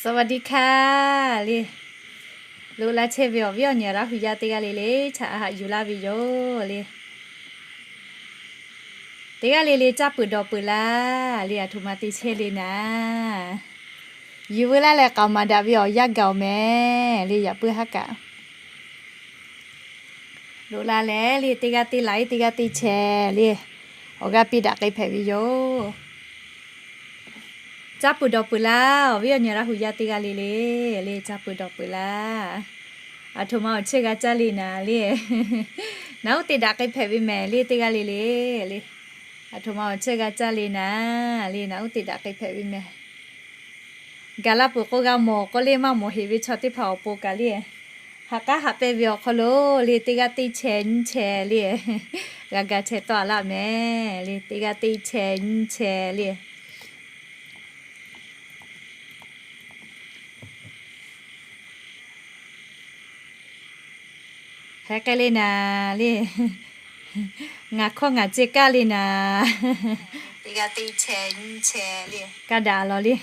สวัสดีค่ะ le. Loꞈ la chehˇ ve awˬ viˉ awˬ nyi Laˇ hu yaˇ teˇ g'aˇ le le, chaꞈ haꞈ yuˬ laˇ ve yoˬ le. Teˇ g'aˇ le le caˇ peuˬ dawˬ peuˬ laˇ le, aˬ htoꞈ ma te chehˇ le naˍ. Yuˬ veu laˇ leh k'aoˍ maˍ daꞈ ve awˬ yanˇ gaˬ-oˬ mehˍ le, yaꞈ puiˉ haˉ kaꞈ loꞈ la leh le, teˇ g'aˇ teˇ laiˉ, teˇ g'aˇ teˇ chehˇ le, awˬ g'aˇ piˇ daꞈ k'ai hpehꞈ ve yoˬ. Caˇ peuˬ dawˬ peuˬ laˇ, awˬ viˉ awˬ nyi Laˇ hu yaˇ teˇ g'aˇ le le, le caˇ peuˬ dawˬ peuˬ laˇ. Aˬ htoꞈ ma awˬ chehˇ g'a caˇ le naˍ le. Naˍ uˉ te daꞈ k'ai hpehꞈ ve mehˍ le, teˇ g'aˇ le le le. Aˬ htoꞈ ma awˬ chehˇ g'a caˇ le naˍ le, naˍ uˉ te daꞈ k'ai hpehꞈ ve mehˍ. Gaˬ la peuˬ k'o g'a mawˬ k'oˆ le, maˇ mawˬ heꞈ ve chaw teˇ hpaˍ awˬ pon kaꞈ le, ha k'aˉ haꞈ pehnˇ ve awˬ hk'aw lo le, teˇ g'aˇ teˇ chehˇ nyiˇ chehˇ le, g'a ga chehˇ tawˆ a laˇ mehˍ le, teˇ g'aˇ teˇ chehˇ nyiˇ chehˇ le. Hk'aˬ hk'e le naˍ le. Ngaˬ hkawˇ ngaˬ ceh kaˇ le naˍ. Kaˇ daꞈ lawˬ le.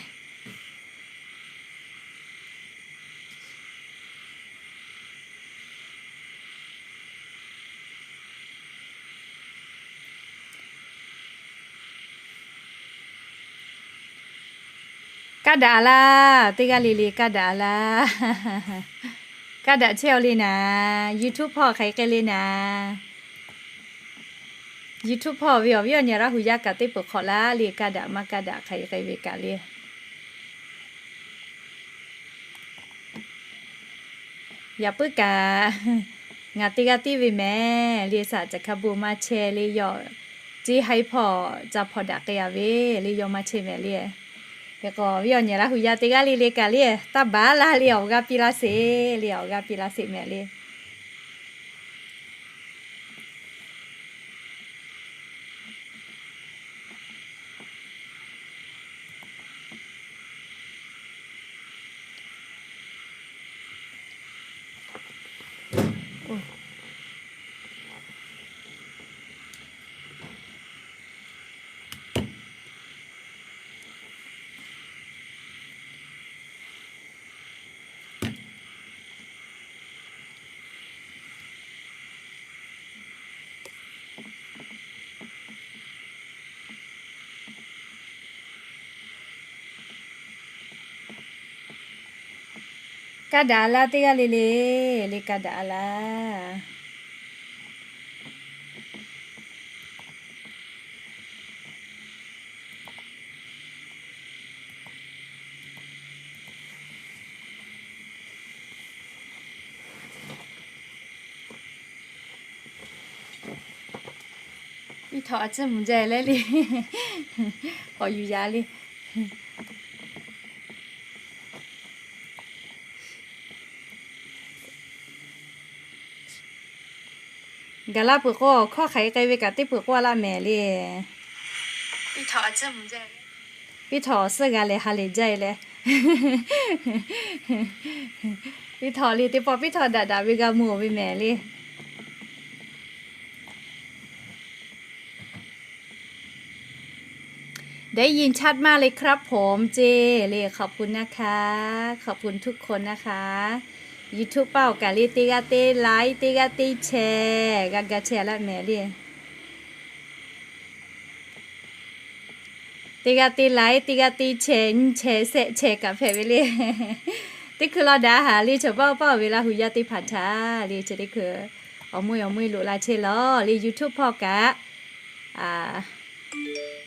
Kaˇ daꞈ laˇ, teˇ g'aˇ le le kaˇ daꞈ laˇ. Kaˇ daꞈ chehˇ-aw le naˍ. YouTube hpawˇ hk'aˬ hk'e le naˍ. YouTube hpawˇ ve awˬ viˉ awˬ nyi Laˇ hu yaˇ kaꞈ teˇ peuˬ hk'awꞈ laˇ le, kaˇ daꞈ maˇ kaˇ daꞈ hk'aˬ hk'e ve kaꞈ le. Yaꞈ puiˉ kaꞈ, ngaˬ teˇ g'aˇ tiˉ ve mehˍ le, saˍ caˬ hkaˇ bon maˇ chehˇ le, yawˇ ceˇ haiˉ hpawˇ ca hpaw daꞈ k'ai a ve le, yawˇ maˇ chehˇ mehˍ le. Hk'e k'o, viˉ awˬ nyi Laˇ hu yaˇ teˇ g'aˇ le le kaꞈ le, taˇ baˬ laˇ le, awˬ g'aˇ piˇ laˇ sheˍ le, awˬ g'aˇ piˇ laˇ sheˍ mehˍ le. Kaˇ daꞈ a laˇ, teˇ g'aˇ le le le kaˇ daꞈ a laˇ. Iˉ htaw a ciˉ mvuh jaˇ leh le, k'awꞈ yuˬ yaꞈ le. Gaˬ la peuˬ k'o, hkawˇ hk'aˬ hk'e k'ai ve kaꞈ teˇ peuˬ k'oˆ a laˇ mehˍ le. Iˉ htaw awˬ suhˉ g'a leh ha lehˬ jaˇ e leh, iˉ htaw le teˇ pawˆ piˉ htaw daꞈ daꞈ ve g'a mvuh-oˬ ve mehˍ le. ได้ยินชัดมากเลยครับผม เจ เลย ขอบคุณนะคะ ขอบคุณทุกคนนะคะ YouTube paˇ awˬ kaˬ le teˇ g'aˇ teˇ like, teˇ g'aˇ teˇ share g'a ga chehˇ a laˇ mehˍ le. Teˇ g'aˇ teˇ like, teˇ g'aˇ teˇ share, nyiˇ share, shehˆ share kaꞈ hpehꞈ ve le. Teˇ hkui law daꞈ haˍ le, chaw paˇ paˇ ve Laˇ hu yaˇ teˇ hpaˍ htaꞈ le, chi teˇ hkui awˬ meuˇ awˬ meuˇ loꞈ la chehˇ lawˬ le. YouTube paˇ awˬ kaꞈ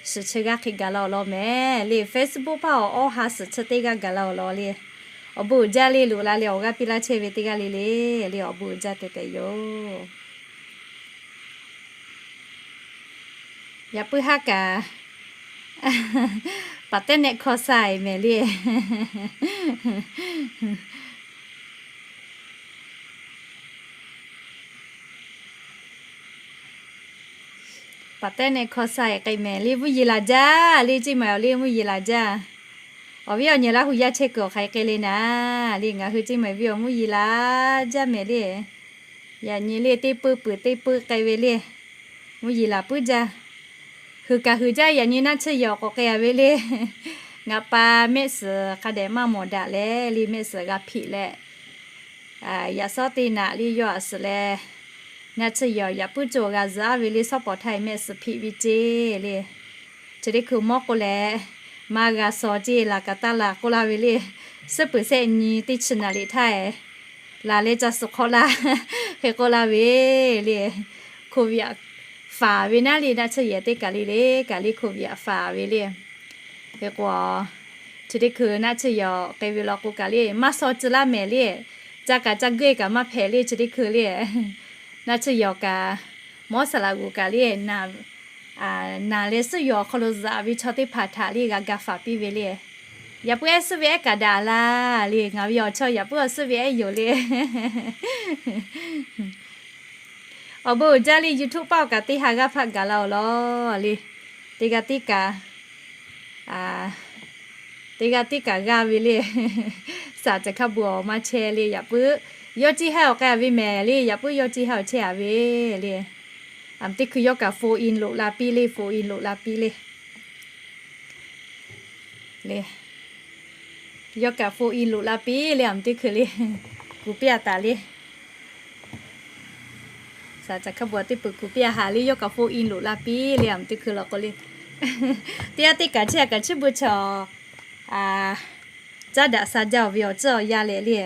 suhˍ chi g'aˇ hk'e gaˬ la awˬ lawn mehˍ le. Facebook paˇ awˬ awˇ ha suhˍ chi teˇ g'aˇ gaˬ la awˬ lawn le. Awˬ bon uiˍ jaˇ le, loꞈ la leh awˬ g'aˇ piˇ laˇ chehˇ ve teˇ g'aˇ le le, le awˬ bon uiˍ jaˇ tehꞈ tehꞈ yoˬ. Yaꞈ puiˉ haˉ kaꞈ, paˍ tehˉ nehˆ hkawˇ saiˍ mehˍ le. Paˍ tehˉ nehˆ hkawˇ saiˍ k'ai mehˍ le. Mvuhˇ yeˬ laˬ jaˇ le, Ceˇ maiˍ awˬ le mvuhˇ yeˬ laˬ jaˇ. Awˬ viˉ awˬ nyi Laˇ hu yaˇ chehˇ kuiˬ awˬ hk'aˬ hk'e le naˍ le, ngaˬ hui Ceˇ maiˍ ve awˬ mvuhˇ yeˬ laˬ jaˇ mehˍ le. Yaꞈ nyi le teˇ peu peuˬ teˇ peu k'ai ve le. Mvuhˇ yeˬ laˬ puiˉ jaˇ. Huiˍ kaꞈ huiˍ jaˇ, yaꞈ nyi naˆ tsuhˇ yehˬ awˬ k'awꞈ k'ai a ve le. Ngaˬ pa mehˆ suhˍ hk'a dehꞈ maˇ mawˬ daꞈ leh le, mehˆ suhˍ g'a hpiꞈ leh, yaꞈ shawˉ teˇ naꞈ le yawˇ aꞈ suhˍ leh, naˆ tsuhˇ yawˬ yaꞈ puiˉ cawˬ g'a zuhꞈ aˉ ve le, shawˉ pawˍ htaˇ mehˆ suhˍ hpiꞈ ve ceˇ le. Chi teˇ hkui mawˇ k'oˆ leh, maˇ g'a shaw ceˇ, laˬ kaꞈ taˇ laˬ k'oˆ laˇ ve le. Suhˉ peuˬ shehˆ nyi teˇ chi naˍ liꞈ htaˇ laˬ leh ca suhˍ hk'awꞈ laˇ hk'e k'oˆ laˇ ve le. Covid aꞈ faˍ ve naˉ le, naˆ tsuhˇ yehˬ teˇ kaˬ le le, kaˬ le covid aꞈ faˍ ve le. Hk'e k'o, chi teˇ hkui naˆ tsuhˇ yawˬ k'ai ve law k'o kaꞈ le, maˇ shaw tcuh laˇ mehˍ le. Ca kaꞈ ca geuˆ kaꞈ maˇ hpehꞈ le chi teˇ hkui le. Naˆ tsuhˇ yawˬ kaꞈ, mawˇ saˍ laꞈ g'oˍ kaꞈ le, naˬ leh suhˉ yawˬ awˬ hk'aw lo zuhꞈ ve chaw teˇ hpaˍ htaꞈ le g'a ga faˍ piˇ ve le. Yaꞈ puiˉ ehˉ suhˉ ve ehˉ kaꞈ daꞈ laˇ le, ngaˬ ve awˬ chawˇ yaꞈ puiˉ awˬ suhˉ ve ehˉ yoˬ le. Awˬ bon uiˍ jaˇ le, YouTube paˆ awˬ kaꞈ teˇ ha g'aˇ hpaˆ gaˬ la awˬ lawn le. Teˇ g'aˇ teˇ kaꞈ, teˇ g'aˇ teˇ kaꞈ g'aˇ ve le. Saˍ caˬ hkaˇ bon awˬ maˇ chehˇ le, yaꞈ puiˉ yawˇ ceˇ haˉ awˬ k'ai a ve mehˍ le, yaꞈ puiˉ yawˇ ceˇ haˉ awˬ chehˇ a ve le. Aˬ meh teˇ hkui yawˇ kaꞈ phone in loꞈ la piˇ le, phone in loꞈ la piˇ le. Le, yawˇ kaꞈ phone in loꞈ la piˇ le, aˬ meh teˇ hkui le. Kuˬ piˇ a taˍ le. Saˍ caˬ hkaˇ bon teˇ peuˬ kuˬ piˇ a haˍ le, yawˇ kaꞈ phone in loꞈ la piˇ le, aˬ meh teˇ hkui law k'o le. Teˇ g'aˇ teˇ kaꞈ chehˇ a kaꞈ chiˇ bu chaw, caˉ daꞈ sha jaˇ awˬ ve awˬ tcuhˇ awˬ yanˇ leh le.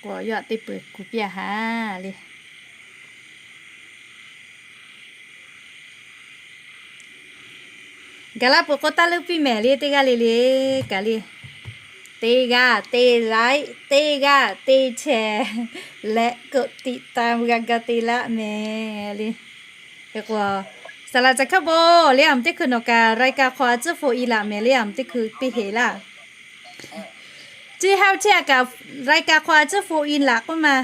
K'o yawˇ teˇ peuˬ kuˬ piˇ a haˍ le. Gaˬ laˇ peuˬ k'o taˇ leuˉ piˇ mehˍ le, teˇ g'aˇ le le kaꞈ le. Teˇ g'aˇ teˇ like, teˇ g'aˇ teˇ share leh กดติดตาม g'a ga te laˇ mehˍ le. Hk'e k'o, saˍ laꞈ caˬ hkaˇ bon le, aˬ meh teˇ hkui nawˬ kaꞈ รายการ hk'aw a tcuhˉ phone in laˬ mehˍ le, aˬ meh teˇ hkui piˇ heˍ laˇ. Ceˇ haˉ oˇ chehˇ a kaꞈ รายการ hk'aw a tcuhˉ phone in laˬ k'oˆ ma.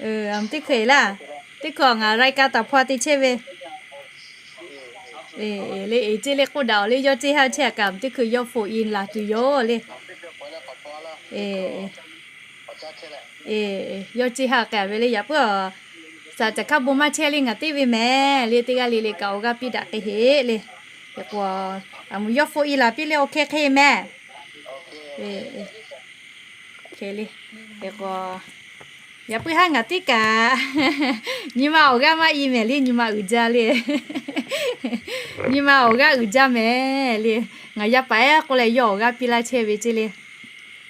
Aˬ meh teˇ hkui laˇ, teˇ hkui ngaˬ รายการ taˍ hpaw te chehˇ ve le, eˍ ceˇ le k'oˆ daꞈ awˬ le, yawˇ ceˇ haˉ chehˇ a kaꞈ aˬ meh teˇ hkui yawˇ phone in laˬ tuˬ yoˬ le. Yawˇ ceˇ haˉ k'ai ve le, yaꞈ puiˉ a, saˍ caˬ hkaˇ bon maˇ chehˇ le, ngaˬ teˇ ve mehˍ le, teˇ g'aˇ le le kaꞈ awˬ g'aˇ piˇ daꞈ k'ai heˍ le. Hk'e k'o, aˬ meh yawˇ phone in laˬ piˇ le, awˬ hk'e hk'e mehˍ. Hk'e le. Hk'e k'o, yaꞈ puiˉ haˉ ngaˬ teˇ kaꞈ nyi ma awˬ g'aˇ maˇ i mehˍ le, nyi ma uiˍ jaˇ le. Nyi ma awˬ g'aˇ uiˍ jaˇ mehˍ le. Ngaˬ yaˇ paˍ ehˉ k'oˆ leh yawˇ awˬ g'aˇ piˇ laˇ chehˇ ve ceˇ le.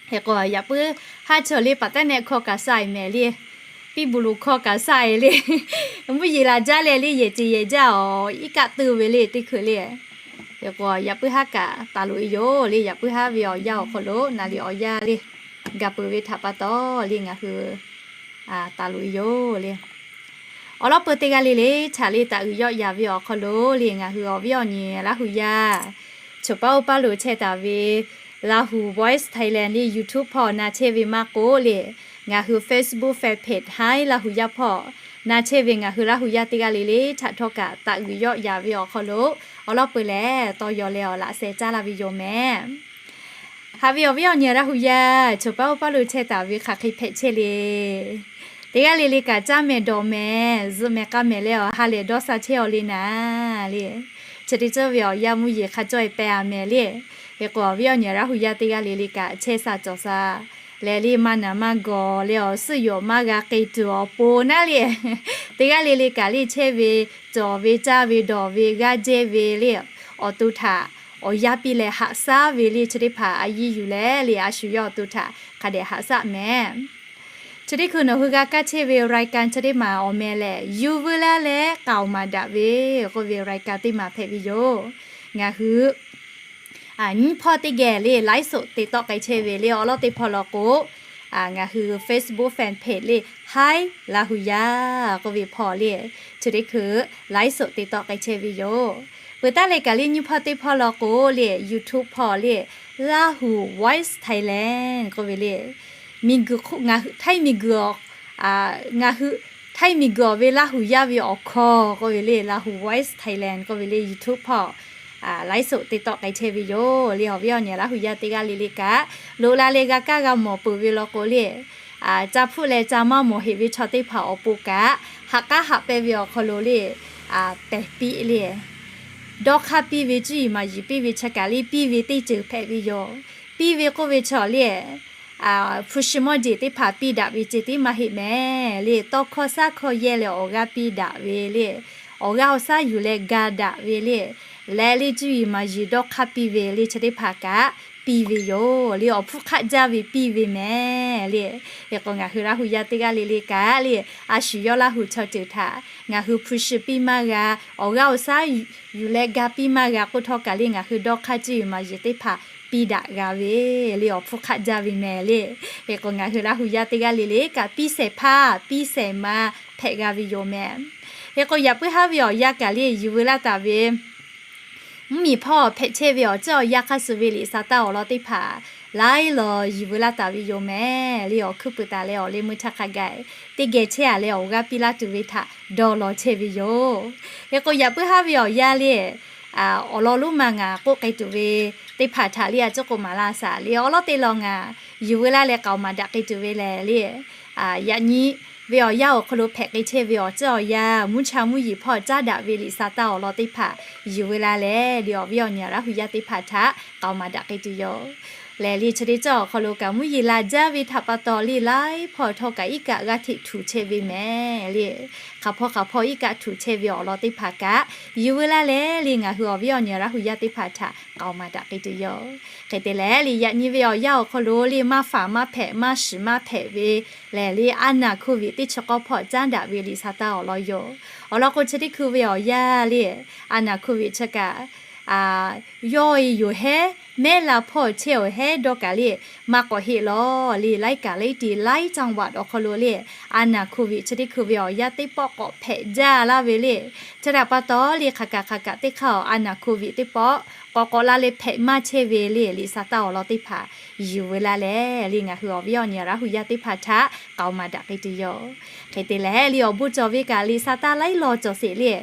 Hk'e k'o, yaꞈ puiˉ haˉ chaw le paˍ tehˉ nehˆ hkawˇ kaꞈ sha e mehˍ le. Piˇ buˬ loˬ hkawˇ kaꞈ sha e le. Mvuhˇ yeˬ laˬ jaˇ leh le, yehˬ ceˬ yehˬ jaˇ awˬ iˉ kaˆ teu ve le teˇ hkui le. Hk'e k'o, yaꞈ puiˉ haˉ kaꞈ taˍ loꞈ e yoˬ le, yaꞈ puiˉ haˉ ve awˬ yanˇ awˬ hk'aw lo naˍ liꞈ awˬ yanˇ le, gaˬ peuˬ ve htaꞈ pa taw le ngaˬ hui taˍ loꞈ e yoˬ le. Awˬ lawn peuˬ teˇ g'aˇ le le, chaꞈ le taˍ uiˍ yawˆ yaˍ ve awˬ hk'aw lo le ngaˬ hui awˬ viˉ awˬ nyi Laˇ hu yaˇ, choˬ paˉ oˇ paˉ lo chehˇ taˍ ve Lahu Voice Thailand le YouTube hpawˇ na chehˇ ve maˇ k'oˆ le, ngaˬ hui Facebook fan page Hi Laˇ hu yaˇ hpawˇ na chehˇ ve ngaˬ hui Laˇ hu yaˇ teˇ g'aˇ le le, chaꞈ htawˇ kaꞈ taˍ uiˍ yawˆ yaˍ ve awˬ hk'aw lo awˬ lawn peuˬ lehˬ, tawˇ yaw leh awˬ laꞈ sheh caˇ laˇ ve yoˬ mehˍ. Haꞈ ve awˬ viˉ awˬ nyi Laˇ hu yaˇ, choˬ paˉ oˇ paˉ lo chehˇ taˍ ve hk'aˬ hk'e hpehꞈ chehˇ le. Teˇ g'aˇ le le kaꞈ caˇ mehˍ dawˬ mehˍ zuhꞈ mehˍ k'a mehˍ leh awˬ ha lehˬ dawˇ sha chehˇ aw le naˍ le. Chi teˇ ceuˬ ve awˬ yanˇ mvuhˇ yeˬ hk'a cawˇ e pehˍ a mehˍ le. Hk'e k'o awˬ viˉ awˬ nyi Laˇ hu yaˇ teˇ g'aˇ le le kaꞈ chehˇ sha cawˬ sha leh le maˇ naˍ maˇ gawˬ leh awˬ suhˉ yoˬ maˇ g'a k'ai tuˬ awˬ pon naˉ le. Teˇ g'aˇ le le kaꞈ le chehˇ ve cawˬ ve caˇ ve dawˬ ve g'aˇ jehˇ ve le awˬ to htaꞈ awˬ yanˇ piˇ leh haꞈ shaˉ ve le chi teˇ hpaˍ a yiˇ yuˬ leh le a shu yawˇ awˬ to htaꞈ hk'a dehꞈ haꞈ shaˉ mehˍ. Chi teˇ hkui nawˬ hui g'a kaˇ chehˇ ve รายการ chi teˇ maˬ awˬ meh lehˬ, yuˇ vuiˇ laˇ leh k'aoˍ maˍ daꞈ ve k'oˆ ve รายการ teˇ maˬ hpehꞈ ve yoˬ. Ngaˬ hui nyiˇ hpawˇ teˇ geh le ไลฟ์สด te tawˆ k'ai chehˇ ve le awˬ lawn teˇ hpawˇ law k'o, ngaˬ hui Facebook fan page le Hi Laˇ hu yaˇ k'oˆ ve hpawˇ le, chi teˇ hkui ไลฟ์สด te tawˆ k'ai chehˇ ve yoˬ. Peuˬ taˉ leh kaꞈ le nyiˇ hpawˇ teˇ hpawˇ law k'o le YouTube hpawˇ le Lahu Voice Thailand k'oˆ ve le, miˬguiˬ ngaˬ hui Htaiˇ miˬguiˬ ngaˬ hui Htaiˇ miˬguiˬ awˬ ve Laˇ hu yaˇ ve awˬ hkawˇ k'oˆ ve le Lahu Voice Thailand k'oˆ ve le YouTube hpawˇ ไลฟ์สด te tawˆ k'ai chehˇ ve yoˬ le. Awˬ viˉ awˬ nyi Laˇ hu yaˇ teˇ g'aˇ le le kaꞈ loꞈ la leh g'a kaˇ g'a mawˬ peuˬ ve law k'o le, ca hpfuhˆ leh ca maˇ mawˬ heꞈ ve chaw teˇ hpaˍ awˬ pon kaꞈ haꞈ k'aˉ haꞈ pehnˇ ve awˬ hk'aw lo le pehˬ piˇ le. Dawˇ hk'aˇ piˇ ve, cuˇ yiˍ maˍ yiˍ piˇ ve chi kaꞈ le, piˇ ve teˇ ceuˬ hpehꞈ ve yoˬ. Piˇ ve k'oˆ ve chaw le, hpu shi mawˇ jeˬ teˇ hpaˍ piˇ daꞈ ve ceh tiˉ maˇ heˆ mehˍ le. Tawˇ hkawˇ shaˉ hkawˇ yehˇ leh awˬ g'aˇ piˇ daꞈ ve le, awˬ g'aˇ awˬ shaˉ yuˬ leh ga daꞈ ve le, leh le cuˇ yiˍ maˍ yiˍ dawˇ hk'aˇ piˇ ve le chi teˇ hpaˍ kaꞈ piˇ ve yoˬ le. Awˬ hpfuhˇ hk'aˆ jaˇ ve piˇ ve mehˍ le. Hk'e k'o ngaˬ hui Laˇ hu yaˇ teˇ g'aˇ le le kaꞈ le, a shu yawˇ Laˇ hu chaw ceuˬ htaꞈ ngaˬ hui hpu shi piˇ maˇ g'a, awˬ g'aˇ awˬ shaˉ yuˬ leh ga piˇ maˇ g'a k'oˆ htawˇ kaꞈ le, ngaˬ hui dawˇ hk'aˇ cuˇ yiˍ maˍ yiˍ teˇ hpaˍ piˇ daꞈ g'a ve le, awˬ hpfuhˇ hk'aˆ jaˇ ve mehˍ le. Hk'e k'o ngaˬ hui Laˇ hu yaˇ teˇ g'aˇ le le kaꞈ piˇ shehˍ hpaˇ piˇ shehˍ ma hpehꞈ g'a ve yoˬ mehˍ. Hk'e k'o yaꞈ puiˉ haˉ ve awˬ yanˇ kaꞈ le, yuˬ veu laˇ taˍ ve mvuhˇmiˬ hpawˇ hpehꞈ chehˇ ve awˬ ceuˬ awˬ yanˇ hk'aˇ suh ve liꞈ sa taˇ awˬ lawn teˇ hpaˍ laiˉ law yuˬ veu laˇ taˍ ve yoˬ mehˍ le. Awˬ hkuiˉ puiˍ taˍ leh awˬ leh meuˇ htaˇ hk'a gaˬ teˇ geh chehˇ a leh awˬ g'aˇ piˇ laˇ tuˬ ve htaꞈ dawˇ law chehˇ ve yoˬ. Hk'e k'o yaꞈ puiˉ haˉ ve awˬ yanˇ le, awˬ lawn lonˉ ma ngaˬ k'oˆ k'ai tuˬ ve teˇ hpaˍ htaꞈ le a ciˉ k'oˆ maˍ laˇ shaˍ le. Awˬ lawn teˇ lawn ngaˬ yuˬ veu laˇ leh k'aoˍ maˍ daꞈ k'ai tuˬ ve lehˬ le, yaꞈ nyi ve awˬ yanˇ awˬ hk'aw lo hpehꞈ k'ai chehˇ ve awˬ ceuˬ awˬ yanˇ mvuhˇ cha mvuhˇ yeˬ hpawˇ caˉ daꞈ ve liꞈ sa taˇ awˬ lawn teˇ hpaˍ yuˬ veu laˇ leh le, awˬ viˉ awˬ nyi Laˇ hu yaˇ teˇ hpaˍ htaꞈ k'aoˍ maˍ daꞈ k'ai tuˬ yoˬ. Lehˬ le chi teˇ ceuˬ awˬ hk'aw lo kaꞈ mvuhˇ yeˬ laˬ jaˇ ve htaꞈ pa taw le, laiˉ hpawˇ htawˇ kaꞈ iˉ kaˆ g'aˇ hteꞈ htuꞈ chehˇ ve mehˍ le. Hk'aˬ hpawˇ hk'aˬ hpawˇ iˉ kaˆ htuꞈ chehˇ ve awˬ lawn teˇ hpaˍ kaꞈ yuˬ veu laˇ leh le, ngaˬ hui awˬ viˉ awˬ nyi Laˇ hu yaˇ teˇ hpaˍ htaꞈ k'aoˍ maˍ daꞈ k'ai tuˬ yoˬ. Hk'e te leh le, yaꞈ nyi ve awˬ yanˇ awˬ hk'aw lo le maˇ faˍ maˇ hpehꞈ maˇ shiˍ maˇ hpehꞈ ve lehˬ le, a naˍ hko viꞈ teˇ chi k'awˇ hpawˇ caˉ daꞈ ve liꞈ sa taˇ awˬ lawn yoˬ. Awˬ lawn k'o chi teˇ hkui ve awˬ yanˇ le, a naˍ hko viꞈ chi kaꞈ yawˇ e yoˬ hehˉ, mehˉ la hpawˇ chehˇ awˬ hehˉ dawˇ kaꞈ le, maˇ k'awꞈ heˆ lawˬ le. Laiˉ kaꞈ laiˉ ti laiˉ caˇ vaꞈ awˬ hk'aw lo le, a naˍ hko viꞈ chi teˇ hkui ve awˬ yanˇ teˇ pawˆ k'awꞈ hpehꞈ jaˇ laˇ ve le. Chi htaꞈ pa taw le, hk'aˬ kaꞈ hk'aˬ kaꞈ teˇ hk'aˇ awˬ a naˍ hko viꞈ teˇ pawˆ k'awꞈ k'awꞈ la leh hpehꞈ maˇ chehˇ ve le, liꞈ sa taˇ awˬ lawn teˇ hpaˍ yuˬ veu laˇ leh le, ngaˬ hui awˬ viˉ awˬ nyi Laˇ hu yaˇ teˇ hpaˍ htaꞈ k'aoˍ maˍ daꞈ k'ai tuˬ yoˬ. Hk'e te leh le, awˬ bon cawˬ ve kaꞈ liꞈ sa taˇ laiˉ law cawˬ sheˍ le.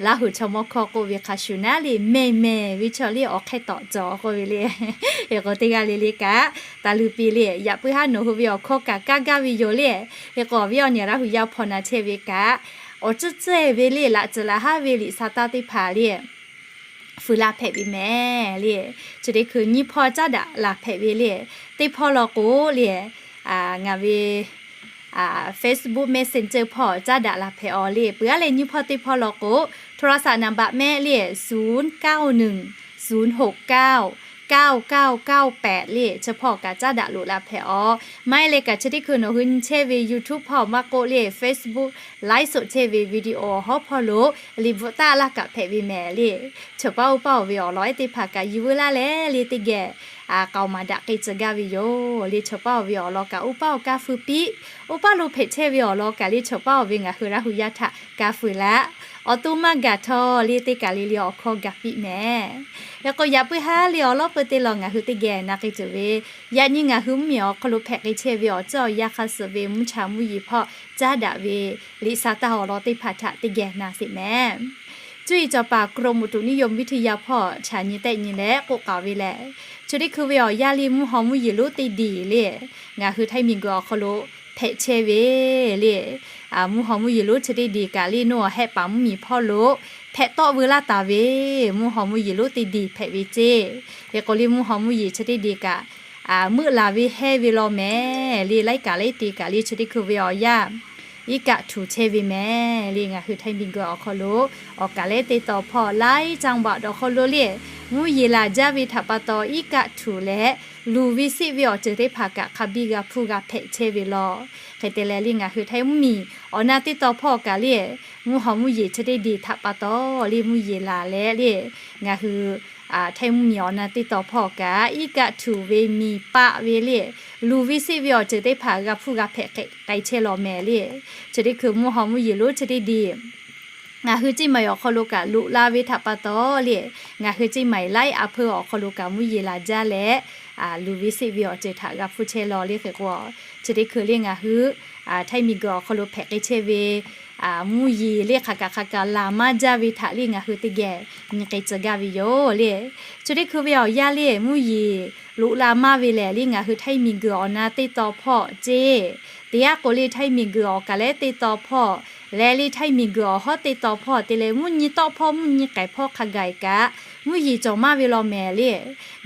Laˇ hu chaw mawˇ hkawˇ k'oˆ ve hk'a shuˍ naˉ le, mehˬ mehˬ ve chaw le awˬ hk'e tawꞈ cawˬ k'oˆ ve le. Hk'e k'o teˇ g'aˇ le le kaꞈ taˍ luˬ piˇ le, yaꞈ puiˉ haˉ nawˬ hui ve awˬ hkawˇ kaꞈ kaˇ gaˇ ve yoˬ le. Hk'e k'o awˬ viˉ awˬ nyi Laˇ hu yaˇ hpaw na chehˇ ve kaꞈ, awˬ tcuhˉ tcuhˉ ve le, laꞈ tcuhˉ laꞈ haˉ ve liꞈ sa taˇ teˇ hpaˍ le fuiˍ la hpehꞈ ve mehˍ le. Chi teˇ hkui nyiˇ hpawˇ caˉ daꞈ laˬ hpehꞈ ve le. Teˇ hpawˇ law k'o le, ngaˬ ve Facebook Messenger hpawˇ caˉ daꞈ laˬ hpehꞈ awˬ le. Peuˬ aˉ leh nyiˇ hpawˇ teˇ hpawˇ law k'o, โทรศัพท์ นัมเบอร์ mehˆ le, ศูนย์ เก้า หนึ่ง ศูนย์ หก เก้า เก้า เก้า เก้า แปด le, chi hpawˇ kaꞈ caˉ daꞈ loꞈ la hpehꞈ awˬ. Maˇ heˆ leh kaꞈ chi teˇ hkui nawˬ hui nyi chehˇ ve YouTube hpawˇ maˇ k'oˆ le, Facebook live show chehˇ ve video awˬ hawˉ hpawˇ lo liꞈ bvuhꞈ taˆ laˇ kaꞈ hpehꞈ ve mehˍ le. Chaw paˉ oˇ paˉ awˬ ve awˬ lawn ehˉ teˇ hpaˍ kaꞈ yuˬ veu laˇ leh le, teˇ geh k'aoˍ maˍ daꞈ k'ai tcuh gaˇ ve yoˬ le. Chaw paˉ awˬ ve awˬ lawn kaꞈ oˇ paˉ awˬ kaˇ feu piˇ, oˇ paˉ lo hpehꞈ chehˇ ve awˬ lawn kaꞈ le, chaw paˉ awˬ ve ngaˬ hui Laˇ hu yaˇ htaꞈ ka feu laˇ. Awˬ to maˇ gaˬ htawˇ le, teˇ kaˬ le le awˬ hkawˇ gaˬ piˇ mehˍ. Hk'e k'o yaꞈ puiˉ haˉ le awˬ lawn peu te law ngaˬ hui teˇ geh na k'ai tuˬ ve, yaꞈ nyi ngaˬ hui mvuhˇmiˬ awˬ hk'aw lo hpehꞈ k'ai chehˇ ve awˬ ceuˬ awˬ yanˇ hk'a suh ve mvuhˇ cha mvuhˇ yeˬ hpawˇ caˉ daꞈ ve liꞈ sa taˇ awˬ lawn teˇ hpaˍ htaꞈ teˇ geh na sheˍ mehˍ. Cuˇ yiˍ cawˬ paˍ กรมอุตุนิยมวิทยา hpawˇ chaꞈ nyi tehˆ nyi leh k'oˆ k'aoˍ ve lehˬ, chi teˇ hkui ve awˬ yanˇ le mvuhˇ haw mvuhˇ yeˬ lonˉ teˇ diˬ le, ngaˬ hui Htaiˇ miˬguiˬ awˬ hk'aw lo hpehꞈ chehˇ ve le, mvuhˇ haw mvuhˇ yeˬ lonˉ chi teˇ diˬ kaꞈ le, nawˬ awˬ hehˆ paˍ mvuhˇmiˬ hpawˇ lo hpehꞈ tawˆ veu laˇ taˍ ve mvuhˇ haw mvuhˇ yeˬ lonˉ teˇ diˬ hpehꞈ ve ceˇ. Hk'e k'o le mvuhˇ haw mvuhˇ yeˬ chi teˇ diˬ kaꞈ meuˆ laˬ ve hehˇ ve law mehˍ le. Laiˉ kaꞈ laiˉ te kaꞈ le chi teˇ hkui ve awˬ yanˇ iˉ kaˆ htuꞈ chehˇ ve mehˍ le. Ngaˬ hui Htaiˇ miˬguiˬ awˬ hk'aw lo awˬ kaˍ lehˉ teˇ taw hpawˇ laiˉ caˇ baꞈ dawˬ hk'aw lo le, mvuhˇ yeˬ laˬ jaˇ ve htaꞈ pa taw iˉ kaˆ htuꞈ leh luˬ ve siˆ ve awˬ ceuˬ teˇ hpaˍ kaꞈ hk'a biˇ g'a hpuˇ g'a hpehꞈ chehˇ ve law. Hk'e te leh le ngaˬ hui Htaiˇ mvuhˇmiˬ awˬ na teˇ taw hpawˇ kaꞈ le, mvuhˇ haw mvuhˇ yeˬ chi teˇ diˬ htaꞈ pa taw le mvuhˇ yeˬ laˬ leh le, ngaˬ hui Htaiˇ mvuhˇmiˬ awˬ na teˇ taw hpawˇ kaꞈ iˉ kaˆ htuꞈ ve miˬ paˆ ve le, luˬ ve siˆ ve awˬ ceuˬ teˇ hpaˍ g'a hpuˇ g'a hpehꞈ k'ai chehˇ law mehˍ le. Chi teˇ hkui mvuhˇ haw mvuhˇ yeˬ lonˉ chi teˇ diˬ ngaˬ hui ceˇ maˬ awˬ hk'aw lo kaꞈ loꞈ la ve htaꞈ pa taw le, ngaˬ hui ceˇ maˬ laiˉ a hpeu awˬ hk'aw lo kaꞈ mvuhˇ yeˬ laˬ jaˇ leh, luˬ ve siˆ ve awˬ ceuˬ htaꞈ g'a hpuˇ chehˇ law le. Hk'e k'o chi teˇ hkui le ngaˬ hui Htaiˇ miˬguiˬ awˬ hk'aw lo hpehꞈ k'ai chehˇ ve mvuhˇ yeˬ le hk'aˬ kaꞈ hk'aˬ kaꞈ laˬ maˇ jaˇ ve htaꞈ le ngaˬ hui teˇ geh nyi k'ai tcuh gaˇ ve yoˬ le. Chi teˇ hkui ve awˬ yanˇ le mvuhˇ yeˬ loꞈ la maˇ ve lehˬ le ngaˬ hui Htaiˇ miˬguiˬ awˬ na teˇ taw hpawˇ ceˇ. Teˇ g'aˇ k'o le Htaiˇ miˬguiˬ awˬ kaˍ leh teˇ taw hpawˇ, leh le Htaiˇ miˬguiˬ awˬ hawˉ teˇ taw hpawˇ te leh mvuhˇ nyi tawˆ hpawˇ mvuhˇ nyi k'ehˬ hpawˇ hk'a gaˬ kaꞈ mvuhˇ yeˬ cawˬ maˇ ve law mehˍ le.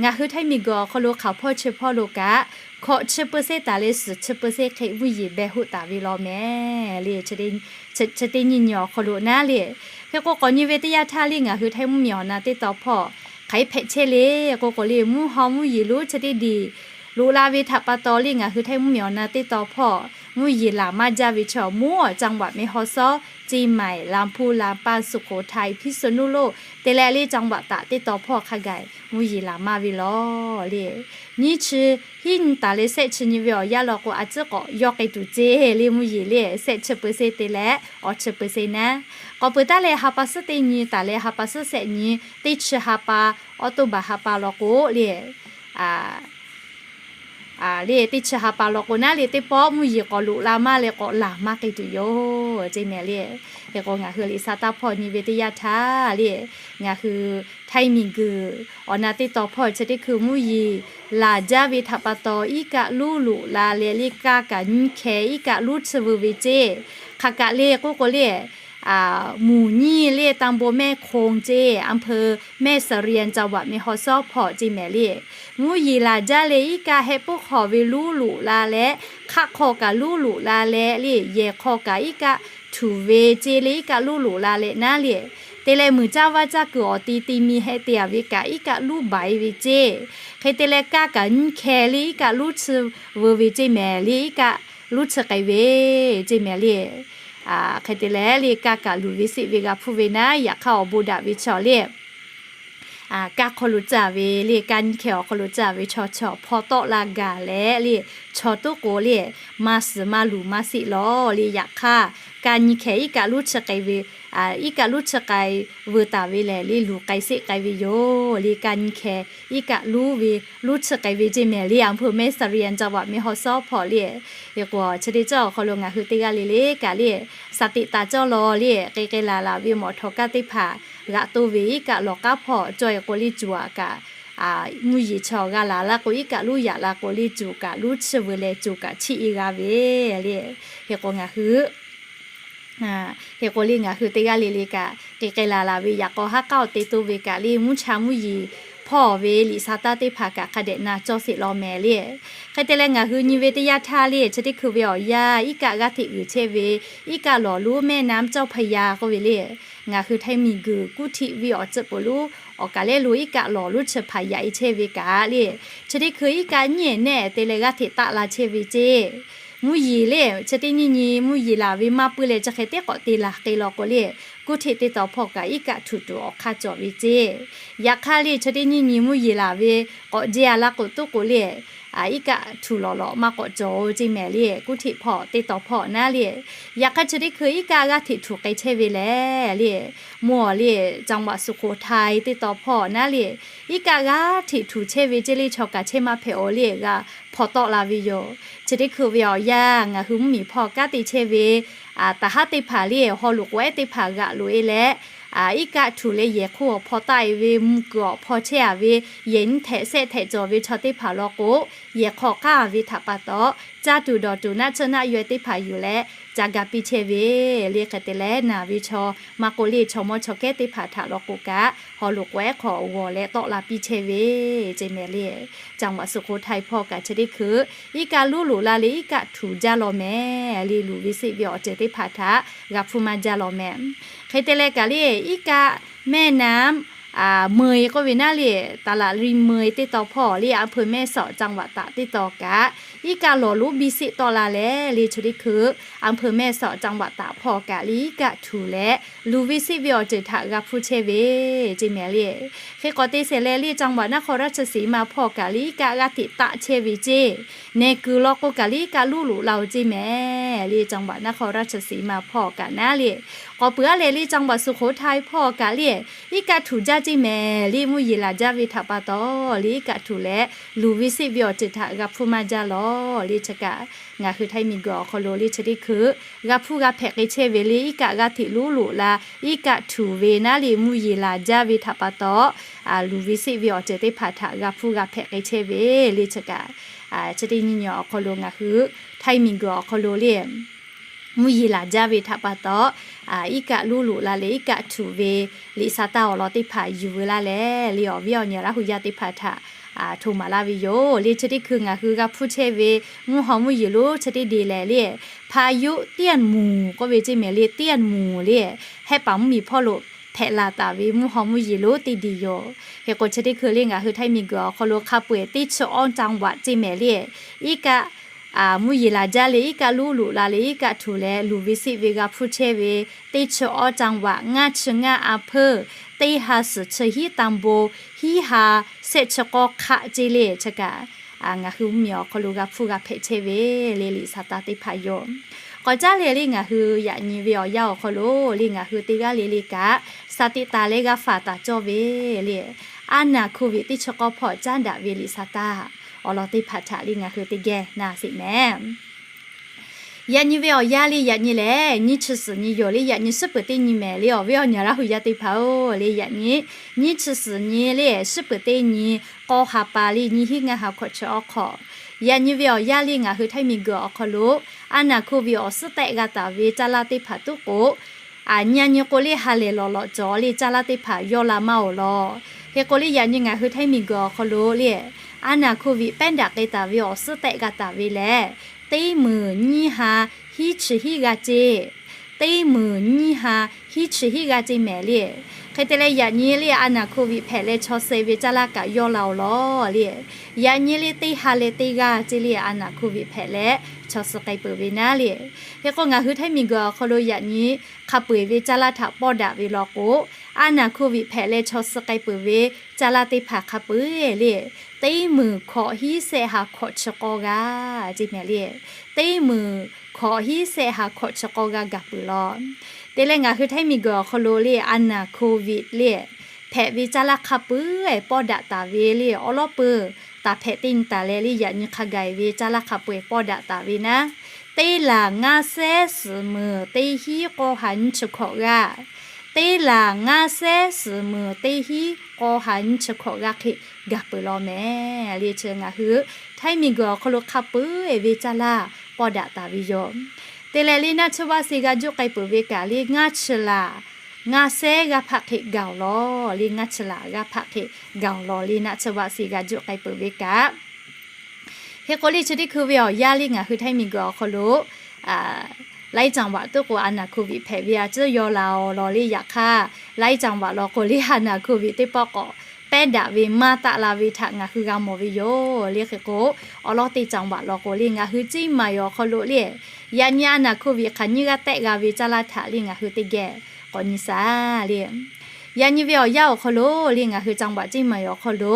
Ngaˬ hui Htaiˇ miˬguiˬ awˬ hk'aw lo hk'aoˍ hpawˇ chi hpawˇ lo kaꞈ hkawꞈ chi เปอร์เซ็นต์ taˍ leh suhˍ chi เปอร์เซ็นต์ hk'e mvuhˇ yeˬ beh hoˆ taˍ ve law mehˍ le. Chi teˇ nyi nyi awˬ hk'aw lo naˉ le. Hk'e k'o k'awꞈ nyi ve teˇ yanˇ htaˇ le ngaˬ hui Htaiˇ mvuhˇmiˬ awˬ na teˇ taw hpawˇ hk'aˬ hk'e hpehꞈ chehˇ le k'o k'o le mvuhˇ haw mvuhˇ yeˬ lonˉ chi teˇ diˬ loꞈ la ve htaꞈ pa taw le ngaˬ hui Htaiˇ mvuhˇmiˬ awˬ na teˇ taw hpawˇ mvuhˇ yeˬ laˬ maˇ jaˇ ve chaw mvuhˇ จังหวัดแม่ฮ่องสอน, เชียงใหม่, ลำพูน, ลำปาง, สุโขทัย, พิษณุโลก te leh le จังหวัดตาก teˇ taw hpawˇ hk'a gaˬ mvuhˇ yeˬ laˬ maˇ ve law le. Nyiˇ chi hiˉ nyi taˍ leh shehˆ chi nyi ve awˬ yanˇ law k'o a ciˉ k'awꞈ yawˇ k'ai tuˬ ceˇ le mvuhˇ yeˬ le shehˆ chi เปอร์เซ็นต์ te leh awˬ chi เปอร์เซ็นต์ naˉ. K'awꞈ peuˬ taˉ leh ha pa suhˉ teˇ nyi taˍ leh ha pa suhˉ shehˆ nyi teˇ chi ha pa, October ha pa law k'o le le teˇ chi ha pa law k'o naˉ le teˇ pawˆ mvuhˇ yeˬ k'awꞈ loꞈ la maˇ leh k'awꞈ laˬ maˇ k'ai tuˬ yoˬ ceˇ mehˍ le. Hk'e k'o ngaˬ hui liꞈ sa taˇ hpawˇ nyi ve teˇ yanˇ htaˇ le ngaˬ hui Htaiˇ miˬguiˬ awˬ na teˇ taw hpawˇ chi teˇ hkui mvuhˇ yeˬ laˬ jaˇ ve htaꞈ pa taw iˉ kaˆ luˉ loꞈ la leh le kaˇ kaꞈ nyiˇ hkeh iˉ kaˆ luˉ chi veu ve ceˇ. Hk'aˬ kaꞈ le k'oˆ k'o le หมู่ nyiˇ le ตำบลแม่คง ceˇ, อำเภอแม่เสรียง จังหวัดแม่ฮ่องสอน hpawˇ ceˇ mehˍ le. Mvuhˇ yeˬ laˬ jaˇ leh iˉ kaˆ heh puiˉ hk'awꞈ ve luˉ loꞈ la leh hk'aˆ hk'aw kaꞈ luˉ loꞈ la leh le yehˬ hk'aw kaꞈ iˉ kaˆ htuꞈ ve ceˇ le iˉ kaˆ luˉ loꞈ la leh naˉ le. Te leh muiˬ caˇ vaˇ caˇ kuiˬ awˬ ti ti mi heh te a ve kaꞈ iˉ kaˆ luˉ baiˍ ve ceˇ. Hk'e te leh kaˇ kaꞈ nyiˇ hkeh le iˉ kaˆ luˉ chi veu ve ceˇ mehˍ le iˉ kaˆ luˉ chi k'ai ve ceˇ mehˍ le. Hk'e te leh le kaˇ kaꞈ luˬ ve seˆ ve g'a hpuˇ ve naˉ yaꞈ hk'aˇ awˬ bon daꞈ ve chaw le kaˇ hk'aw lo tcuh ve le kaˇ nyiˇ hkeh awˬ hk'aw lo tcuh ve chaw chi hpaw tawˆ la gaˬ leh le chaw toˉ k'o le maˇ suhˍ maˇ luˬ maˇ seˆ law le yaꞈ hk'aˇ kaˇ nyiˇ hkeh iˉ kaˆ luˉ chi k'ai ve iˉ kaˆ luˉ chi k'ai veu taˍ ve lehˬ le luˬ k'ai seˆ k'ai ve yoˬ le kaˇ nyiˇ hkeh iˉ kaˆ luˉ ve luˉ chi k'ai ve ceˇ mehˍ le อำเภอแม่เสรียง จังหวัดแม่ฮ่องสอน hpawˇ le. Hk'e k'o chi teˇ cawˇ awˬ hk'aw lo ngaˬ hui teˇ g'aˇ le le kaꞈ le shaˍ teꞈ taˍ cawˇ law le k'ai k'ai laˬ laˬ ve mawˬ htawꞈ kaˇ teˇ hpaˍ g'aꞈ to ve iˉ kaˆ lawˬ k'aˉ hpawˇ cawˇ e k'o le cuˬ aꞈ kaꞈ mvuhˇ yeˬ chaw g'a laˬ la k'o iˉ kaˆ luˉ yaꞈ la k'o le cuˬ kaꞈ luˉ chi veu leh cuˬ kaꞈ chiˇ e g'a ve le. Hk'e k'o ngaˬ hui hk'e k'o le ngaˬ hui teˇ g'aˇ le le kaꞈ k'ai k'ai laˬ laˬ ve yaꞈ k'aw haˉ k'aˉ awˬ te to ve kaꞈ le mvuhˇ cha mvuhˇ yeˬ hpawˇ ve liꞈ sa taˇ teˇ hpaˍ kaꞈ hk'a dehꞈ na cawˇ sheˍ law mehˍ le. Hk'e te leh ngaˬ hui nyi ve teˇ yanˇ htaˇ le chi teˇ hkui ve awˬ yanˇ iˉ kaˆ g'aˇ hteꞈ uiˍ chehˇ ve iˉ kaˆ lawˬ lonˉ แม่น้ำเจ้าพระยา k'oˆ ve le ngaˬ hui Htaiˇ miˬguiˬ kuˇ htiˆ ve awˬ ceuˬ peuˬ lonˉ awˬ kaˍ lehˉ lo iˉ kaˆ lawˬ lonˉ chi hpaˍ yaꞈ e chehˇ ve kaꞈ le chi teˇ hkui iˉ kaˆ nyiˇ nehˆ te leh g'aˇ hteꞈ taˆ la chehˇ ve ceˇ. Mvuhˇ yeˬ le chi teˇ nyiˇ nyi mvuhˇ yeˬ laˬ ve maˇ puiˉ leh chi hk'e teˇ k'awꞈ te laˬ k'e law k'o le kuˇ htiˆ teˇ taw hpawˇ kaꞈ iˉ kaˆ htuꞈ tuˬ awˬ hk'aˇ cawˬ ve ceˇ. Yaꞈ hk'aˇ le chi teˇ nyiˇ nyi mvuhˇ yeˬ laˬ ve k'awꞈ jehˇ a la k'o toˉ k'o le iˉ kaˆ htuꞈ lawꞈ lawꞈ maˇ k'awꞈ cawˬ ceˇ mehˍ le kuˇ htiˆ hpawˇ teˇ taw hpawˇ naˉ le. Yaꞈ hk'aˇ chi teˇ hkui iˉ kaˆ g'aˇ hteꞈ htuꞈ k'ai chehˇ ve lehˬ le mvuhˇ awˬ le จังหวัดสุโขทัย teˇ taw hpawˇ naˉ le iˉ kaˆ g'aˇ hteꞈ htuꞈ chehˇ ve ceˇ le chaw kaꞈ chehˇ maˇ hpehꞈ awˬ le g'a hpaw tawˆ la ve yoˬ. Chi teˇ hkui ve awˬ yanˇ ngaˬ hui mvuhˇmiˬ hpawˇ kanˉ te chehˇ ve taˍ haˉ teˇ hpaˍ le haw loꞈ k'oˍ ehˉ teˇ hpaˍ g'aꞈ loꞈ e leh iˉ kaˆ htuꞈ leh yehˬ hk'oˆ awˬ hpaw taˆ e ve mvuhˇ kuiˬ awˬ hpaw chehˇ a ve yehˬ nyiˇ htehꞈ shehˆ htehꞈ cawˬ ve chaw teˇ hpaˍ law k'o yehˬ hk'aw k'aˉ ve htaꞈ pa taw caˇ tuˬ dawˬ tuˬ naˆ tsuhˇ naˆ yaweh teˇ hpaˍ yuˬ leh ca ga piˇ chehˇ ve le hk'e te leh naˬ ve chaw maˇ k'oˆ le chaw mawˇ chaw kehˉ teˇ hpaˍ htaꞈ law k'o kaꞈ haw loꞈ k'oˍ ehˉ hk'aw g'awˬ leh tawˆ la piˇ chehˇ ve ceˇ mehˍ le. จังหวัดสุโขทัย hpawˇ kaꞈ chi teˇ hkui iˉ kaˆ luˉ loꞈ la le iˉ kaˆ htuꞈ jaˇ law mehˍ le luˬ ve seˆ ve awˬ ceuˬ teˇ hpaˍ htaꞈ g'a hpuˇ maˇ jaˇ law mehˍ. Hk'e te leh kaꞈ le iˉ kaˆ แม่น้ำ meuˇ k'oˆ ve naˉ le ตลาดริมเมย teˇ taw hpawˇ le อำเภอแม่สอด จังหวัดตาก teˇ taw kaꞈ iˉ kaˆ lawˬ lonˉ biˇ seˆ tawˆ la leh le chi teˇ hkui อำเภอแม่สอด จังหวัดตาก hpawˇ kaꞈ le iˉ kaˆ htuꞈ leh luˬ ve seˆ ve awˬ ceuˬ htaꞈ g'a hpuˇ chehˇ ve ceˇ mehˍ le. Hk'e k'awꞈ te shehˍ leh le จังหวัดนครราชสีมา hpawˇ kaꞈ le iˉ kaˆ g'aˇ hteꞈ taˆ chehˇ ve ceˇ. Nehˬ kuiˬ law k'o kaꞈ le iˉ kaˆ luˉ loꞈ la oˬ ceˇ mehˍ le จังหวัดนครราชสีมา hpawˇ kaꞈ naˉ le. K'awꞈ peuˬ aˉ leh le จังหวัดสุโขทัย hpawˇ kaꞈ le iˉ kaˆ htuꞈ jaˇ teˇ mehˍ le mvuhˇ yeˬ laˬ jaˇ ve htaꞈ pa taw le, iˉ kaˆ htuꞈ leh luˬ ve seˆ ve awˬ ceuˬ htaꞈ g'a hpfuhˇ maˇ jaˇ lawˬ le. Chi kaꞈ ngaˬ hui htaiˇ miˬguiˬ awˬ hk'aw lo le chi teˇ hkui g'a hpfuhˇ g'a hpehꞈ k'ai chehˇ ve le, iˉ kaˆ g'aˇ hteꞈ lonˉ loꞈ la, iˉ kaˆ htuꞈ ve naˉ le mvuhˇ yeˬ laˬ jaˇ ve htaꞈ pa taw, luˬ ve seˆ ve awˬ ceuˬ teˇ hpaˍ htaꞈ g'a hpfuhˇ g'a hpehꞈ k'ai chehˇ ve le. Chi kaꞈ chi teˇ nyi nyi awˬ hk'aw lo ngaˬ hui htaiˇ miˬguiˬ awˬ hk'aw lo le mvuhˇ yeˬ laˬ jaˇ ve htaꞈ pa taw, iˉ kaˆ lonˉ loꞈ la leh iˉ kaˆ htuꞈ ve liꞈ sa taˇ awˬ lawn teˇ hpaˍ yuˬ veu laˇ leh le, awˬ viˉ awˬ nyi Laˇ hu yaˇ teˇ hpaˍ htaꞈ hto maˍ laˇ ve yoˬ le. Chi teˇ hkui ngaˬ hui g'a hpuˇ chehˇ ve mvuhˇ haw mvuhˇ yeˬ lonˉ chi teˇ de lehˬ le, พายุ Tianmu k'oˆ ve ceˇ mehˍ le, Tianmu le, hehˆ paˍ mvuhˇ miˬ hpawˇ lo hpehꞈ la taˍ ve mvuhˇ haw mvuhˇ yeˬ lonˉ teˇ de yoˬ. Hk'e k'o chi teˇ hkui le ngaˬ hui htaiˇ miˬguiˬ awˬ hk'aw lo hk'a peu-eˬ teˇ chi awˇ จังหวัด ceˇ mehˍ le, iˉ kaˆ mvuhˇ yeˬ laˬ jaˇ le, iˉ kaˆ lonˉ loꞈ la le, iˉ kaˆ htuꞈ leh luˬ ve seˆ ve g'a hpuˇ chehˇ ve teˇ chi awˇ จังหวัด ngaˇ chi ngaˇ a hpeuˇ, teˇ ha suhˍ chi hiˉ ตำบล, hiˉ ha shehˆ chi k'awˇ hk'aˆ ceˇ le. Chi kaꞈ ngaˬ hui mvuhˇ miˬ awˬ hk'aw lo g'a hpuˇ g'a hpehꞈ chehˇ ve le liꞈ sa taˇ teˇ hpaˍ yoˬ. K'awꞈ caˉ leh le ngaˬ hui yaꞈ nyi ve awˬ yanˇ awˬ hk'aw lo le ngaˬ hui teˇ g'aˇ le le kaꞈ สติ taˍ leh g'a faˍ taˍ cawˇ ve le, aˉ naˬ โควิด teˇ chi k'awˇ hpawˇ caˉ daꞈ ve liꞈ sa taˇ awˬ lawn teˇ hpaˍ htaꞈ le ngaˬ hui teˇ geh na sheˍ mehˍ. Yaꞈ nyi ve awˬ yanˇ le yaꞈ nyi lehˬ nyiˇ chi suhˍ nyi yoˬ le. Yaꞈ nyi shiˉ peuˍ teˇ nyi mehˍ le, awˬ viˉ awˬ nyi Laˇ hu yaˇ teˇ hpaˍ-oˬ le, yaꞈ nyi nyiˇ chi suhˍ nyi le shiˉ peuˍ teˇ nyi, k'awˇ ha pa le nyiˇ hinˉ ngaˇ ha hkawꞈ chi awˇ hk'awꞈ. Yaꞈ nyi ve awˬ yanˇ le ngaˬ hui htaiˇ miˬguiˬ awˬ hk'aw lo aˉ naˬ โควิด awˬ suhˉ tehˆ g'a taˍ ve caˇ lanˇ teˇ hpaˍ tuˉ k'o, nyi a nyi k'o le ha lehˬ lawꞈ lawꞈ cawˬ le caˇ lanˇ teˇ hpaˍ yawˇ la maˇ oˬ law. Hk'e k'o le yaꞈ nyi ngaˬ hui htaiˇ miˬguiˬ awˬ hk'aw lo le aˉ naˬ โควิด pehˉ daꞈ k'ai taˍ ve awˬ suhˉ tehˆ g'a taˍ ve lehˬ, teˇ meunˍ nyiˇ ha hiˉ chi hiˉ g'aˇ ceˇ. Teˇ meunˍ nyiˇ ha hiˉ chi hiˉ g'aˇ ceˇ mehˍ le. Hk'e te leh yaꞈ nyi le aˉ naˬ โควิด hpehꞈ leh chaw suh ve caˇ lanˇ kaꞈ yawˇ la oˬ law le. Yaꞈ nyi le teˇ ha leh teˇ g'aˇ ceˇ le aˉ naˬ โควิด hpehꞈ leh chaw suh k'ai peuˬ ve naˉ le. Hk'e k'o ngaˬ hui htaiˇ miˬguiˬ awˬ hk'aw lo yaꞈ nyi hk'a peu-eˬ ve caˇ lanˇ htaꞈ pawˇ daꞈ ve law k'o, aˉ naˬ โควิด hpehꞈ leh chaw suh k'ai peuˬ ve caˇ lanˇ teˇ hpaˍ hk'a peu-eˬ le, teˇ meunˍ hkawꞈ hiˉ shehˆ ha hkawꞈ chi k'awˇ g'aˇ ceˇ mehˍ le. Teˇ meunˍ hkawꞈ hiˉ shehˆ ha hkawꞈ chi k'awˇ g'aˇ gaˬ peuˬ law. Te leh ngaˬ hui htaiˇ miˬguiˬ awˬ hk'aw lo le aˉ naˬ โควิด le hpehꞈ ve caˇ lanˇ hk'a peu-eˬ pawˇ daꞈ taˍ ve le awˉ lawˉ peuˬ taˍ hpehꞈ teˇ nyi taˍ leh le yaꞈ nyi hk'a gaˬ ve caˇ lanˇ hk'a peu-eˬ pawˇ daꞈ taˍ ve naˉ, teˇ laˬ ngaˇ sehˉ suhˍ meunˍ teˇ hiˉ k'awˇ ha nyiˇ chi hkawꞈ g'aˇ, teˇ laˬ ngaˇ sehˉ suhˍ meunˍ teˇ hiˉ k'awˇ ha nyiˇ chi hkawꞈ g'aˇ hk'e gaˬ peuˬ law mehˍ le. Chi ngaˬ hui htaiˇ miˬguiˬ awˬ hk'aw lo hk'a peu-eˬ ve caˇ lanˇ pawˇ daꞈ taˍ ve yoˬ. Te leh le naˆ tsuhˇ vaˆ se g'a juˆ k'ai peuˬ ve kaꞈ le ngaˇ chi laˬ ngaˇ sehˉ g'aˇ hpaˆ hk'e gaˬ oˬ law le, ngaˇ chi laˬ g'aˇ hpaˆ hk'e gaˬ oˬ law le naˆ tsuhˇ vaˆ se g'a juˆ k'ai peuˬ ve kaꞈ. Hk'e k'o le chi teˇ hkui ve awˬ yanˇ le ngaˬ hui htaiˇ miˬguiˬ awˬ hk'aw lo laiˉ จังหวัด tuˉ k'o aˉ naˬ โควิด hpehꞈ ve a ciˉ yawˇ la oˬ law le. Yaꞈ hk'aˇ laiˉ จังหวัด law k'o le aˉ naˬ โควิด teˇ pawˆ k'awꞈ pehˉ daꞈ ve maˇ taˆ la ve htaꞈ ngaˬ hui g'a mawˬ ve yoˬ le. Hk'e k'o awˉ lawˉ teˇ จังหวัด law k'o le ngaˬ hui Ciˇ maˍ yoˬ awˬ hk'aw lo le yaꞈ nyi aˉ naˬ โควิด hk'aˬ nyiˇ g'aˇ tehˆ g'a ve caˇ lanˇ htaꞈ le ngaˬ hui teˇ geh k'awꞈ nyi shaˍ le. Yaꞈ nyi ve awˬ yanˇ awˬ hk'aw lo le ngaˬ hui จังหวัด Ciˇ maˍ yoˬ awˬ hk'aw lo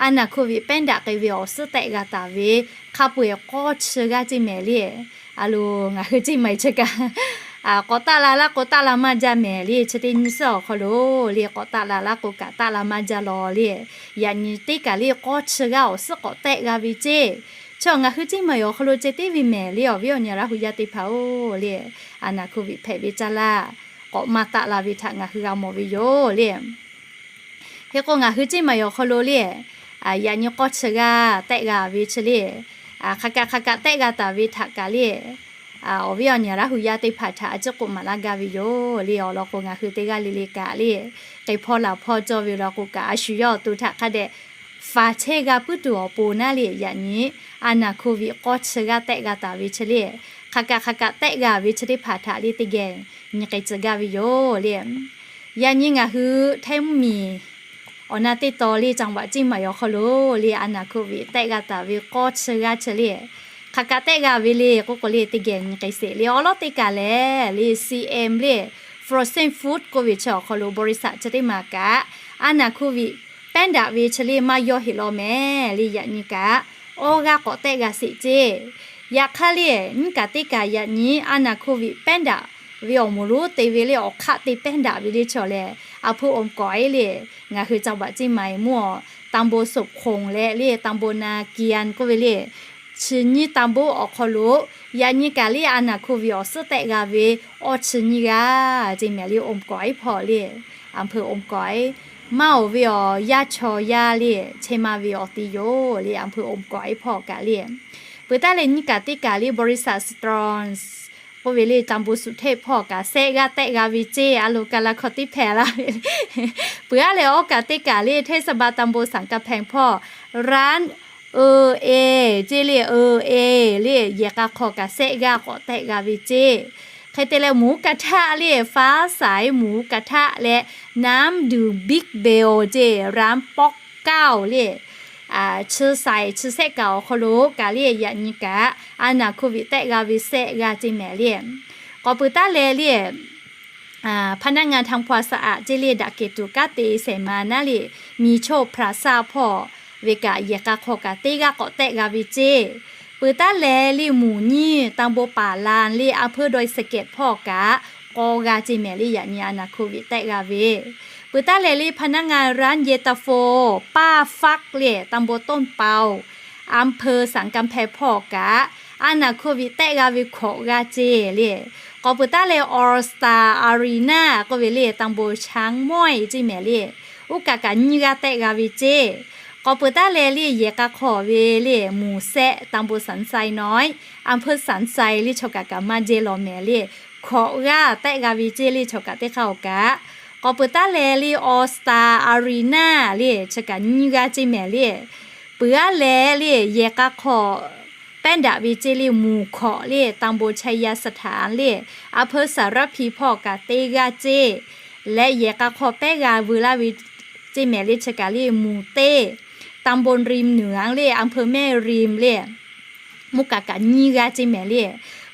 aˉ naˬ โควิด pehˉ daꞈ k'ai ve awˬ suhˉ tehˆ g'a taˍ ve hk'a peu-eˬ k'awˇ chi g'aˇ ceˇ mehˍ le. A lo ngaˬ hui Ciˇ maˍ chi kaꞈ k'awꞈ taˆ la laˇ k'o taˆ la maˇ jaˇ mehˍ le. Chi teˇ nyi suhˉ awˬ hk'aw lo le k'awꞈ taˆ la laˇ k'o kaꞈ taˆ la maˇ jaˇ law le. Yaꞈ nyi teˇ kaˬ le k'awˇ chi g'aˇ awˬ suhˉ k'awꞈ tehˆ g'a ve ceˇ. Chi ngaˬ hui Ciˇ maˍ yoˬ awˬ hk'aw lo ceh teˇ ve mehˍ le awˬ viˉ awˬ nyi Laˇ hu yaˇ teˇ hpaˍ-oˬ le, aˉ naˬ โควิด hpehꞈ ve caˇ lanˇ k'awꞈ maˇ taˆ la ve htaꞈ ngaˬ hui g'a mawˬ ve yoˬ le. Hk'e k'o ngaˬ hui Ciˇ maˍ yoˬ awˬ hk'aw lo le yaꞈ nyi k'awˇ chi g'aˇ tehˆ g'a ve chi le, hk'aˬ kaꞈ hk'aˬ kaꞈ tehˆ g'a taˍ ve htaꞈ kaꞈ le awˬ viˉ awˬ nyi Laˇ hu yaˇ teˇ hpaˍ htaꞈ a ciˉ k'oˆ maˍ laˇ gaˇ ve yoˬ le. Awˬ lawn k'o ngaˬ hui teˇ g'aˇ le le kaꞈ le k'e hpawˇ laˬ hpawˇ cawˇ ve law k'o kaꞈ a shu yawˇ awˬ to htaꞈ hk'a dehꞈ faˍ chehˇ g'a puiˉ tuˬ awˬ pon naˉ le yaꞈ nyi aˉ naˬ โควิด k'awˇ chi g'aˇ tehˆ g'a taˍ ve chi le, hk'aˬ kaꞈ hk'aˬ kaꞈ tehˆ g'a ve chi teˇ hpaˍ htaꞈ le teˇ geh nyi k'ai tcuh gaˇ ve yoˬ le. Yaꞈ nyi ngaˬ hui htaiˇ mvuhˇ miˬ awˬ na teˇ taw le จังหวัด Ciˇ maˍ yoˬ awˬ hk'aw lo le aˉ naˬ โควิด tehˆ g'a taˍ ve k'awˇ chi g'aˇ chi le, hk'aˬ kaꞈ tehˆ g'a ve le k'oˆ k'o le teˇ geh nyi k'ai sheˍ le. Awˉ lawˉ teˇ kaˬ lehˬ le C M le frozen food k'oˆ ve chi awˬ hk'aw lo บริษัท chi teˇ maˬ kaꞈ aˉ naˬ โควิด pehˉ daꞈ ve chi le maˇ yawˇ heˆ law mehˍ le yaꞈ nyi kaꞈ awˇ g'aˇ k'awꞈ tehˆ g'a sheˍ ceˇ. Yaꞈ hk'aˇ le nyiˇ kaˬ teˇ kaˬ yaꞈ nyi aˉ naˬ โควิด pehˉ daꞈ ve awˬ moˍ lonˉ te ve le awˬ hk'aˆ te pehˇ daꞈ ve le chaw lehˬ, อำเภออมก๋อย le, ngaˬ hui จังหวัดเชียงใหม่ mvuhˇ ตำบลศพโขง leh le ตำบลนาเกียน k'oˆ ve le, chi nyiˇ ตำบล awˬ hk'aw lo yaꞈ nyi kaꞈ le อาณา โควิด awˬ suhˉ tehˆ g'a ve awˇ chi nyiˇ g'aˇ ceˇ mehˍ le. อมก๋อย hpawˇ le, อำเภออมก๋อย, maˇ oˬ ve awˬ yaˇ chaw yaˇ le, chehˇ maˇ ve awˬ ti yoˬ le อำเภออมก๋อย hpawˇ kaꞈ le. Peuˬ taˉ leh nyiˇ kaꞈ teˇ kaꞈ le บริษัท Strong k'oˆ ve le ตำบลสุเทพ hpawˇ kaꞈ sehˆ g'aˇ tehˆ g'a ve ceˇ, a loˍ kaˬ la hkawˇ teˇ hpehꞈ la ve. Peuˬ aˉ leh awˇ kaꞈ teˇ kaꞈ le เทศบาลตำบลสันกำแพง hpawˇ ร้าน เออเอ ceˇ le, เออเอ le yehˬ k'a hk'aw kaꞈ sehˆ g'aˇ k'awꞈ tehˆ g'a ve ceˇ. Hk'e te leh หมูกระทะ le, faˉ saiˉ หมูกระทะ leh น้ำดื่ม Big Bell ceˇ, ร้านป๊อกเก้า le, chi saiˍ chi sehˆ kaꞈ awˬ hk'aw lo kaꞈ le yaꞈ nyi kaꞈ อาณา โควิด tehˆ g'a ve sehˆ g'aˇ ceˇ mehˍ le. K'awꞈ peuˬ taˉ leh le พนักงานทำความสะอาด ceˇ le, daꞈ kehˬ tuˬ kanˉ te shehˍ ma naˉ le, มีโชค พลาซ่า hpawˇ ve kaꞈ yehˬ k'a hk'aw kaꞈ teˇ g'aˇ k'awꞈ tehˆ g'a ve ceˇ. Peuˬ taˉ leh le หมู่ยี่ ตำบลป่าลาน le อำเภอดอยสะเก็ด hpawˇ kaꞈ k'awˇ g'aˇ ceˇ mehˍ le, yaꞈ nyi อาณา โควิด tehˆ g'a ve. Peuˬ taˉ leh le พนักงานร้านเย็นตาโฟ ป้าฟัก le ตำบลต้นเปา อำเภอสันกำแพง hpawˇ kaꞈ อาณา โควิด tehˆ g'a ve hkawꞈ g'aˇ ceˇ le. K'awꞈ peuˬ taˉ leh All Star Arena k'oˆ ve le ตำบลช้างม้อย ceˇ mehˍ le, oˇ kaꞈ kaꞈ nyiˇ g'aˇ tehˆ g'a ve ceˇ. K'awꞈ peuˬ taˉ leh le yehˬ k'a hk'aw ve le หมู่แซะ ตำบลสันทรายน้อย อำเภอสันทราย le chaw kaꞈ kaꞈ maˇ jehˇ lawˬ mehˍ le, hkawꞈ g'aˇ tehˆ g'a ve ceˇ le chaw kaꞈ teˇ hk'aˇ awˬ kaꞈ. K'awꞈ peuˬ taˉ leh le All Star Arena le chi kaꞈ nyiˇ g'aˇ ceˇ mehˍ le. Peuˬ aˉ leh le yehˬ k'a hk'aw pehˇ daꞈ ve ceˇ le หมู่หก le ตำบลชัยสถาน le อำเภอสารพี hpawˇ kaꞈ teˇ g'aˇ ceˇ. Leh yehˬ k'a hk'aw pehˇ g'a veu laˇ ve ceˇ mehˍ le chi kaꞈ le หมู่เจ็ด ตำบลริมเหนือ le อำเภอแม่ริม le, mvuhˇ kaꞈ kaꞈ nyiˇ g'aˇ ceˇ mehˍ le.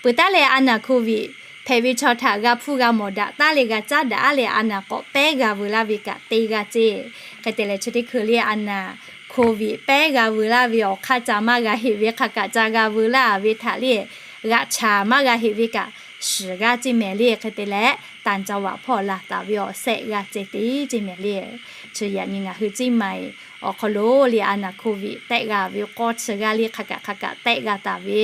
Peuˬ taˉ leh อาณา โควิด hpehꞈ ve chaw htaꞈ g'a hpuˇ g'a mawˬ daꞈ taˉ leh g'a caˉ daꞈ aˉ leh อาณา k'awꞈ pehˇ g'a veu laˇ ve kaꞈ teˇ g'aˇ ceˇ. Hk'e te leh chi teˇ hkui le อาณา โควิด pehˇ g'a veu laˇ ve awˬ hk'aˇ ca maˇ g'a heꞈ ve hk'a kaꞈ ca g'a veu laˇ ve htaꞈ le g'aꞈ chaˍ maˇ g'a heꞈ ve kaꞈ shiˍ g'aˇ ceˇ mehˍ le. Hk'e te leh ต่างจังหวัด hpawˇ laˬ taˍ ve awˬ sehˆ g'aˇ ceˇ te ceˇ mehˍ le. Chi yaꞈ nyi ngaˬ hui เชียงใหม่ awˬ hk'aw lo le อาณา โควิด tehˆ g'a ve k'awˇ chi g'aˇ le hk'a kaꞈ hk'a kaꞈ tehˆ g'a taˍ ve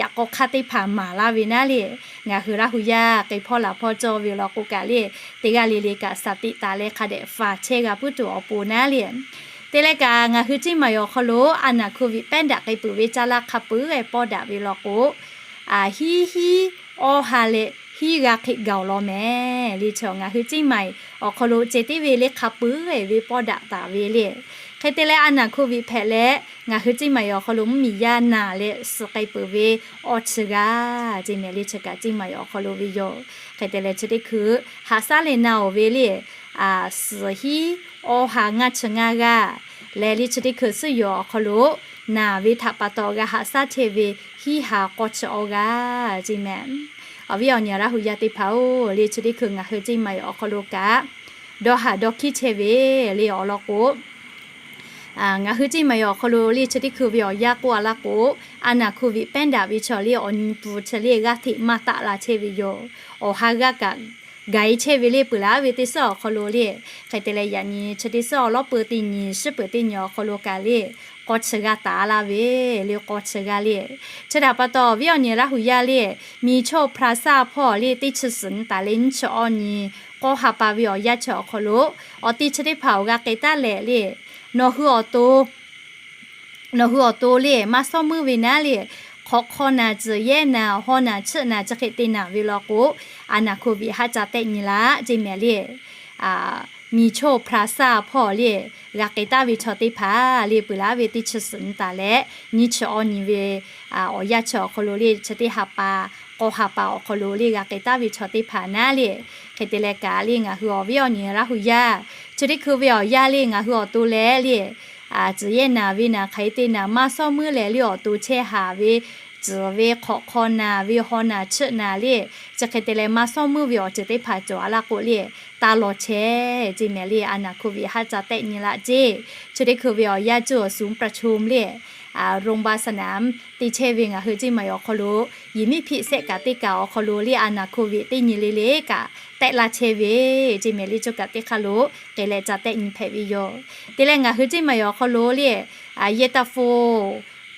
yaꞈ k'aw hk'aˇ teˇ hpaˍ maˍ laˇ ve naˉ le, ngaˬ hui Laˇ hu yaˇ k'e hpawˇ laˬ hpawˇ cawˇ ve law k'o kaꞈ le, teˇ g'aˇ le le kaꞈ สติ taˍ leh hk'a dehꞈ faˍ chehˇ g'a puiˉ tuˬ awˬ pon naˉ le. Te leh kaꞈ ngaˬ hui เชียงใหม่ awˬ hk'aw lo อาณา โควิด pehˇ daꞈ k'ai peuˬ ve caˇ laˇ hk'a peuˬ e pawˇ daꞈ ve law k'o, hiˉ hiˉ awˇ ha leh hiˉ g'a hk'e gaˬ-oˬ law mehˍ le. Chi ngaˬ hui เชียงใหม่ awˬ hk'aw lo ceh tiˉ ve le hk'a peuˬ e ve pawˇ daꞈ taˍ ve le. Hk'e te leh อาณา โควิด hpehꞈ leh ngaˬ hui เชียงใหม่ awˬ hk'aw lo mvuhˇ miˬ yaˇ naˬ leh suhˍ k'ai peuˬ ve awˇ chi g'aˇ ceˇ mehˍ le. Chi kaꞈ เชียงใหม่ awˬ hk'aw lo ve yoˬ. Hk'e te leh chi teˇ hkui haꞈ shaˉ leh na-oˬ ve le, suhˍ hiˉ awˇ ha ngaˇ chi ngaˇ g'aˇ leh le chi teˇ hkui suhˉ yoˬ awˬ hk'aw lo naˬ ve htaꞈ pa taw g'a haꞈ shaˉ chehˇ ve hiˉ ha k'awˇ chi awˇ g'aˇ ceˇ mehˍ. Awˬ viˉ awˬ nyi Laˇ hu yaˇ teˇ hpaˍ-oˬ, le chi teˇ hkui ngaˬ hui เชียงใหม่ awˬ hk'aw lo kaꞈ dawˇ haˍ dawˇ hkiˉ chehˇ ve le awˬ lawn k'o, ngaˬ hui เชียงใหม่ awˬ hk'aw lo le chi teˇ hkui ve awˬ yanˇ k'oˆ a laˇ k'o, อาณา โควิด pehˇ daꞈ ve chaw le awˬ nyi pfuhˍ chi le g'aˇ hteꞈ maˇ taˆ la chehˇ ve yoˬ. Awˬ ha g'aˇ kaꞈ gaˬ-e chehˇ ve le peuˬ laˇ ve teˇ suhˉ awˬ hk'aw lo le. Hk'e te leh yaꞈ nyi chi teˇ suhˉ awˬ lawˉ peu teˇ nyi, shiˉ peuˬ teˇ nyi awˬ hk'aw lo kaꞈ le k'awˇ chi g'aˇ taˍ laˇ ve le, k'awˇ chi g'aˇ le. Chi htaꞈ pa taw awˬ viˉ awˬ nyi Laˇ hu yaˇ le, มีโชค พลาซ่า hpawˇ le teˇ chi suhˍ nyi taˍ leh nyiˇ chi awˇ nyi k'awˇ ha pa ve awˬ yanˇ chi awˬ hk'aw lo awˬ ti chi teˇ hpaˍ awˬ g'a k'ai taˉ leh le, nawˬ hui awˬ to nawˬ hui awˬ to le maˇ shawˉ meuˇ ve naˉ le, hk'awꞈ hk'aw naˬ, tcuhˍ yehˇ naˬ, haw naˬ, chiˆ naˬ, chi hk'e te naˬ ve law k'o, อาณา โควิด haˆ ca tehˆ nyi laˇ ceˇ mehˍ le. มีโชค พลาซ่า hpawˇ le g'a k'ai taˉ ve chaw teˇ hpaˍ le peuˬ laˇ ve teˇ chi suhˍ nyi taˍ leh nyiˇ chi awˇ nyi ve awˬ yanˇ chi awˬ hk'aw lo le chi teˇ ha pa, k'awˇ ha pa awˬ hk'aw lo le g'a k'ai taˉ ve chaw teˇ hpaˍ naˉ le. Hk'e te leh kaꞈ le ngaˬ hui awˬ viˉ awˬ nyi Laˇ hu yaˇ, chi teˇ hkui ve awˬ yanˇ le ngaˬ hui awˬ to leh le, tcuhˍ yehˇ naˬ ve naˬ, hk'aˬ hk'e te naˬ, maˇ shawˉ meuˇ leh le awˬ to chehˇ haˍ ve, tcuhˍ ve, hk'awꞈ hk'aw naˬ ve, haw naˬ, chiˆ naˬ le, chi hk'e te leh maˇ shawˉ meuˇ ve awˬ ceuˬ teˇ hpaˍ cawˬ a laˇ k'o le, taˇ law chehˇ ceˇ mehˍ le. อาณา โควิด haˆ ca tehˆ nyi laˇ ceˇ. Chi teˇ hkui ve awˬ yanˇ จุดศูนย์ประชุม le, โรงพยาบาลสนาม te chehˇ ve ngaˬ hui ceˇ maˬ awˬ hk'aw lo, yehˬ miˉ hpiꞈ sehˆ kaꞈ teˇ kaꞈ awˬ hk'aw lo le a naˬ hkoˍ viꞈ teˇ nyi le le kaꞈ tehˆ laˇ chehˇ ve ceˇ mehˍ le. Choˬ kaꞈ teˇ hk'aˇ lo k'ai leh ca tehˆ nyi hpehꞈ ve yoˬ. Te leh ngaˬ hui ceˇ maˬ awˬ hk'aw lo le, yehˬ ta fo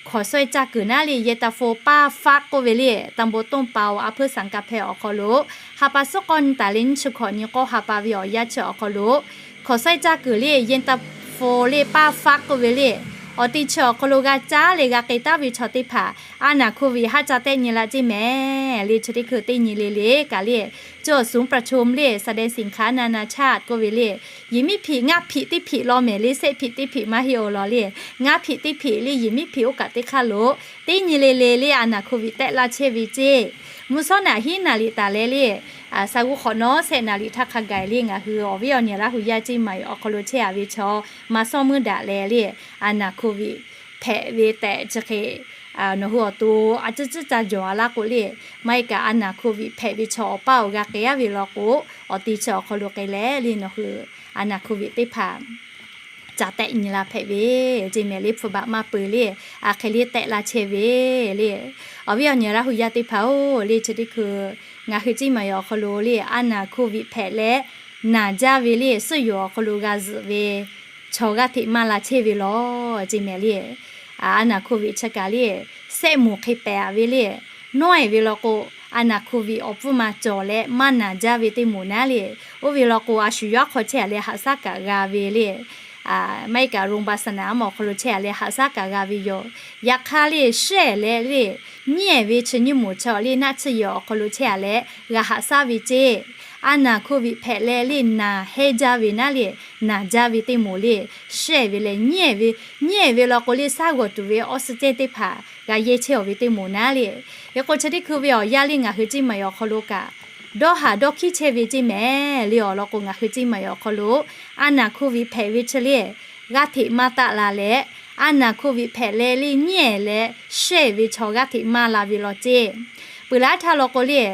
hkawˍ sawehˇ caˇ kuiˬ naˉ le, yehˬ ta fo paˇ faˆ k'oˆ ve le, ตำบลต้นเปา อำเภอสังกำแพง awˬ hk'aw lo, ha pa suhˉ k'awˇ nyi taˍ leh nyiˇ chi hkawꞈ nyi k'awˇ ha pa ve awˬ yanˇ chi awˬ hk'aw lo, hkawˍ sawehˇ caˇ kuiˬ le yehˬ ta fo le paˇ faˆ k'oˆ ve le, awˬ ti chi awˬ hk'aw lo g'a caˉ leh g'a k'ai taˉ ve chaw teˇ hpaˍ a naˬ hkoˍ viꞈ haˆ ca tehˆ nyi la ceˇ mehˍ le. Chi teˇ hkui teˇ nyi le le kaꞈ le, จุดศูนย์ประชุม le แสดงสินค้านานาชาติ k'oˆ ve le, yehˬ miˉ hpiꞈ ngaˇ hpiꞈ teˇ hpiꞈ law mehˍ le, sehˆ hpiꞈ teˇ hpiꞈ maˇ heˆ awˬ lawn le, ngaˇ hpiꞈ teˇ hpiꞈ le yehˬ miˉ hpiꞈ oˇ kaꞈ teˇ hk'aˇ lo teˇ nyi le le le a naˬ hkoˍ viꞈ tehˆ laˇ chehˇ ve ceˇ. Mvuhˇ shawˉ naꞈ hiˉ naˍ riˍ taˍ leh le, sa g'uˇ hk'awꞈ nawˉ sehˆ naˍ riˍ htaˇ hk'a gaˬ le ngaˬ hui awˬ viˉ awˬ nyi Laˇ hu yaˇ ceˇ maˬ awˬ hk'aw lo chehˇ a ve chaw, maˇ sawˉ meuˇ daꞈ leh le, a naˬ hkoˍ viꞈ hpehꞈ ve tehꞈ chi hk'e nawˬ hui awˬ to a ciˉ ciˉ ca jawˬ a laˇ k'o le, maˇ heˆ kaꞈ a naˬ hkoˍ viꞈ hpehꞈ ve chaw awˬ paˇ awˬ g'a k'ai a ve law k'o, awˬ ti chi awˬ hk'aw lo k'ai leh le nawˬ hui a naˬ hkoˍ viꞈ teˇ hpaˍ ca tehˆ nyi la hpehꞈ ve ceˇ mehˍ le. Hpu baꞈ maˇ peuˬ le, a hk'e le tehˆ laˇ chehˇ ve le. Awˬ viˉ awˬ nyi Laˇ hu yaˇ teˇ hpaˍ-oˬ le, chi teˇ hkui ngaˬ hui ceˇ maˬ awˬ hk'aw lo le a naˬ hkoˍ viꞈ hpehꞈ leh naˬ jaˇ ve le suhˉ yoˬ awˬ hk'aw lo g'a zuhꞈ ve chaw g'aˇ hteꞈ maˇ la chehˇ ve law ceˇ mehˍ le. A naˬ hkoˍ viꞈ chi kaꞈ le sehˆ moˍ hk'e pehˍ a ve le, nawˉ-ehˍ ve law k'o, a naˬ hkoˍ viꞈ awˬ pfuhˇ ma cawˬ leh maˇ naˬ jaˇ ve teˇ moˍ naˉ le, oˇ ve law k'o a shu yawˇ hk'aw chehˇ a leh haꞈ shaˉ kaꞈ g'a ve le. Maˇ heˆ kaꞈ โรงพยาบาลสนาม awˬ hk'aw lo chehˇ a leh haꞈ shaˉ kaꞈ g'a ve yoˬ. Yaꞈ hk'aˇ le shehˆ leh le nyiˉ-ehˍ ve chi nyiˇ moˍ chi le naˆ tsuhˇ yehˬ awˬ hk'aw lo chehˇ a leh g'a haꞈ shaˉ ve ceˇ. A naˬ hkoˍ viꞈ hpehꞈ leh le naˬ hehnˇ jaˇ ve naˉ le, naˬ jaˇ ve teˇ moˍ le shehˆ ve leh nyiˉ-ehˍ ve, nyiˉ-ehˍ ve law k'o le shaˉ g'awˬ tuˬ ve awˇ suhˉ cehˇ teˇ hpaˍ g'a yehˇ chehˇ awˬ ve teˇ moˍ naˉ le. Hk'e k'o chi teˇ hkui ve awˬ yanˇ le ngaˬ hui ceˇ maˬ awˬ hk'aw lo kaꞈ dawˇ haˍ dawˇ hkiˉ chehˇ ve ceˇ mehˍ le awˬ lawn k'o, ngaˬ hui ceˇ maˬ awˬ hk'aw lo a naˬ hkoˍ viꞈ hpehꞈ ve chi le g'aˇ hteꞈ maˇ taˆ la leh, a naˬ hkoˍ viꞈ hpehꞈ leh le nyiˉ-ehˍ leh shehˆ ve chaw g'aˇ hteꞈ maˇ la ve law ceˇ. Peuˬ laˇ htaˇ law k'o le,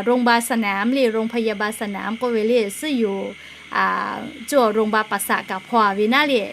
โรงพยาบาลสนาม le โรงพยาบาลสนาม k'oˆ ve le suhˉ yoˬ, จุด โรงพยาบาลประสาท kaꞈ hpaw a ve naˉ le,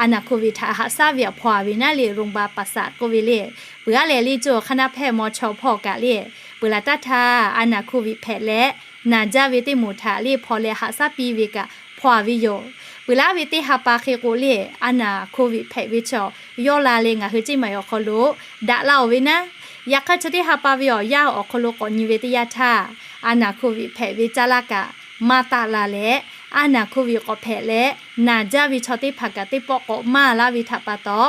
a naˬ hkoˍ viꞈ htaꞈ haꞈ shaˉ ve htaꞈ hpaw a ve naˉ le โรงพยาบาลประสาท k'oˆ ve le. Peuˬ aˉ lehˬ le จุด hk'aˇ naˇ hpehˇ maw chaw hpaw kaꞈ le, peuˬ laˬ taˇ htaˇ a naˬ hkoˍ viꞈ hpehꞈ leh naˬ jaˇ ve teˇ moˍ htaꞈ le hpaw leh haꞈ shaˉ piˇ ve kaꞈ hpaw a ve yoˬ. Peuˬ laˇ ve teˇ ha pa hk'e k'o le, a naˬ hkoˍ viꞈ hpehꞈ ve chaw yawˇ la leh ngaˬ hui ceˇ maˬ awˬ hk'aw lo daꞈ la awˬ ve naˉ. Yaꞈ hk'aˇ chi teˇ ha pa ve awˬ yanˇ awˬ hk'aw lo k'awꞈ nyi ve teˇ yanˇ htaˇ, a naˬ hkoˍ viꞈ hpehꞈ ve caˇ laˇ kaꞈ maˇ taˆ la leh, a naˬ hkoˍ viꞈ k'awꞈ hpehꞈ leh naˬ jaˇ ve chaw teˇ hpaˍ kaꞈ teˇ pawˆ k'awꞈ maˇ laˇ ve htaꞈ pa taw,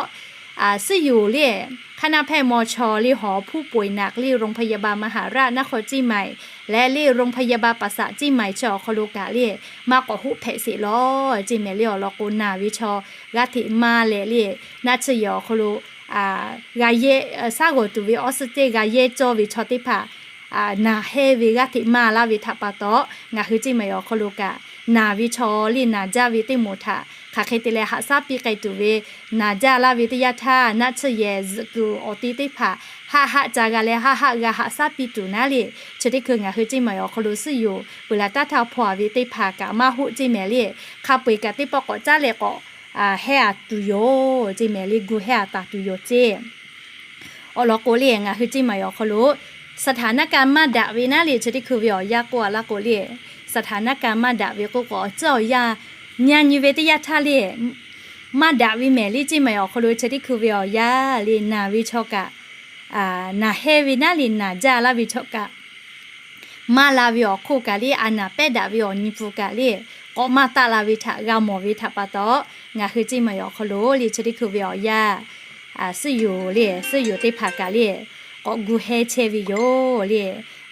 suhˉ yoˬ le, hk'aˇ naˇ hpehˇ maw chaw le หอผู้ป่วยหนัก le โรงพยาบาลมหาราชนครเชียงใหม่ leh le โรงพยาบาลประสาทเชียงใหม่ chi awˬ hk'aw lo kaꞈ le maˇ k'awꞈ hoˆ hpehꞈ sheˍ law ceˇ mehˍ le awˬ lawn k'o, naˬ ve chaw g'aˇ hteꞈ maˇ leh le, naˆ tsuhˇ yehˬ awˬ hk'aw lo g'a yehˇ, shaˉ g'awˬ tuˬ ve awˇ suhˉ cehˇ g'a yehˇ cawˇ ve chaw teˇ hpaˍ naˬ hehnˇ ve g'aˇ hteꞈ maˇ laˇ ve htaꞈ pa taw, ngaˬ hui ceˇ maˬ awˬ hk'aw lo kaꞈ naˬ ve chaw le naˬ jaˇ ve teˇ moˍ htaꞈ hk'aˬ hk'e te leh haꞈ shaˉ piˇ k'ai tuˬ ve, naˬ jaˇ laˇ ve teˇ yanˇ htaˇ naˆ tsuhˇ yehˬ zuhꞈ kuiˬ awˬ ti teˇ hpaˍ haˆ haˆ ca g'a leh haˆ haˆ g'a haꞈ shaˉ piˇ tuˬ naˉ le, chi teˇ hkui ngaˬ hui ceˇ maˬ awˬ hk'aw lo suhˉ yoˬ peuˬ laˬ taˇ htaˇ hpaw a ve teˇ hpaˍ kaꞈ maˇ hoˆ ceˇ mehˍ le, hk'a peu-eˬ kaꞈ teˇ pawˆ k'awꞈ caˉ leh k'awꞈ hehnˇ a tuˬ yoˬ ceˇ mehˍ le, gu hehnˇ a taˍ tuˬ yoˬ ceˇ. Awˬ lawn k'o le ngaˬ hui ceˇ maˬ awˬ hk'aw lo สถานการณ์ maˇ daꞈ ve naˉ le chi teˇ hkui ve awˬ yanˇ k'oˆ a laˇ k'o le, สถานการณ์ maˇ daꞈ ve k'oˆ k'o awˬ tcuhˉ awˬ yanˇ nyi nyi ve teˇ yanˇ htaˇ le maˇ daꞈ ve mehˍ le ceˇ maˬ awˬ hk'aw lo chi teˇ hkui ve awˬ yanˇ le naˬ ve chaw kaꞈ, naˬ hehnˇ ve naˉ le naˬ jaˇ laˇ ve chaw kaꞈ maˇ la ve awˬ hk'oˆ kaꞈ le, a naˬ pehˉ daꞈ ve awˬ nyi pfuhˍ kaꞈ le k'awꞈ maˇ taˆ la ve htaꞈ g'a mawˬ ve htaꞈ pa taw, ngaˬ hui ceˇ maˬ awˬ hk'aw lo le chi teˇ hkui ve awˬ yanˇ suhˉ yoˬ le, suhˉ yoˬ teˇ hpaˍ kaꞈ le k'awꞈ gu hehnˇ chehˇ ve yoˬ le.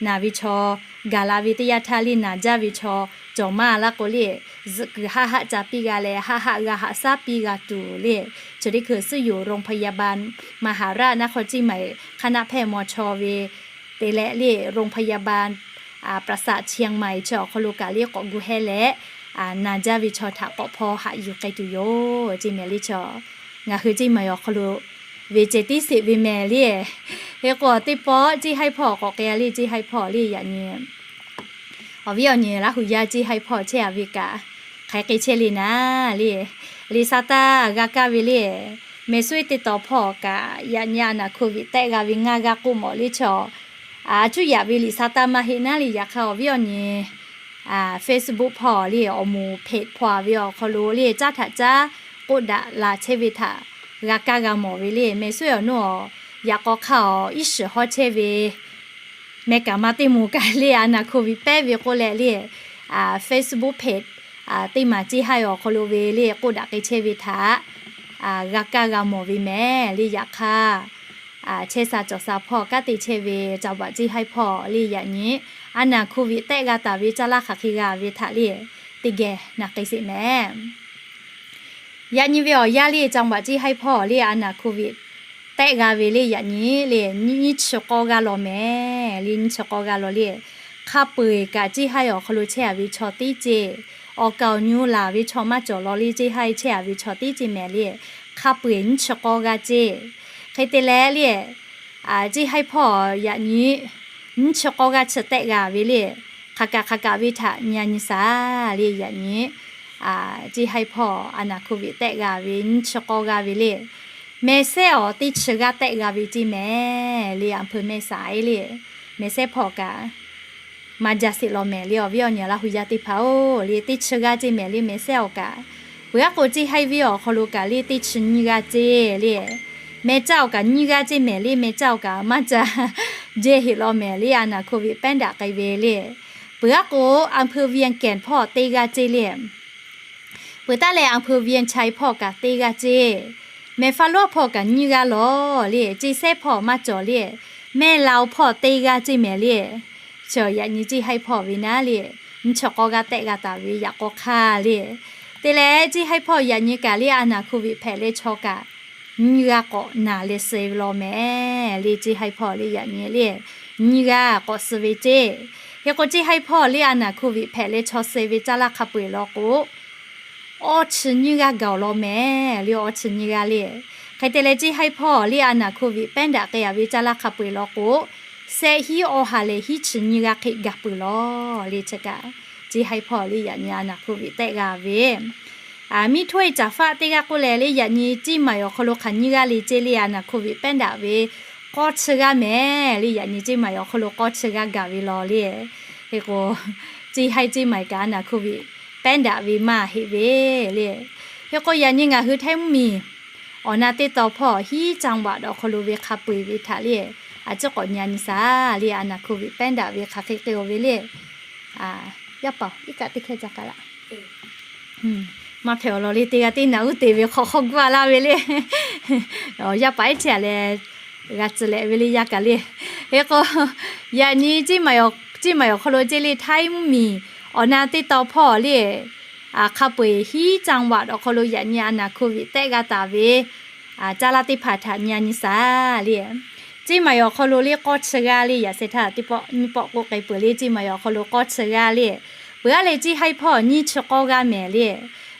Naˬ ve chaw gaˬ la ve teˇ yanˇ htaˇ le naˬ jaˇ ve chaw cawˬ maˇ laˇ k'o le, zuhꞈ kuiˬ haˆ haˆ ca piˇ g'a leh haˆ haˆ g'a haꞈ shaˉ piˇ g'a tuˬ le. Chi teˇ hkui suhˉ yoˬ โรงพยาบาลมหาราชนครเชียงใหม่ hk'aˇ naˆ hpehˇ maw chaw ve te leh le โรงพยาบาลประสาทเชียงใหม่ chi awˬ hk'aw lo kaꞈ le k'awꞈ gu hehnˇ leh, naˬ jaˇ ve chaw htaꞈ k'awꞈ hpaw haꞈ yuˬ k'ai tuˬ yoˬ ceˇ mehˍ le chaw. Ngaˬ hui ceˇ maˬ awˬ hk'aw lo ve ceh tiˉ sheˍ ve mehˍ le. Hk'e k'o teˇ pawˆ ceˇ haiˇ hpawˇ k'awꞈ k'ai a le, ceˇ haiˇ hpawˇ le yaꞈ nyi awˬ viˉ awˬ nyi Laˇ hu yaˇ ceˇ haiˇ hpawˇ chehˇ a ve kaꞈ hk'aˬ hk'e chehˇ le naˉ le, le sa taˇ g'a kaˇ ve le, Mehˬ suhˉ teˇ taw hpawˇ kaꞈ yaꞈ nyi a naˬ โควิด tehˆ g'a ve ngaˇ g'aˇ k'oˆ mawˬ le chaw, a cuˇ yaꞈ ve liꞈ sa taˇ maˇ heˆ naˉ le. Yaꞈ hk'aˇ awˬ viˉ awˬ nyi Facebook hpawˇ le awˬ moˍ เพจ hpawˇ ve awˬ hk'aw lo le caˉ htaꞈ caˉ k'oˆ daꞈ la chehˇ ve htaꞈ g'a kaˇ g'a mawˬ ve le. Mehˬ suhˉ awˬ nuˇ awˬ yaꞈ k'aw hk'aˇ awˬ iˉ shiˍ hawˉ chehˇ ve meh kaˍ ma teˇ moˍ kaꞈ le a naˬ โควิด pehˉ ve k'oˆ leh le Facebook เพจ teˇ maˬ เจ๊ไฮ้ awˬ hk'aw lo ve le k'oˆ daꞈ k'ai chehˇ ve htaꞈ g'a kaˇ g'a mawˬ ve mehˬ le. Yaꞈ hk'aˇ chehˇ sha cawˬ sha hpawˇ kanˉ te chehˇ ve จังหวัด เจ๊ไฮ้ hpawˇ le yaꞈ nyi a naˬ โควิด tehˆ g'a taˍ ve caˇ laˇ hk'aˬ hk'e g'a ve htaꞈ le teˇ geh naˬ k'ai sheˍ mehˬ. Yaꞈ nyi ve awˬ yanˇ le จังหวัด เจ๊ไฮ้ hpawˇ le a naˬ โควิด tehˆ g'a ve le yaꞈ nyi le nyiˇ chi k'awˇ g'aˇ law mehˬ le. Nyiˇ chi k'awˇ g'aˇ law le hk'a peu-eˬ kaꞈ เจ๊ไฮ้ awˬ hk'aw lo chehˇ a ve chaw teˇ ceuˬ, awˬ kaˍ awˬ nyu laˬ ve chaw maˇ cawˬ law le เจ๊ไฮ้ chehˇ a ve chaw teˇ ceuˬ mehˬ le. Hk'a peu-eˬ nyiˇ chi k'awˇ g'aˇ ceuˬ hk'e te leh le เจ๊ไฮ้ hpawˇ yaꞈ nyi nyiˇ chi k'awˇ g'aˇ chi tehˆ g'a ve le. Hk'aˬ kaꞈ hk'aˬ kaꞈ ve htaꞈ nyi a nyi shaˍ le. Yaꞈ nyi เจ๊ไฮ้ hpawˇ a naˬ โควิด tehˆ g'a ve nyiˇ chi k'awˇ g'aˇ ve le mehˬ sehˉ awˬ teˇ chi g'aˇ tehˆ g'a ve ceh mehˬ le. อำเภอแม่สาย le mehˬ sehˉ hpawˇ kaꞈ maˇ jaˇ sheˍ law mehˬ le. Awˬ viˉ awˬ nyi Laˇ hu yaˇ teˇ hpaˍ-oˬ le teˇ chi g'aˇ ceh mehˬ le mehˬ sehˉ awˬ kaꞈ. Peuˬ aˉ k'o เจ๊ไฮ้ venˇ awˬ hk'aw lo kaꞈ le teˇ chi nyiˇ g'aˇ ceh le mehˬ caˇ awˬ kaꞈ nyiˇ g'aˇ ceh mehˬ le mehˬ caˇ awˬ kaꞈ maˇ jaˇ jehˇ heꞈ law mehˬ le a naˬ โควิด pehˉ daꞈ k'ai ve le. Peuˬ aˉ k'o อำเภอเวียงแก่น hpawˇ teˇ g'aˇ ceh le Peuˬ taˉ leh อำเภอเวียงชัย hpawˇ kaꞈ teˇ g'aˇ ceh, mehˬ ฟ้าหลวง hpawˇ kaꞈ nyiˇ g'aˇ law le, ceˇ sehˉ hpawˇ maˇ cawˬ le, แม่ลาว hpawˇ teˇ g'aˇ ceh mehˬ le. Chi yaꞈ nyi ceˇ haiˇ hpawˇ ve naˉ le, nyiˇ chi k'awˇ g'aˇ tehˆ g'a taˍ ve yaꞈ k'aw hk'aˇ le. Te leh ceˇ haiˇ hpawˇ yaꞈ nyi kaꞈ le a naˬ โควิด hpehꞈ leh chaw kaꞈ nyiˇ g'aˇ k'awꞈ naˬ leh suh ve law mehˬ le. Ceˇ haiˇ hpawˇ le yaꞈ nyi le nyiˇ g'aˇ k'awꞈ suh ve ceˇ. Hk'e k'o ceˇ haiˇ hpawˇ le a naˬ โควิด hpehꞈ leh chaw suh ve caˇ laˇ hk'a peu-eˬ law k'o, awˇ chi nyiˇ g'aˇ gaˬ-oˬ law mehˬ le. Awˇ chi nyiˇ g'aˇ le. Hk'e te leh ceˇ haiˇ hpawˇ le a naˬ โควิด pehˉ daꞈ k'ai-a ve caˇ laˇ hk'a peu-eˬ law k'o, sehˆ hinˉ awˇ ha leh hinˉ chi nyiˇ g'aˇ hk'e gaˬ peuˬ law le. Chi kaꞈ ceˇ haiˇ hpawˇ le yaꞈ nyi a naˬ โควิด tehˆ g'a ve อา miˇ htoˇ-e caˍ faˆ teˇ g'aˇ k'oˆ leh le yaꞈ nyi ceˇ maiˬ awˬ hk'aw lo hk'aˬ nyiˇ g'aˇ le ceˇ le a naˬ โควิด pehˉ daꞈ ve k'awˇ chi g'aˇ mehˬ le. Yaꞈ nyi ceˇ maiˬ awˬ hk'aw lo k'awˇ chi g'aˇ gaˬ ve law le. Hk'e k'o ceˇ haiˇ ceˇ maiˬ kaꞈ a naˬ โควิด pehˉ daꞈ ve maˇ heˆ ve le. Hk'e k'o yaꞈ nyi ngaˬ hui Htaiˇ mvuhˇmiˬ awˬ na teˇ taw hpawˇ hinˉ จังหวัด awˬ hk'aw lo ve hk'a peu-eˬ ve htaꞈ le a ciˉ k'awꞈ nyi a nyi shaˍ le. A naˬ โควิด pehˉ daꞈ ve hk'aˬ hk'e k'ai-oˬ ve le. Yaˇ paˍ iˉ kaˆ teˇ hkehˇ ca kaꞈ laꞈ maˇ hpehꞈ awˬ lawn le. Teˇ g'aˇ teˇ naˬ uˉ te ve hk'awꞈ hk'awˇ guˇ a laˇ ve le. Yaˇ paˍ iˉ chi-a leh g'a tcuh leh ve le yaˇ kaꞈ le. Hk'e k'o yaꞈ nyi ceˇ maiˬ awˬ hk'aw lo ceˇ le Htaiˇ mvuhˇmiˬ awˬ na teˇ taw hpawˇ le hk'a peu-eˬ hinˉ จังหวัด awˬ hk'aw lo yaꞈ nyi a naˬ โควิด tehˆ g'a taˍ ve caˇ laˇ teˇ hpaˍ htaꞈ nyi a nyi shaˍ le. Ceˇ maiˬ awˬ hk'aw lo le k'awˇ chi g'aˇ le. Yaꞈ sheh htaˇ teˇ pawˆ nyiˇ pawˆ k'oˆ k'ai peuˬ le. Ceˇ maiˬ awˬ hk'aw lo k'awˇ chi g'aˇ le. Peuˬ aˉ leh ceˇ haiˇ hpawˇ nyiˇ chi k'awˇ g'aˇ mehˬ le.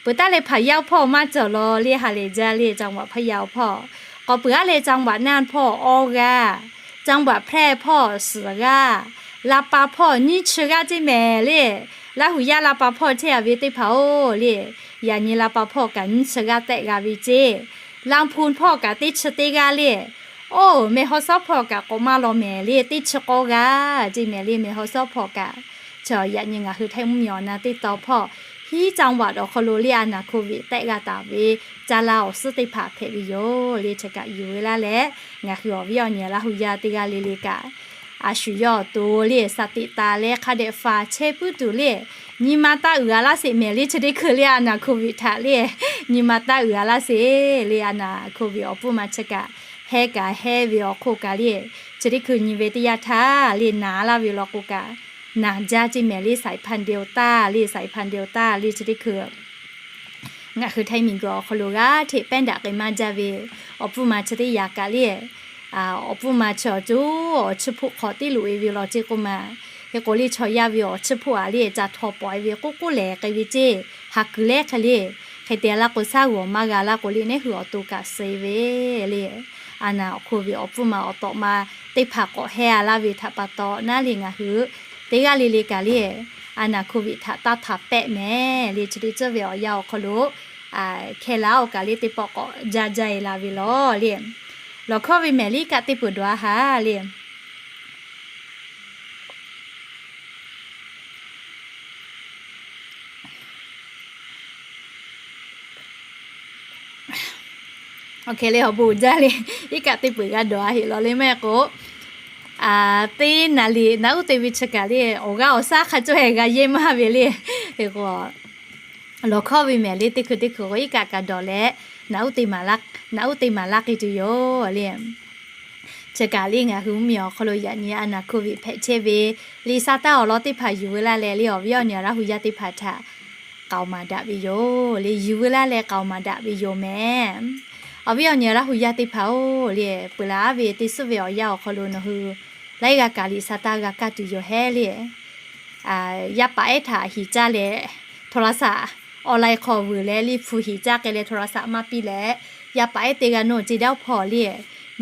Peuˬ taˉ leh hpaˍ yaˇ hpawˇ maˇ cawˬ law le. Ha lehˬ jaˇ le จังหวัด พะเยา hpawˇ. K'awꞈ peuˬ aˉ leh จังหวัดน่าน hpawˇ awˇ g'aˇ, จังหวัดแพร่ hpawˇ suhˍ g'aˇ, ลำปาง hpawˇ nyiˇ chi g'aˇ ceˇ mehˬ le. Laˇ huˍ yaˇ ลำปาง hpawˇ chehˇ-a ve teˇ hpaˍ-oˬ le, yaꞈ nyi ลำปาง hpawˇ kaꞈ nyiˇ chi g'aˇ tehˆ g'a ve ceˇ. ลำพูน hpawˇ kaꞈ teˇ chi teˇ g'aˇ le. Oˇ แม่ฮ่องสอน hpawˇ kaꞈ k'awꞈ maˇ law mehˬ le. Teˇ chi k'awˇ g'aˇ ceˇ mehˬ le แม่ฮ่องสอน hpawˇ kaꞈ. Chi yaꞈ nyi ngaˬ hui Htaiˇ mvuhˇmiˬ awˬ na teˇ taw hpawˇ hinˉ จังหวัด awˬ hk'aw lo le a naˬ โควิด tehˆ g'a taˍ ve caˇ laˇ awˬ suhˉ teˇ hpaˍ hpehꞈ ve yoˬ le. Chi kaꞈ yuˬ ve laˇ leh ngaˬ hui awˬ viˉ awˬ nyi Laˇ huˍ yaˇ teˇ g'aˇ le le kaꞈ a shu yawˇ awˬ to le สติ taˍ leh hk'a dehꞈ faˍ chehˇ puiˉ tuˬ le. Nyi ma taˇ uiˍ a laˇ sheˍ mehˬ le. Chi teˇ hkui le a naˬ โควิด htaꞈ le nyi ma taˇ uiˍ a laˇ sheˍ le. A naˬ โควิด awˬ pfuhˇ ma chi kaꞈ hehˇ kaꞈ hehˇ ve awˬ hk'oˆ kaꞈ le chi teˇ hkui nyi ve teˇ yanˇ htaˇ le naˍ laˇ ve law k'o kaꞈ naˍ jaˇ ceˇ mehˬ le. สายพันธุ์เดลต้า le สายพันธุ์เดลต้า le chi teˇ hkui ngaˬ hui Htaiˇ miˬguiˬ awˬ hk'aw lo g'aˇ hteꞈ pehˉ daꞈ k'ai maˇ jaˇ ve awˬ pfuhˇ ma chi teˇ yaꞈ kaꞈ le awˬ pfuhˇ ma chi awˬ co awˬ chiˇ hpoˆ hk'awꞈ teˇ loꞈ-e ve law ceˇ k'oˆ ma. Hk'e k'o le chaw yaˇ ve awˬ chiˇ hpoˆ-a le ca htaw pawˍ-e ve k'oˆ k'oˆ lehˬ k'ai ve ceˇ. Haˍ kuiˬ lehˉ hk'e le hk'e te laˇ k'o shaˉ g'awˬ maˇ g'a laˇ k'o le neˉ hui awˬ to kaꞈ suh-e ve le. A naˬ โควิด awˬ pfuhˇ ma awˬ tawꞈ ma teˇ hpaˍ k'awꞈ hehˇ a laˇ ve htaꞈ pa taw naˉ le ngaˬ hui teˇ g'aˇ le le kaꞈ le a naˬ โควิด htaꞈ taˇ htaˍ pehˆ mehˬ le. Chi teˇ ceuˬ ve awˬ yanˇ awˬ hk'aw lo hkeh la-oˬ kaꞈ le teˇ pawˆ k'awꞈ jaˇ jaˇ-e la ve lawˬ le. Lawˬ hkawˇ ve mehˍ liˇ kaꞈ teˇ peuˬ dawˬ-a haˍ le. Awˬ hkeh le awˬ bon jaˇ le, iˉ kaˆ teˇ peuˬ g'a dawˬ-a heˆ lawˬ le maˇ heˆ k'o, teˇ naˍ liꞈ naꞈ uˉ te ve chi kaꞈ le awˬ g'aˇ awˬ shaˉ hk'a cawˇ-e g'a yehˇ maˇ ve le. Hk'e k'o, lawˬ hkawˇ ve mehˍ le teˇ hkui teˇ hkui k'o iˉ kaˆ kaꞈ dawˬ leh, naꞈ uˉ te maˍ laˇ k'ai tuˬ yoˬ le. Chi kaꞈ le ngaˬ hui mvuhˇmiˬ awˬ hk'aw lo yaꞈ nyi a naˍ hk'oˆ ve hpehꞈ chehˇ ve, liꞈ sa taˇ awˬ lawn teˇ hpaˍ yuˬ veu laˇ leh le awˬ viˉ awˬ nyi Laˇ hu yaˇ teˇ hpaˍ htaꞈ k'aoˍ maˍ daꞈ ve yoˬ le. Yuˬ veu laˇ leh k'aoˍ maˍ daꞈ ve yoˬ mehˍ. Awˬ viˉ awˬ nyi Laˇ hu yaˇ teˇ hpaˍ-oˬ le, peuˬ laˬ ve teˇ suhˉ ve awˬ yanˇ awˬ hk'aw lo nawˬ hui laiˉ g'aˇ kaꞈ liꞈ sa taˇ g'a kaˇ tuˬ yoˬ hehˉ le. Yaˇ paˍ ehˉ htaꞈ hiˍ caˇ leh, โทรศัพท์ online hk'aw vuiˬ leh liˇ hpu hiˍ caˇ k'ai leh โทรศัพท์ maˇ piˇ leh, yaˇ paˍ ehˉ teˇ g'aˇ nawˬ ce daˇ hpawˇ le,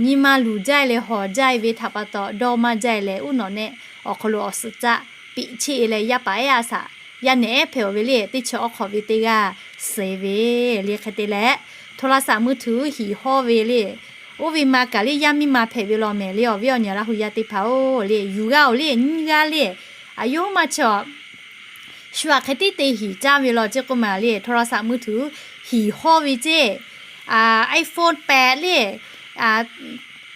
nyi ma luˬ jaˇ-e leh hawˬ jaˇ-e ve htaꞈ pa taw dawˇ maˇ jaˇ-e leh uˉ nawꞈ nehˆ awˬ hk'aw lo awˬ suhˍ caˆ piꞈ cheˆ-e leh yaˇ paˍ ehˉ a shaꞈ yaˇ nehˬ ehˉ hpehꞈ-oˬ ve le teˇ chi awˬ hk'awꞈ ve teˇ g'aˇ suh ve le. Hk'e te leh โทรศัพท์ มือถือ hiˍ hawˇ ve le, oˇ ve ma kaꞈ le yaˇ miˇ ma hpehꞈ ve lawˬ mehˍ le awˬ viˉ awˬ nyi Laˇ hu yaˇ teˇ hpaˍ-oˬ le, yuˬ g'aˇ-oˬ le nyiˇ g'aˇ le. Aˬ, yawˇ hui maˇ chi a shu aꞈ hk'e tiˉ te hiˍ caˇ ve lawˬ ceˇ k'oˆ ma le โทรศัพท์ มือถือ hiˍ hawˇ ve ceˇ, iPhone แปด le,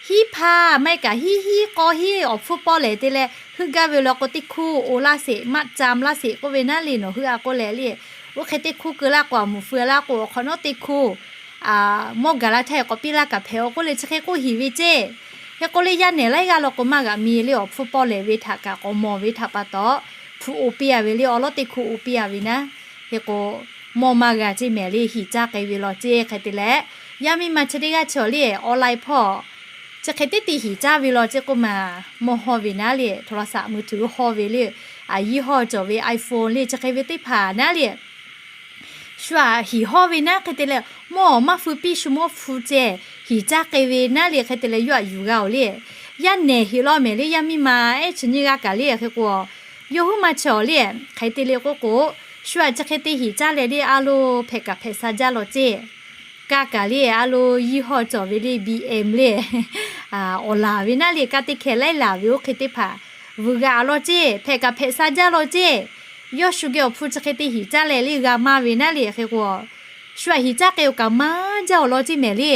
hiˉ hpaˇ maˇ heˆ kaꞈ hiˉ hiˉ k'awˇ hiˉ awˬ hpfuhˇ pawˆ lehˬ te leh heuˆ gaˇ ve lawˬ k'o teˇ hkuˇ oˬ laˇ sheˍ maˆ cam laˇ sheˍ k'oˆ ve naˉ le nawˬ hui a k'oˆ leh le. Oˇ hk'e teˇ hkuˇ keu laˇ k'o aˬ moˍ feu laˇ k'o awˬ hk'awꞈ nawˉ teˇ hkuˇ mawˇ gaˬ la htaˇ k'awꞈ piˇ laˇ kaꞈ hpehꞈ-oˬ k'oˆ leh chi hk'e k'oˆ hiˍ ve ceˇ. Hk'e k'o le yaˇ nehˬ laiˉ g'aˇ lawˬ k'o maˇ g'aꞈ mi le awˬ hpfuhˇ pawˆ lehˬ ve htaꞈ kaꞈ k'awꞈ mawˬ ve htaꞈ pa taw, hpu oˬ piˇ-a ve le awˬ lawˉ teˇ hkuˇ oˬ piˇ-a ve naˉ. Hk'e k'o, mawˇ maˇ g'a ceˇ mehˍ le hiˍ caˇ k'ai ve lawˬ ceˇ. Hk'e te leh, yaˇ miˇ ma chi teˇ g'aˇ chi awˬ le online hpawˇ chi hk'e tiˉ te hiˍ caˇ ve lawˬ ceˇ k'oˆ ma, mawˇ hawˇ ve naˉ le โทรศัพท์ มือถือ hawˇ ve le, a yiˇ hawˇ cawˬ ve iPhone le chi hk'e ve teˇ hpaˍ naˉ le shu aꞈ hiˍ hawˇ ve naˉ. Hk'e te leh mawˇ maˇ feu piˇ shu mawˇ hpu ceh hiˍ caˇ k'ai ve naˉ le hk'e te leh yawˇ aꞈ yuˬ g'a-oˬ le. Yaˇ nehˬ heˍ lawˬ mehˍ le yaˇ miˇ ma ehˉ chi nyiˇ g'aˇ kaꞈ le hk'e k'o, yawˇ huiˉ ma chi awˬ le hk'e te le k'oˆ k'o, shu aꞈ chi hk'e te hiˍ caˇ leh le a lo hpehꞈ kaꞈ hpehꞈ sha jaˇ lawˬ ceˇ. Kaˇ kaꞈ le a lo yiˇ hawˇ cawˬ ve le B M le awˬ laˬ ve naˉ le kaˇ teˇ hkeh laiˉ laˬ ve oˇ hk'e teˇ hpaˍ vuiˬ g'a lawˬ ceˇ. Hpehꞈ kaꞈ hpehꞈ sha jaˇ lawˬ ceˇ. Yawˇ shu geh awˬ hpu chi hk'e te hiˍ caˇ leh le g'a maˇ ve naˉ le hk'e k'o, shu aꞈ hiˍ caˇ k'ai-oˬ kaꞈ maˇ jaˇ awˬ lawn ceˇ mehˍ le.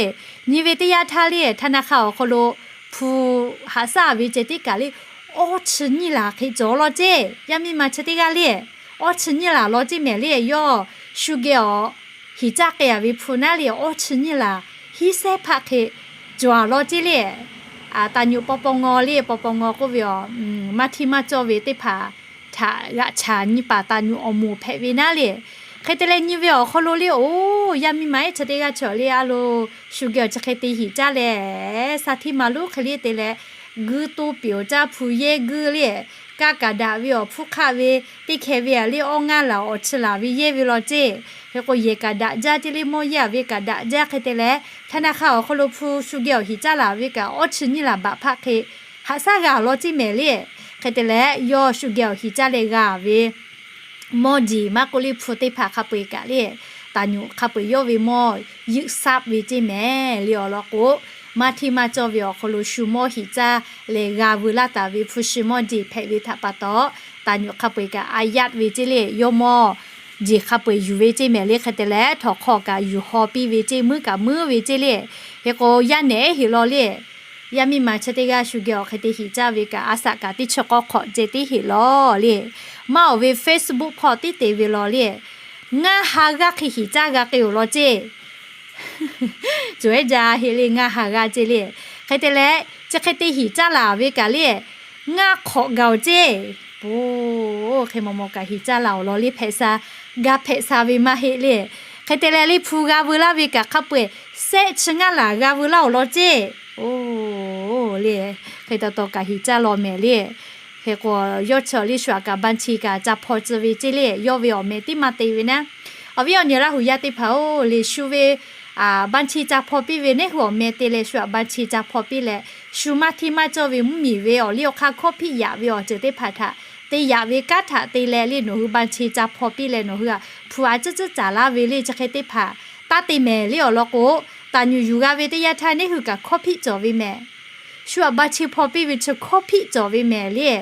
Nyi ve teˇ yanˇ htaˇ le ธนาคาร awˬ hk'aw lo hpu haꞈ shaˉ ve ceh tiˉ kaꞈ le awˇ chi nyiˇ laˬ hk'e cawˬ lawˬ ceˇ. Yaˇ miˇ ma chi teˇ g'aˇ le awˇ chi nyiˇ laˬ lawˬ ceˇ mehˍ le yawˇ shu geh awˬ hiˍ caˇ k'ai-a ve hpu naˉ le awˇ chi nyiˇ laˬ hiˉ sehˉ hpaˆ hk'e cawˬ-a lawˬ ceˇ le. Taˍ nyuꞈ paw paw ngaw le paw paw ngaw k'oˆ ve awˬ maˇ htiˇ maˇ cawˇ ve teˇ hpaˍ htaꞈ g'aꞈ chaˍ nyi paˍ taˍ nyuꞈ awˬ moˍ hpehꞈ ve naˉ le. Hk'e te leh nyi ve awˬ hk'aw lo le oˬ yaˇ miˇ ma ehˉ chi teˇ g'aˇ chi awˬ le a lo shu geh awˬ chi hk'e te hiˍ caˇ leh, sa htiˇ ma lonˉ hk'e le te leh, guiˇ toˇ piˍ awˬ caˇ hpu yehˇ guiˇ le, kaˇ kaꞈ daꞈ ve awˬ hpfuhˇ hk'aˆ ve teˇ hkeh ve aꞈ le awˇ ngaˇ laˬ awˬ chi laˬ ve yehˇ ve lawˬ ceˇ. Hk'e k'o yehˬ kaꞈ daꞈ jaˇ ceˇ le mawˇ yehˇ-a ve kaꞈ daꞈ jaˇ hk'e te leh, ธนาคาร awˬ hk'aw lo hpu shu geh awˬ hiˍ caˇ laˬ ve kaꞈ awˇ chi nyiˇ laˬ baꞈ hpaˆ hk'e haꞈ shaˉ g'a lawˬ ceˇ mehˍ le. Hk'e te leh yawˇ shu geh awˬ hiˍ caˇ leh g'a ve mawˇ jeˬ maˇ k'oˆ le hpu teˇ hpaˍ hk'a peu-eˬ kaꞈ le, taˍ nyuꞈ hk'a peu-eˬ yawˇ ve mawˇ yuˆ saˆ ve ceˇ mehˍ le awˬ lawn k'o, maˇ htiˇ maˇ cawˇ ve awˬ hk'aw lo shu mawˇ hiˍ caˇ leh g'a veu laˇ taˍ ve hpu shi mawˇ jeˬ hpehꞈ ve htaꞈ pa taw, taˍ nyuꞈ hk'a peu-eˬ kaꞈ a yaˇ ve ceˇ le yawˇ mawˇ jeˬ hk'a peu-eˬ yuˬ ve ceˇ mehˍ le. Hk'e te leh htawnˍ hk'aw kaꞈ yuˬ haw piˇ ve ceˇ muiˉ kaꞈ muiˉ ve ceˇ le. Hk'e k'o yaˇ nehˬ ehˉ heˍ lawˬ le yaˇ miˇ ma chi teˇ g'aˇ shu geh awˬ hk'e te hiˍ caˇ ve kaꞈ a shaꞈ kaꞈ teˇ chi k'awˇ hk'awꞈ ceh tiˉ heˍ lawˬ le. Maˇ awˬ ve Facebook hpawˇ tiˉ te ve lawˬ le, ngaˇ ha g'aˇ hk'e hiˍ caˇ g'a k'ai-oˬ lawˬ ceˇ. Cawˬ ehˉ jaˇ heˆ le ngaˇ ha g'aˇ ceˇ le. Hk'e te leh chi hk'e te hiˍ caˇ laˬ ve kaꞈ le ngaˇ hk'awꞈ gaˬ-oˬ ceˇ. Poˬ, hk'e maw maw kaꞈ hiˍ caˇ laˬ awˬ lawn le hpehꞈ sha, g'a hpehꞈ sha ve maˇ heˆ le. Hk'e te leh le hpu g'a veu laˇ ve kaꞈ hk'a peu-eˬ sehˆ chi ngaˇ laˬ g'a veu laˇ awˬ lawn ceˇ. Oˬ le, hk'e taw taw kaꞈ hiˍ caˇ law mehˍ le. Hk'e k'o yawˇ chi awˬ le shu aꞈ kaꞈ บัญชี kaꞈ ca hpaw tcuh ve ceˇ le yawˇ ve awˬ meh tiˉ maˇ te ve naˉ. Awˬ viˉ awˬ nyi Laˇ hu yaˇ teˇ hpaˍ-oˬ le shu ve บัญชี ca hpaw piˇ ve neˉ hui awˬ meh te leh shu aꞈ บัญชี ca hpaw piˇ leh, shu maˇ htiˇ maˇ cawˇ ve mvuhˇmiˬ ve awˬ liˇ awˬ hk'aˇ hkawˇ hpiˆ yaꞈ ve awˬ ceuˬ teˇ hpaˍ htaꞈ te yaꞈ ve kanˉ htaꞈ te leh le nawˬ hui บัญชี ca hpaw piˇ leh nawˬ hui aꞈ hpu a ciˉ ciˉ caˍ laˇ ve le chi hk'e teˇ hpaˍ Aˉ te mehˍ le awˬ lawn k'o, taˍ nyuˬ yuˬ g'a ve teˇ yanˇ htaˇ neˇ hui kaꞈ hkawˇ hpiˆ cawˬ ve mehˍ. Shu aꞈ ba chi hpaw piˇ ve chi hkawˇ hpiˆ cawˬ ve mehˍ le.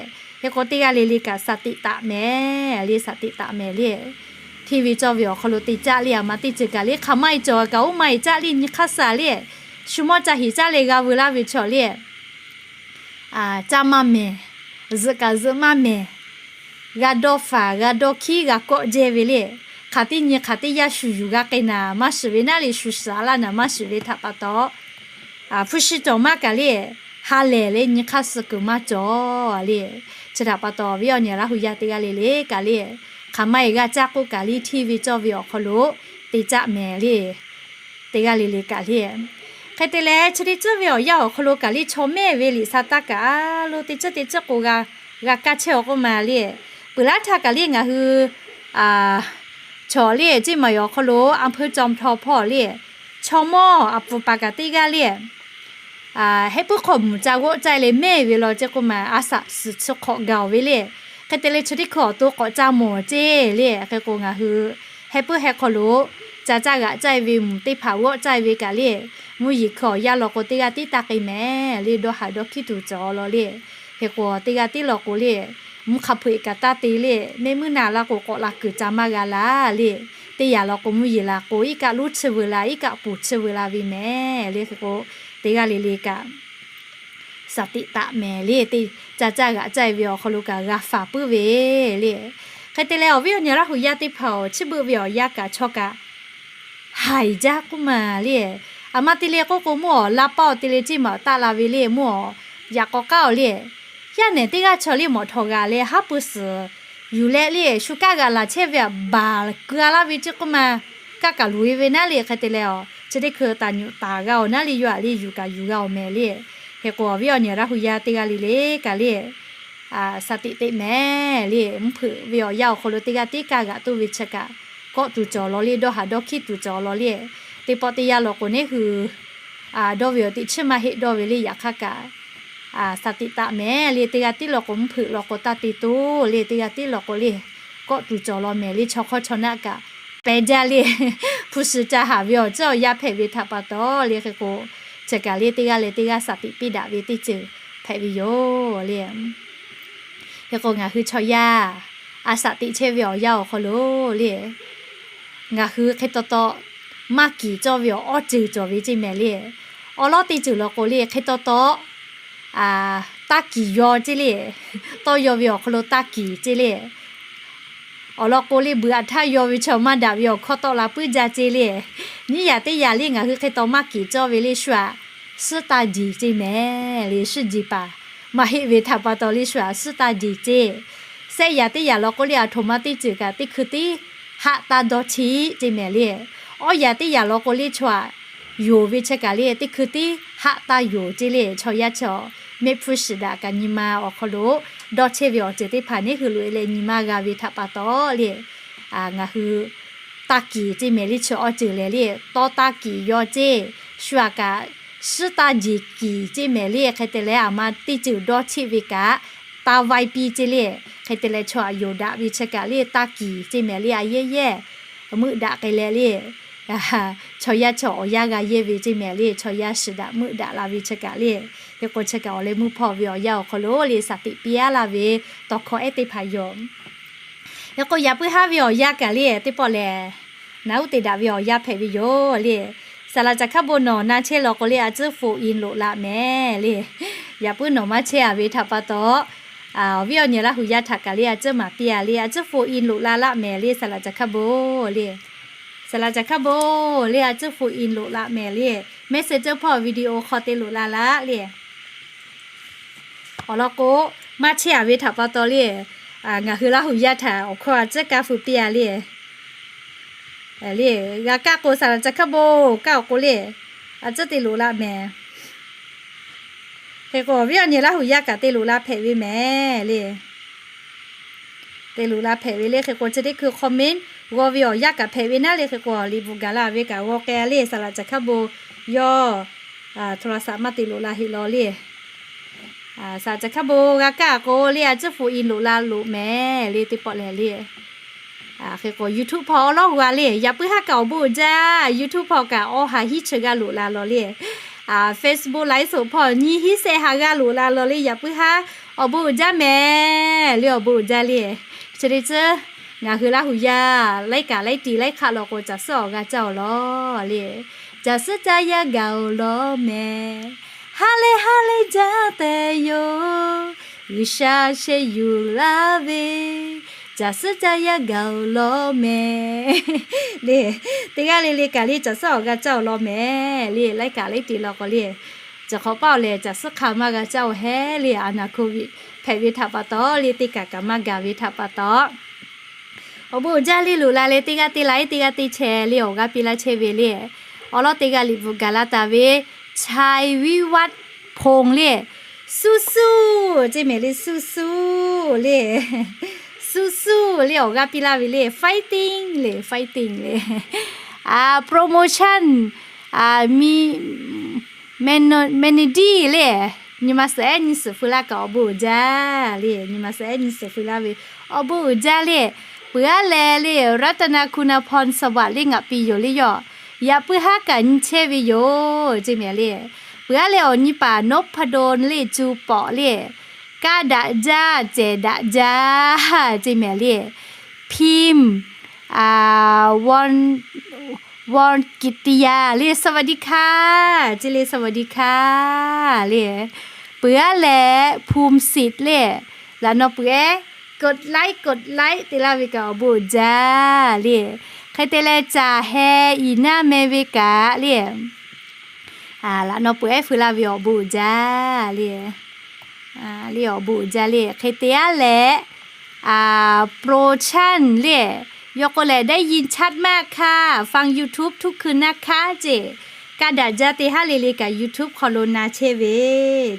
Hk'e k'o teˇ g'aˇ le le kaꞈ สติ taˍ mehˍ le, สติ taˍ mehˍ le. Hteˇ ve cawˇ ve awˬ hk'aw lo te caˆ le, aˬ ma teˇ ceuˬ kaꞈ le hk'aˬ ma e cawˬ kaꞈ oˇ ma e caˆ le, nyi hk'aˇ suh le. Shu mawˇ ca hiˍ caˆ leh g'a veu laˇ ve chaw le, caˇ maˇ mehˍ, zuhꞈ kaꞈ zuhꞈ maˇ mehˍ, g'a dawˇ faˍ g'a dawˇ hkiˉ g'a kawˆ jehˇ ve le. Hk'aˬ teˇ nyi hk'aˬ teˇ yanˇ shu yuˬ g'a k'ai naˍ maˇ shiˍ ve naˉ le, shu shiˍ a laˇ naˍ maˇ shiˍ ve htaꞈ pa taw, hpu shi cawˬ maˇ kaꞈ le, ha lehˬ leh nyi hk'aˇ suh kuiˬ maˇ cawˬ le. Chi htaꞈ pa taw, awˬ viˉ awˬ nyi Laˇ hu yaˇ teˇ g'aˇ le le kaꞈ le, hk'aˬ ma e g'a caˇ k'oˆ kaꞈ le, hteˇ ve cawˇ ve awˬ hk'aw lo te caˆ mehˍ le. Teˇ g'aˇ le le kaꞈ le. Hk'e te leh, chi teˇ ceuˬ ve awˬ yanˇ awˬ hk'aw lo kaꞈ le chaw mehˆ ve liꞈ sa taˇ kaꞈ a lo teˇ ceuˬ teˇ ceuˬ k'o g'a, g'a kaˇ chehˇ awˬ k'oˆ ma le. Peuˬ laˇ htaˇ kaꞈ le ngaˬ hui chaw le ceˇ maˬ awˬ hk'aw lo อำเภอจอมทอง hpawˇ le, chaw mawˇ a pfuhˍ paˍ kaꞈ teˇ g'aˇ le, heh puiˉ hk'aw mvuhˬ ca g'awˆ caˇ leh mehˆ ve law ceˇ k'oˆ ma, a shaꞈ suhˍ chi hk'awꞈ gaˬ ve le. Hk'e te leh chi teˇ hkui awˬ to k'awꞈ ca mawˬ ceˇ le. Hk'e k'o ngaˬ hui heh puiˉ heh hk'aw lo ca caˇ g'aꞈ caˇ ve mvuhˬ teˇ hpaˍ g'awˆ caˇ ve kaꞈ le, mvuhˇ yeˬ hkui awˬ yanˇ law k'o teˇ g'aˇ tiˉ taˇ k'ai mehˍ le, dawˇ haˍ dawˇ hkiˉ tuˬ cawˬ law le. Hk'e k'o teˇ g'aˇ tiˉ law k'o le, mvuhˇ hk'a hpeuꞈ kaꞈ taˇ te le, mehˆ muiˉ naˆ laˇ k'o k'awꞈ la kuiˬ ca maˇ g'a laˇ le. Teˇ yanˇ law k'o mvuhˇ yeˬ laˬ k'o iˉ kaˆ lonˉ chi veu la, iˉ kaˆ ponˬ chi veu la ve mehˍ le. Hk'e k'o teˇ g'aˇ le le kaꞈ สติ taˍ mehˍ le, teˇ ca caˇ g'aꞈ caˇ ve awˬ hk'aw lo kaꞈ g'a faˍ puiˉ ve le. Hk'e te leh awˬ viˉ awˬ nyi Laˇ hu yaˇ teˇ hpaˍ-oˬ, chi beuꞈ ve awˬ yanˇ kaꞈ chaw kaꞈ haiˬ jaˇ k'oˆ ma le. Aˬ ma te le k'oˆ k'o mvuhˇ awˬ laˇ paˆ awˬ te le ceˇ maˬ taˆ la ve le, mvuhˇ awˬ yaꞈ k'aw k'aˉ awˬ le, yaˇ nehˬ teˇ g'aˇ chaw le mawꞈ htawꞈ g'aꞈ leh haˉ pui suhˍ yuˬ leh le, shu kaˇ g'aꞈ laˬ chehˇ ve aꞈ baˬ keu a laˇ ve ceˇ k'oˆ ma, kaˇ kaꞈ loꞈ e ve naˉ le. Hk'e te leh, chi teˇ hkui taˍ nyuꞈ taˍ g'a awˬ naˉ le, yawˇ aꞈ le yuˬ kaꞈ yuˬ g'a awˬ mehˍ le. Hk'e k'o awˬ viˉ awˬ nyi Laˇ hu yaˇ teˇ g'aˇ le le kaꞈ le สติ teꞈ mehˍ le, mvuhˇ hpeuꞈ ve awˬ yanˇ awˬ hk'aw lo teˇ g'aˇ tiˉ kaˇ g'aꞈ toˇ ve chi kaꞈ kawˆ tuˬ cawˬ law le, dawˇ haˍ dawˇ hkiˉ tuˬ cawˬ law le. Teˇ pawˆ teˇ yanˇ law k'o neˇ hui dawˇ ve awˬ teꞈ chiˇ maˇ heˆ dawˇ ve le, yaꞈ hk'aˇ kaꞈ สติ taˍ mehˍ le, teˇ g'aˇ tiˉ law k'o mvuhˇ hpeuꞈ law k'o taˇ te toˇ le, teˇ g'aˇ tiˉ law k'o le kawˆ tuˬ cawˬ law mehˍ le. Chaw hk'awˇ chaw naˆ kaꞈ pehˬ jaˇ le, hpu shiˍ ca haˍ ve awˬ ceuˬ awˬ yanˇ hpehꞈ ve htaꞈ pa taw le. Hk'e k'o chi kaꞈ le teˇ g'aˇ leh teˇ g'aˇ สติ piˇ daꞈ ve teˇ ceuˬ hpehꞈ ve yoˬ le. Hk'e k'o ngaˬ hui chaw yaˇ a shaꞈ teꞈ chehˇ ve awˬ yanˇ awˬ hk'aw lo le, ngaˬ hui hk'e taw taw maˇ kiˍ cawˇ ve awˬ awˇ ceuˬ cawˬ ve ceˇ mehˍ le. Awˬ lawn teˇ ceuˬ law k'o le hk'e taw taw taˇ kiˍ yaw ceˇ le. Tawˇ yaw ve awˬ hk'aw lo taˇ kiˍ ceˇ le. Awˬ lawn k'o le beuꞈ aꞈ htaˇ yaw ve chaw maˇ daꞈ ve awˬ hkawˇ tawˆ la puiˉ jaˇ ceˇ le. Nyiˇ yaꞈ teˇ yaꞈ le ngaˬ hui hk'e taw maˇ kiˍ cawˇ ve le shu aꞈ suhˉ taˇ jeˬ ceˇ mehˍ le, suhˉ jeˬ paˍ maˇ heˆ ve htaꞈ pa taw le shu aꞈ suhˉ taˇ jeˬ ceˇ. Sehˆ yaꞈ teˇ yaꞈ law k'o le aˬ htoꞈ ma teˇ ceuˬ kaꞈ teˇ hkui tiˉ haˆ taˇ dawˇ cheˆ ceˇ mehˍ le. Awˇ yaꞈ teˇ yaꞈ law k'o le chaw aꞈ yonˍ ve chi kaꞈ le teˇ hkui tiˉ haˆ taˇ yonˍ ceˇ le. Chaw yaˇ chaw mehˆ hpfuhˇ shiˍ daꞈ kaꞈ nyi ma awˬ hk'aw lo dawˇ chehˇ ve awˬ ceuˬ teˇ hpaˍ neˇ hui loꞈ e leh nyi maˇ g'a ve htaꞈ pa taw le, ngaˬ hui taˇ kiˍ ceˇ mehˍ le. Chi awˇ ceuˬ lehˬ le tawˇ taˇ kiˍ yaw ceˇ, shu aꞈ kaꞈ suhˉ taˇ jeˬ kiˍ ceˇ mehˍ le. Hk'e te leh aˬ ma teˇ ceuˬ dawˇ cheˆ ve kaꞈ taˇ vaiˇ piˇ ceˇ le. Hk'e te leh chaw aꞈ yonˍ daꞈ ve chi kaꞈ le taˇ kiˍ ceˇ mehˍ le. A yehˇ yehˇ meuˆ daꞈ k'ai leh le, chaw yaˇ chaw awˬ yanˇ g'a yehˇ ve ceˇ mehˍ le. Chaw yaˇ shiˍ daꞈ meuˆ daꞈ la ve chi kaꞈ le. Hk'e k'o chi kaꞈ awˬ leh mvuhˇ hpawˇ ve awˬ yanˇ awˬ hk'aw lo le สติ piˇ a laˇ ve tawˇ hkawˇ ehˉ teˇ hpaˍ yoˬ. Hk'e k'o yaꞈ puiˉ haˉ ve awˬ yanˇ kaꞈ le teˇ pawˆ lehˬ, naˬ uˉ te daꞈ ve awˬ yanˇ hpehꞈ ve yoˬ le. Saˍ laꞈ caˬ hkaˉ bon nawˬ na chehˇ law k'o le a tcuhˉ phone in loꞈ la mehˍ le. Yaꞈ puiˉ nawˬ maˇ chehˇ a ve htaꞈ pa taw, awˬ viˉ awˬ nyi Laˇ hu yaˇ htaꞈ kaꞈ le a tcuhˉ maˍ piˇ a le. A tcuhˉ phone in loꞈ la laˆ mehˍ le. Saˍ laꞈ caˬ hkaˉ bon le, saˍ laꞈ caˬ hkaˉ bon le a tcuhˉ phone in loꞈ la mehˍ le. Messenger hpawˇ video hk'aw te loꞈ la laˆ le. Awˬ lawn k'o, maˇ chehˇ a ve htaꞈ pa taw le, ngaˬ hui Laˇ hu yaˇ htaꞈ awˬ hkawˇ a tcuhˉ kaˇ fu piˇ a le. Le, g'a kaˇ k'o saˍ laꞈ caˬ hkaˉ bon kaˇ awˬ k'o le, a tcuhˉ te loꞈ la mehˍ. Hk'e k'o awˬ viˉ awˬ nyi Laˇ hu yaˇ kaꞈ te loꞈ la hpehꞈ ve mehˍ le. Te loꞈ la hpehꞈ ve le. Hk'e k'o chi teˇ hkui comment g'aw ve awˬ yanˇ kaꞈ hpehꞈ ve naˉ le. Hk'e k'o liꞈ bvuhꞈ gaˬ la ve kaꞈ g'aw k'ai le. Saˍ laꞈ caˬ hkaˉ bon yawˇ โทรศัพท์ maˇ te loꞈ la heˆ law le. Saˍ laꞈ caˬ hkaˉ bon g'a kaˇ k'o le a tcuhˉ phone in loꞈ la loꞈ mehˍ le teˇ pawˆ lehˬ le. Hk'e k'o YouTube hpawˇ awˉ lawˉ g'a le, yaꞈ puiˉ haˉ kaꞈ awˬ bon uiˍ jaˇ. YouTube hpawˇ kaꞈ awˬ haˍ hiˉ chi g'a loꞈ la lawˬ le. Facebook live show hpawˇ nyi hiˉ shehˆ ha g'a loꞈ la lawˬ le, yaꞈ puiˉ haˉ awˬ bon uiˍ jaˇ mehˍ le, awˬ bon uiˍ jaˇ le. Chi le tcuhˉ ngaˬ hui Laˇ huˍ yaˇ laiˉ kaꞈ laiˉ tiˍ laiˉ hk'aˆ law k'o, caˬ suhˉ awˬ g'a caˇ awˬ lawn le. Caˬ suhˉ caˇ yaˇ gaˬ awˬ lawn mehˍ. Ha lehˬ ha lehˬ jaˇ tehꞈ yoˬ. G'uiˬsha sheh yuˬ laˇ ve, caˬ suhˉ caˇ yaˇ gaˬ awˬ lawn mehˍ le. Teˇ g'aˇ le le kaꞈ le caˬ suhˉ awˬ g'a caˇ awˬ lawn mehˍ le. Laiˉ kaꞈ laiˉ tiˍ law k'o le, caˬ hk'awꞈ paˆ awˬ lehˬ caˬ suhˉ hk'a maˇ g'a caˇ awˬ hehˉ le. A naˍ hkoˍ viˆ hpehꞈ ve htaꞈ pa taw le, teˇ kaˬ kaꞈ maˇ gaˬ ve htaꞈ pa taw, awˬ bon uiˍ jaˇ le. Loꞈ la leh teˇ g'aˇ te laiˉ teˇ g'aˇ te chehˇ le, awˬ g'aˇ piˇ laˇ chehˇ ve le. Awˬ lawn teˇ g'aˇ liꞈ bvuhꞈ gaˬ la taˍ ve, Chai Vivat Phone le, suh suh ceˇ mehˍ le, suh suh le, suh suh le awˬ g'aˇ piˇ laˇ ve le, fighting le, fighting le, promotion, mi, mehˍ nyi diˇ le, nyi ma suhˍ ehˉ nyi suhˍ feu laˇ kaꞈ awˬ bon uiˍ jaˇ le. Nyi ma suhˍ ehˉ nyi suhˍ feu laˇ ve awˬ bon uiˍ jaˇ le. Peuˬ aˉ leh le, Ratana Kunaphon Sawat le ngaˬ pi yoˬ le yoˬ. Yaꞈ puiˉ haˉ kaꞈ nyi chehˇ ve yoˬ ceˇ mehˍ le. Peuˬ aˉ leh awˬ nyi paˍ Nophadon le, cu pawꞈ le, kaˇ daꞈ jaˇ cehˬ daꞈ jaˇ ceˇ mehˍ le. Phim, Won, Won Kitiya le, สวัสดีค่ะ ceˇ le, สวัสดีค่ะ le. Peuˬ aˉ leh Phum Sit le, laꞈ naw peuˬ ehˉ กดไลค์ กดไลค์ te laˇ ve kaꞈ awˬ bon uiˍ jaˇ le. Hk'e te leh caˬ heh iˍ naˇ meh ve kaꞈ le, laꞈ naw peuˬ ehˉ feu laˇ ve awˬ bon uiˍ jaˇ le. Le awˬ bon uiˍ jaˇ le. Hk'e te aˉ leh Pro Chan le, yawˇ k'oˆ leh ได้ยินชัดมากค่ะ ฟัง YouTube ทุกคืนนะคะ ceˇ. Kaˇ daꞈ jaˇ teˇ haˉ le le kaꞈ YouTube hk'aw lo na chehˇ ve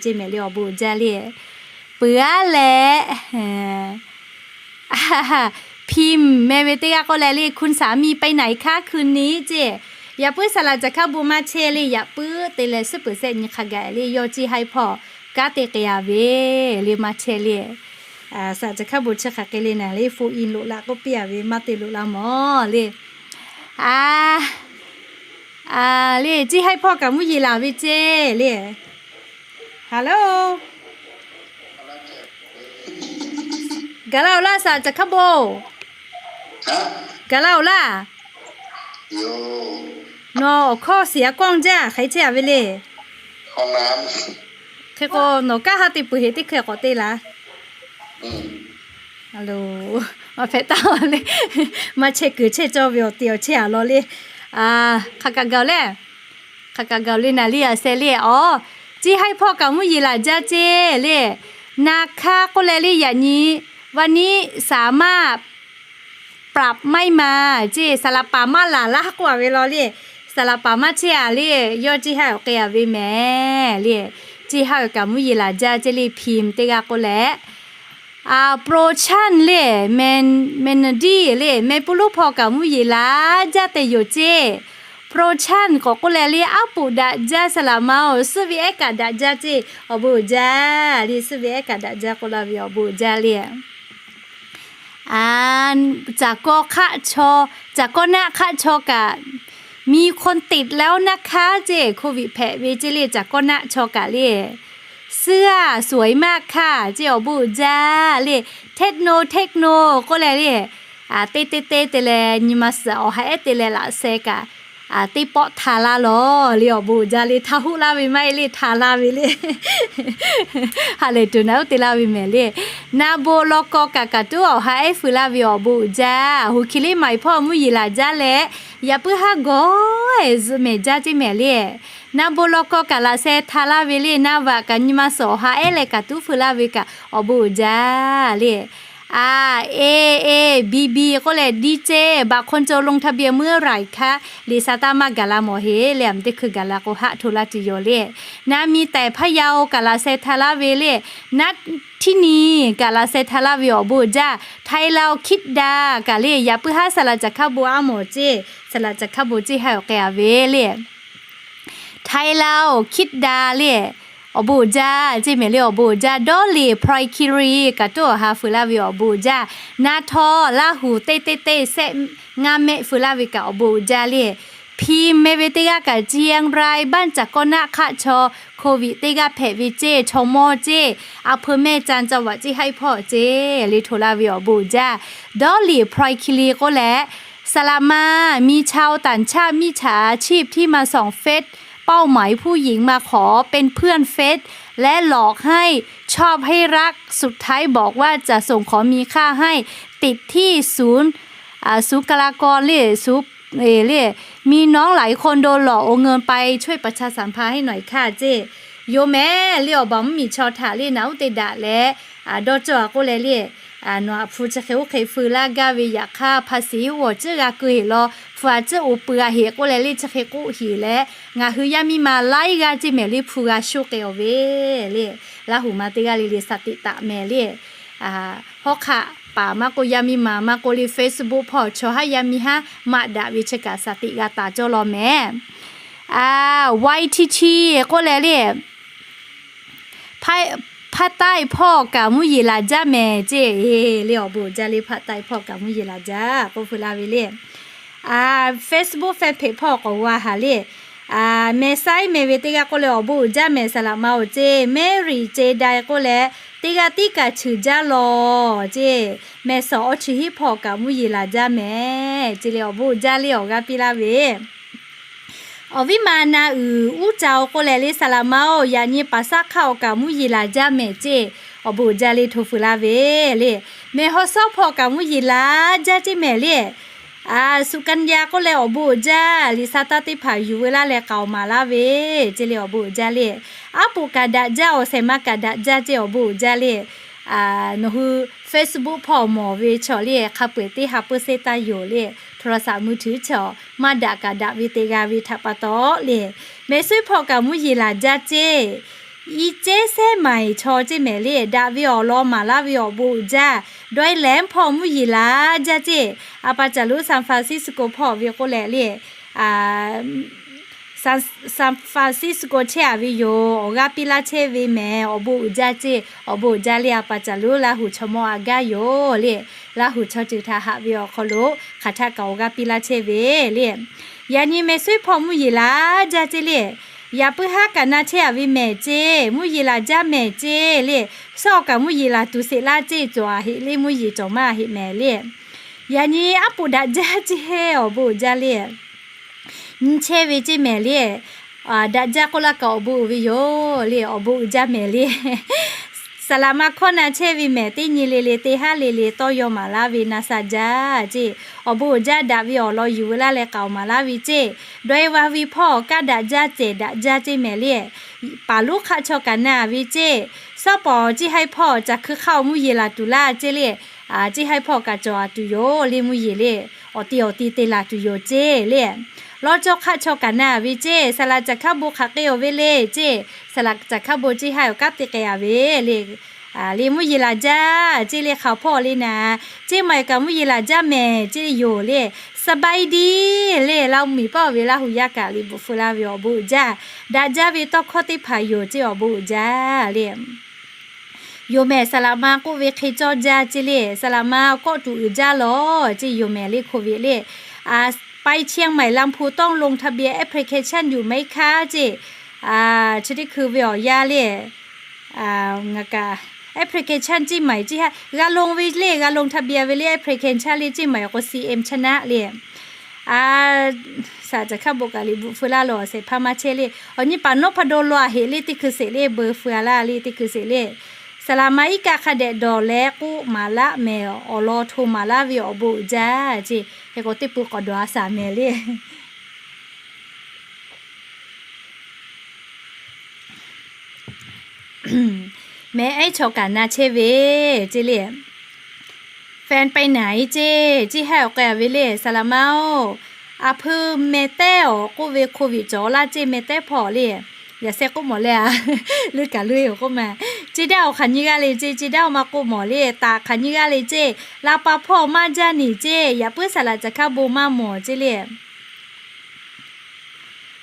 ceˇ mehˍ le, awˬ bon uiˍ jaˇ le. Peuˬ aˉ leh Phim meh ve teˇ g'aˇ k'oˆ leh le, คุณสามีไปไหนคะคืนนี้ ceˇ. Yaꞈ puiˉ saˍ laꞈ caˬ hkaˇ bon maˇ chehˇ le, yaꞈ puiˉ te leh suhˉ peuˬ sehˆ nyi hk'a gaˬ le, yawˇ ceˇ haiˉ hpawˇ kanˉ te k'ai a ve le maˇ chehˇ le. Saˍ laꞈ caˬ hkaˇ bon chi hk'aˬ hk'e le naˍ le, phone in loꞈ laꞈ k'oˆ piˇ a ve maˇ te loꞈ la mawˬ le. A, le ceˇ haiˉ hpawˇ kaꞈ mvuhˇ yeˬ laˬ ve ceˇ le. Hello. Gaˬ la-oˬ laˇ saˍ laꞈ caˬ hkaˇ bon. Gaˬ la-oˬ laˇ. Nawˬ awˬ hkawˇ siˍ a kawˇ jaˇ hk'aiˉ chehˇ a ve le. Hk'e k'o nawˬ kanˉ ha te peuˬ heˍ teˇ hkui k'awꞈ te laˬ. Maˇ hpehꞈ taˇ le. Maˇ chehˇ kuiˬ chehˇ cawˇ ve awˬ te awˬ chehˇ a law le. Hk'aˬ kaꞈ gaˬ-oˬ le. Hk'aˬ kaꞈ gaˬ-oˬ le naˍ le a seh le. Aw, ceˇ haiˉ hpawˇ kaꞈ mvuhˇ yeˬ laˬ jaˇ ceˇ le. Na hkaˇ k'oˆ leh le yaꞈ nyi วันนี้สามารถปรับไม่มา ceˇ, saˍ laꞈ paˍ maˇ laˬ laˇ k'oˆ a ve law le. Saˍ laꞈ paˍ maˇ chehˇ a le, yawˇ ceˇ haiˉ awˬ k'ai a ve mehˍ le. Ceˇ haiˉ kaꞈ mvuhˇ yeˬ laˬ jaˇ ceˇ le, Phim teˇ g'aˇ k'oˆ leh. Pro Chan le, mehˍ nyi diˇ le, mehˍ puˇ lonˉ hpawˇ kaꞈ mvuhˇ yeˬ laˬ jaˇ tehꞈ yoˬ ceˇ. Pro Chan k'awꞈ k'oˆ leh le, aˉ poꞈ daꞈ jaˇ saˍ laꞈ ma-oˬ, suhˉ ve ehˉ kaꞈ daꞈ jaˇ ceˇ, awˬ bon uiˍ jaˇ le, suhˉ ve ehˉ kaꞈ daꞈ jaˇ k'oˆ la ve awˬ bon uiˍ jaˇ le. Caˬ kawˇ hk'aˆ chaw, caˬ kawˇ naˆ hk'aˆ chaw kaꞈ มีคนติดแล้วนะคะ ceˇ, โควิด hpehꞈ ve ceˇ le, caˬ kawˇ naˆ chaw kaꞈ le เสื้อสวยมากค่ะ ceˇ, awˬ bon uiˍ jaˇ le. Techno techno k'oˆ leh le, teˇ teˇ teˇ te leh nyi ma suhˍ awˬ ha ehˉ te leh laꞈ sheh kaꞈ teˇ pawˆ htaꞈ laˇ lawˬ le, awˬ bon uiˍ jaˇ le. Htaꞈ hoˆ laˇ ve maˇ heˆ le, htaꞈ laˇ ve le. Ha lehˬ tuˬ naˍ uˉ te laˇ ve mehˍ le. Na bon law kaw kaꞈ kaꞈ tuˉ awˬ ha ehˉ feu laˇ ve awˬ bon uiˍ jaˇ. Hoˍ hkiˬ liˇ maˍ iˍ hpawˇ mvuhˇ yeˬ laˬ jaˇ leh, yaꞈ puiˉ haˉ gawˬ ehˉ zuhꞈ mehˍ jaˇ ceˇ mehˍ le. Na bon law kaw kaꞈ laꞈ sheh htaꞈ laˇ ve le, na vaꞈ kaꞈ nyi ma suhˍ awˬ ha ehˉ leh kaꞈ tuˉ feu laˇ ve kaꞈ awˬ bon uiˍ jaˇ le. A, e, e, bi, bi k'oˆ leh ดีเจ บัตรคนจนลงทะเบียนเมื่อไหร่คะ liꞈ sha taˇ maˇ gaˬ la mawˬ heˍ le, a meuˍ teˇ hkui gaˬ la k'o haˆ hto laˇ tuˬ yoˬ le. Na mi taiˍ hpaˇ yaˇ-oˬ kaꞈ laꞈ sheh htaꞈ laˇ ve le, naˉ htiˉ ni kaꞈ laꞈ sheh htaꞈ laˇ ve awˬ bon uiˍ jaˇ. Htaiˍ laoˬ hkiˆ daꞈ kaꞈ le, yaꞈ puiˉ haˉ saˍ laꞈ caˬ hkaˇ bon a mawˬ ceˇ, saˍ laꞈ caˬ hkaˇ bon ceˇ haiˉ awˬ k'ai a ve le. Htaiˍ laoˬ hkiˆ daꞈ le, Awˬ bon uiˍ jaˇ ceˇ mehˍ le, awˬ bon uiˍ jaˇ. Dawˇ liꞈ Primary K'aˍ toˉ awˬ ha feu laˇ ve awˬ bon uiˍ jaˇ. Na htaw Laˇ huˍ teˇ teˇ teˇ shehˆ ngaˇ mehˆ feu laˇ ve kaꞈ awˬ bon uiˍ jaˇ le. Hpi meh ve teˇ g'aˇ kaꞈ Chiang Rai บ้านจักรกรนาค hk'aˆ chaw โควิด teˇ g'aˇ hpehꞈ ve ceˇ, chaw mawˇ ceˇ, a hpeu mehˇ ca ca vaꞈ ceˇ haiˉ hpawˇ ceˇ le hto la ve awˬ bon uiˍ jaˇ. Dawˇ liꞈ Primary k'oˆ leh, สละมา มีชาวต่างชาติ มิจฉาชีพที่มาส่องเฟซ เป้าหมายผู้หญิงมาขอเป็นเพื่อนเฟซ และหลอกให้ชอบให้รัก สุดท้ายบอกว่าจะส่งของมีค่าให้ ติดที่ศูนย์ อ่า ศุลกากร เล่ย ศูนย์ เล่ย มีน้องหลายคนโดนหลอกโอนเงินไป ช่วยประชาสัมพันธ์ให้หน่อยค่ะ ceˇ. Yoˬ mehˍ le, awˬ baˬ mvuhˇ miˬ chaw htaꞈ le naꞈ uˉ te daꞈ leh dawˇ cawˇ a k'oˆ leh le, nawˬ htaꞈ hpu chi hk'e oˇ hk'e feu laˇ gaˇ ve, yaꞈ hk'aˇ hpa shiˍ uˉ awˬ ciˉ g'a keu heˍ law, hpu a ciˉ oˍ pui g'a heˍ k'oˆ leh le chi hk'e k'oˆ heˍ leh, ngaˬ hui yaˇ miˇ ma laiˉ g'aˇ ceˇ mehˍ le hpu g'a shoˆ k'ai awˬ ve le. Laˇ huˍ ma teˇ g'aˇ le le สติ taˍ mehˍ le. Hawˉ hk'aˆ paˍ maˇ k'oˆ, yaˇ miˇ ma maˇ k'oˆ le, Facebook hpawˇ chaw haˉ yaˇ miˇ haˉ maꞈ daꞈ ve chi kaꞈ สติ g'a taˍ cawˇ law mehˍ. Y T T k'oˆ leh le, hpaˆ taiˆ hpawˇ kaꞈ mvuhˇ yeˬ laˬ jaˇ mehˍ ceˇ. Le awˬ bon uiˍ jaˇ le, hpaˆ taiˆ hpawˇ kaꞈ mvuhˇ yeˬ laˬ jaˇ k'oˆ feu laˇ ve le. Facebook fanpage hpawˇ k'awꞈ g'a haˍ le. Mehˍ saiˉ mehˍ ve teˇ g'aˇ k'oˆ leh awˬ bon uiˍ jaˇ mehˍ, สละมา oˬ ceˇ. Mary ce dai k'oˆ leh, teˇ g'aˇ tiˉ kaꞈ cheuˬ jaˇ law ceˇ. Mehˍ sawˍ awˇ chi hiˉ hpawˇ kaꞈ mvuhˇ yeˬ laˬ jaˇ mehˍ ceˇ le, awˬ bon uiˍ jaˇ le awˬ g'aˇ piˇ laˇ ve Awˬ viˉ ma na uiˍ uˉ ca-o k'oˆ leh le, สละมา oˬ, yaꞈ nyi paˍ saˉ hk'aˇ awˬ kaꞈ mvuhˇ yeˬ laˬ jaˇ mehˍ ceˇ. Awˬ bon uiˍ jaˇ le hto feu laˇ ve le. Mehˍ haw sawˉ hpawˇ kaꞈ mvuhˇ yeˬ laˬ jaˇ ceˇ mehˍ le. Suꞈ kaˇ yaˇ k'oˆ leh awˬ bon uiˍ jaˇ, liꞈ sa taˇ teˇ hpaˍ yuˬ veu laˇ leh k'aoˍ maˍ laˇ ve ceˇ le, awˬ bon uiˍ jaˇ le. Aˉ poꞈ kaꞈ daꞈ jaˇ, awˬ shehˍ ma kaꞈ daꞈ jaˇ ceˇ, awˬ bon uiˍ jaˇ le. Nawˬ hui Facebook hpawˇ mawˬ ve chaw le, hk'a peu-eˬ teˇ ha peuˬ sehˉ taˇ yoˬ le. โทรศัพท์มือถือ chaw maˇ daꞈ kaꞈ daꞈ ve te g'a ve htaꞈ pa taw le, mehˍ suiˉ hpawˇ kaꞈ mvuhˇ yeˬ laˬ jaˇ ceˇ. I ceˉ sehˉ maiˍ chaw ceˇ mehˍ le, daꞈ ve awˬ lawn maˍ laˇ ve awˬ bon uiˍ jaˇ. Dawˇ-e lehˉ hpawˇ mvuhˇ yeˬ laˬ jaˇ ceˇ. A pa caˬ lonˉ San Francisco hpawˇ ve k'oˆ leh le, San Francisco chehˇ a ve yoˬ, awˬ g'aˇ piˇ laˇ chehˇ ve mehˍ, awˬ bon uiˍ jaˇ ceˇ. Awˬ bon uiˍ jaˇ le, a pa caˬ lonˉ Laˇ huˍ chaw mawˇ a gaˇ yoˬ le. Laˇ huˍ chaw ceuˬ htaꞈ haꞈ ve awˬ hk'aw lo hk'aˬ htaˆ kaꞈ awˬ g'aˇ piˇ laˇ chehˇ ve le. Yaꞈ nyi mehˍ suiˉ hpawˇ mvuhˇ yeˬ laˬ jaˇ ceˇ le. Yaꞈ puiˉ haˉ kaꞈ na chehˇ a ve mehˍ ceˇ, mvuhˇ yeˬ laˬ jaˇ mehˍ ceˇ le. Suhˉ awˬ kaꞈ mvuhˇ yeˬ laˬ tuˬ sheˍ laˇ ceˇ, cawˬ a heꞈ le mvuhˇ yeˬ cawˬ maˇ heꞈ mehˍ le. Yaꞈ nyi aˉ poꞈ daꞈ jaˇ ceˇ, awˬ bon uiˍ jaˇ le. Nyi chehˇ ve ceˇ mehˍ le. Daꞈ jaˇ k'oˆ laˇ kaꞈ awˬ bon uiˍ ve yoˬ le, awˬ bon uiˍ jaˇ mehˍ le. Saˍ laꞈ ma hkawˇ na chehˇ ve mehˍ, teˇ nyi le le teˇ haˉ le le tawˇ yaw maˍ laˇ ve na sha jaˇ ceˇ. Awˬ bon uiˍ jaˇ, daꞈ ve awˬ lawn yuˬ veu laˇ leh k'aoˍ maˍ laˇ ve ceˇ. Dawˇ-e va ve hpawˇ kaˇ daꞈ jaˇ cehˬ daꞈ jaˇ ceˇ mehˍ le. Paˍ lonˉ hk'aˆ chaw kaꞈ na ve ceˇ. Suhˉ pawˍ ciˇ haiˉ hpawˇ caˬ hkui hk'aˇ awˬ mvuhˇ yeˬ laˬ tuˬ laˇ ceˇ le. Ciˇ haiˉ hpawˇ kaꞈ cawˬ a tuˬ yoˬ le mvuhˇ yeˬ le. Awˬ ti awˬ ti te laˬ tuˬ yoˬ ceˇ le. Lawˇ cawˇ hk'aˆ chaw kaꞈ na ve ceˇ. Saˍ laꞈ caˬ hkaˇ bon hk'aˬ k'e awˬ ve le ceˇ. Saˍ laꞈ caˬ hkaˇ bon ciˇ haiˉ awˬ kanˉ te k'ai a ve le. Le mvuhˇ yeˬ laˬ jaˇ ceˇ le, hk'aˬ hpawˇ le naˍ. Ceˇ maˬ kaꞈ mvuhˇ yeˬ laˬ jaˇ mehˍ ceˇ yoˬ le. Saˍ baˆ iˉ diˇ le, Laˇ huˍ miˬ paˆ ve Laˇ huˍ yaˇ kaꞈ liꞈ bvuhꞈ feu laˇ ve awˬ bon uiˍ jaˇ. Daꞈ jaˇ ve tawˇ hkawˇ teˇ hpaˍ yoˬ ceˇ, awˬ bon uiˍ jaˇ le. Yoˬ mehˍ, saˍ laꞈ ma k'oˆ ve hk'e cawˇ jaˇ ceˇ le. Saˍ laꞈ ma kawˆ tuˬ uiˍ jaˇ lawˬ ceˇ, yoˬ mehˍ le โควิด le. ไปเชียงใหม่ลำพูนต้องลงทะเบียนแอปพลิเคชันอยู่ไหมคะ ceˇ. Chi teˇ hkui ve awˬ yanˇ le, ngaˬ kaꞈ application ceˇ maˬ ceˇ ha g'a long ve le, g'a long ทะเบียน ve le, application le ceˇ maˬ k'o C M chaˇ naˆ le. Saˍ laꞈ caˬ hkaˇ bon kaꞈ liꞈ bvuhꞈ feu laˇ lawˬ, shehˍ hpaˇ maˇ chehˇ le. Awˬ nyi paˍ nawˉ hpa dawˇ law a heꞈ le teˇ hkui sheˍ le, beu feu a laˇ le teˇ hkui sheˍ le. Saˍ laꞈ ma iˉ kaˆ hk'a dehꞈ dawˬ leh k'oˆ maˍ laˆ mehˍ, awˬ lawn hto maˍ laˇ ve awˬ bon uiˍ jaˇ ceˇ. Hk'e k'o teˇ pui k'awꞈ dawˬ a shaˍ mehˍ le. Mehˍ ehˉ chaw kaꞈ na chehˇ ve ceˇ le. Fan ไปไหน ceˇ, ceˇ haiˉ awˬ k'ai a ve le, saˍ laꞈ ma-oˬ. A hpeu meh tehˉ awˬ k'oˆ ve โควิด cawˬ laˇ ceˇ, meh tehˉ hpawˇ le. Yaꞈ sheh k'oˆ mawˬ le a, leuˇ kaꞈ leuˇ-e awˬ k'oˆ ma. Ceˇ daˇ awˬ hk'aˬ nyi g'aˇ le ceˇ, ceˇ daˇ awˬ ma k'oˆ mawˬ le, taꞈ hk'aˬ nyi g'aˇ le ceˇ, la pa hpawˇ maˇ jaˇ niˬ ceˇ, yaꞈ puiˉ saˍ laꞈ caˬ hkaˇ bon maˇ mawˬ ceˇ le.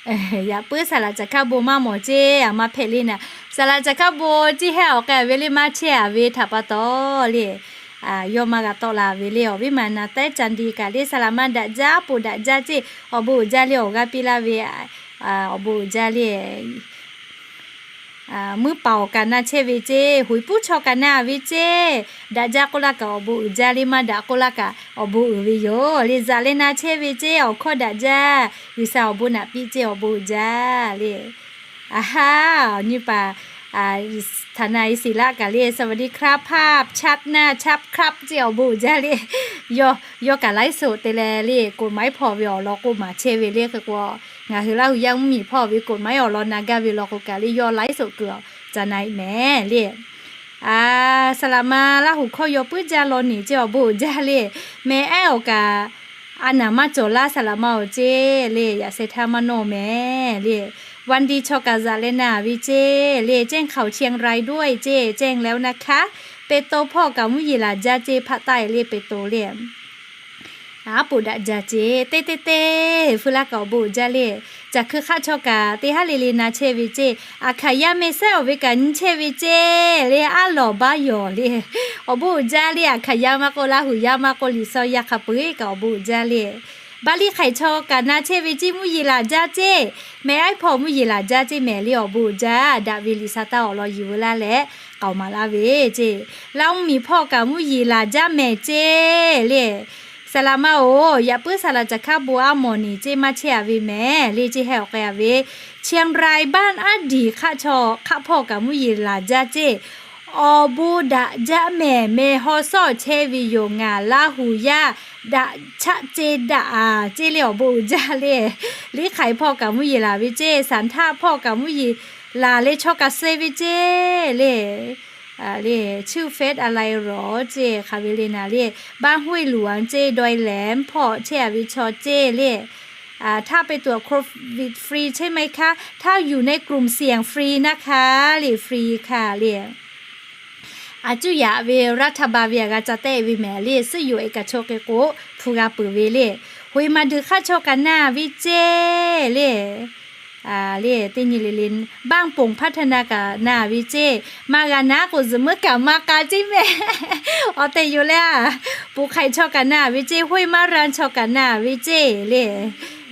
Yaꞈ puiˉ saˍ laꞈ caˍ hkaˇ bon maˇ mawˬ ceˇ, aˬ ma hpehꞈ le naˍ. Saˍ laꞈ caˍ hkaˇ bon ciˇ hehˉ awˬ k'ai ve le maˇ chehˇ a ve htaꞈ pa taw le, yawˇ maˇ g'a tawˆ la ve le. Awˬ viˉ maˬ naˍ taiˉ ca ndiˍ kaꞈ le saˍ laꞈ ma daꞈ jaˇ, poˍ daꞈ jaˇ ceˇ, awˬ bon uiˍ jaˇ le awˬ g'aˇ piˇ laˇ ve, awˬ bon uiˍ jaˇ le. Muiˉ paˍ awˬ kaꞈ na chehˇ ve ceˇ, hoꞈ puˉ chaw kaꞈ na ve ceˇ, daꞈ jaˇ k'oˆ laˇ kaꞈ awˬ bon uiˍ jaˇ le, maˇ daꞈ k'oˆ laˇ kaꞈ awˬ bon uiˍ ve yoˬ le. Zaꞈ leh na chehˇ ve ceˇ, awˬ hkawˇ daꞈ jaˇ, G'uiˬsha awˬ bon naꞈ piˇ ceˇ, awˬ bon uiˍ jaˇ le. Aˬ ha, awˬ nyi paˍ ฐานะอิสระ kaꞈ le สวัสดีครับ hpaˇ chaˇ naˇ chaˇ ครับ ceˇ, awˬ bon uiˍ jaˇ le. Yawˇ kaꞈ ไลฟ์สด te leh le กฎหมาย hpawˇ ve awˬ lawn k'o maˍ chehˇ ve le. Hk'e k'o, ngaˬ hui Laˇ hu yaˇ mvuhˇmiˬ hpawˇ ve กฎหมาย awˬ lawn na gaˇ ve law k'o kaꞈ le yawˇ ไลฟ์สด kuiˬ awˬ ca na e mehˍ le. Saˍ laꞈ ma Laˇ hu hkawˇ yaw puiˉ jaˇ law neˬ ceˇ, awˬ bon uiˍ jaˇ le. Mehˍ ehˉ awˬ kaꞈ a naˍ maˇ cawˬ laˇ saˍ laꞈ ma awˬ ceˇ le, yaꞈ sheh htaˇ maˇ nawˇ mehˍ le. Vanˇdiˆ chaw kaꞈ zaꞈ leh na ve ceˇ le, แจ้งข่าวเชียงรายด้วย ceˇ, แจ้งแล้วนะคะ Peˍtawˇ hpawˇ kaꞈ mvuhˇ yeˬ laˬ jaˇ ceˇ, hpaˆ taˆ e le Peˍtawˇ le. Aˉ poˍ daꞈ jaˇ ceˇ, teˇ teˇ teˇ, feu laˇ kaꞈ awˬ bon uiˍ jaˇ le. Caˬ hkui hk'aˆ chaw kaꞈ teˇ haˉ le le na chehˇ ve ceˇ, aˬ hkaˍ yaˇ meh sehˉ awˬ ve kaꞈ nyi chehˇ ve ceˇ le, aˉ lawˬ baˆ yawˬ le. Awˬ bon uiˍ jaˇ le, aˬ hkaˍ yaˇ maˇ k'oˆ, Laˇ hu yaˇ maˇ k'oˆ, liꞈ shaw yaˇ hk'a peu-eˬ kaꞈ awˬ bon uiˍ jaˇ le. Baˇ liˇ hk'aiˬ chaw kaꞈ na chehˇ ve ceˇ, mvuhˇ yeˬ laˬ jaˇ ceˇ, mehˍ ehˉ hpawˇ mvuhˇ yeˬ laˬ jaˇ ceˇ mehˍ le, awˬ bon uiˍ jaˇ. Daꞈ ve liꞈ sha taˇ awˬ lawn yiˬ veu laˇ leh k'aoˍ maˍ laˇ ve ceˇ. Laˇ mvuhˇmiˬ hpawˇ kaꞈ mvuhˇ yeˬ laˬ jaˇ mehˍ ceˇ le. Saˍ laꞈ ma-oˬ, yaꞈ puiˉ saˍ laꞈ caˬ hkaˇ bon aˉ mawˬ neˬ ceˇ maˇ chehˇ a ve mehˍ le, ceˇ hehˉ awˬ k'ai a ve. เชียงราย baˆ aˉ diˍ hk'aˆ chaw hk'aˆ hpawˇ kaꞈ mvuhˇ yeˬ laˬ jaˇ ceˇ, awˬ bon daꞈ jaˇ mehˍ. Meh haw sawˉ chehˇ ve yoˬ, ngaˬ Laˇ hu yaˇ daꞈ chaˆ ceˇ daꞈ a ceˇ le, awˬ bon uiˍ jaˇ le. Liˇ hk'aiˬ hpawˇ kaꞈ mvuhˇ yeˬ laˬ ve ceˇ, Sanˍ htaˆ hpawˇ kaꞈ mvuhˇ yeˬ laˬ leh chaw kaꞈ suh ve ceˇ le. Le, ชื่อเฟซ อะไรหรอ ceˇ hk'aˬ ve le naˍ le, บ้านห้วยหลวง ceˇ, ดอยแหลม hpawˇ chehˇ a ve chaw ceˇ le. ถ้าไปตรวจโควิด ฟรีใช่ไหมคะ ถ้าอยู่ในกลุ่มเสี่ยง ฟรีนะคะ le, ฟรีค่ะ le. Aˬ cuˇ yaꞈ ve รัฐบาล ve aꞈ g'a ca tehˆ ve mehˍ le, suhˉ yoˬ e kaꞈ chaw hk'e k'o hpu g'a peuˬ ve le. Hawˬ e maˍ deuˬ hk'aˆ chaw kaꞈ na ve ceˇ le. Le, teˇ nyi le le, บ้านโป่งพัฒนา kaꞈ na ve ceˇ. Maˇ g'a naˉ k'o zuhꞈ muiˉ kaꞈ maˇ k'a ceˇ mehˍ. Awˬ tehˬ yoˬ le, poˬ hk'aiˬ chaw kaꞈ na ve ceˇ, ห้วยมะรัน chaw kaꞈ na ve ceˇ le.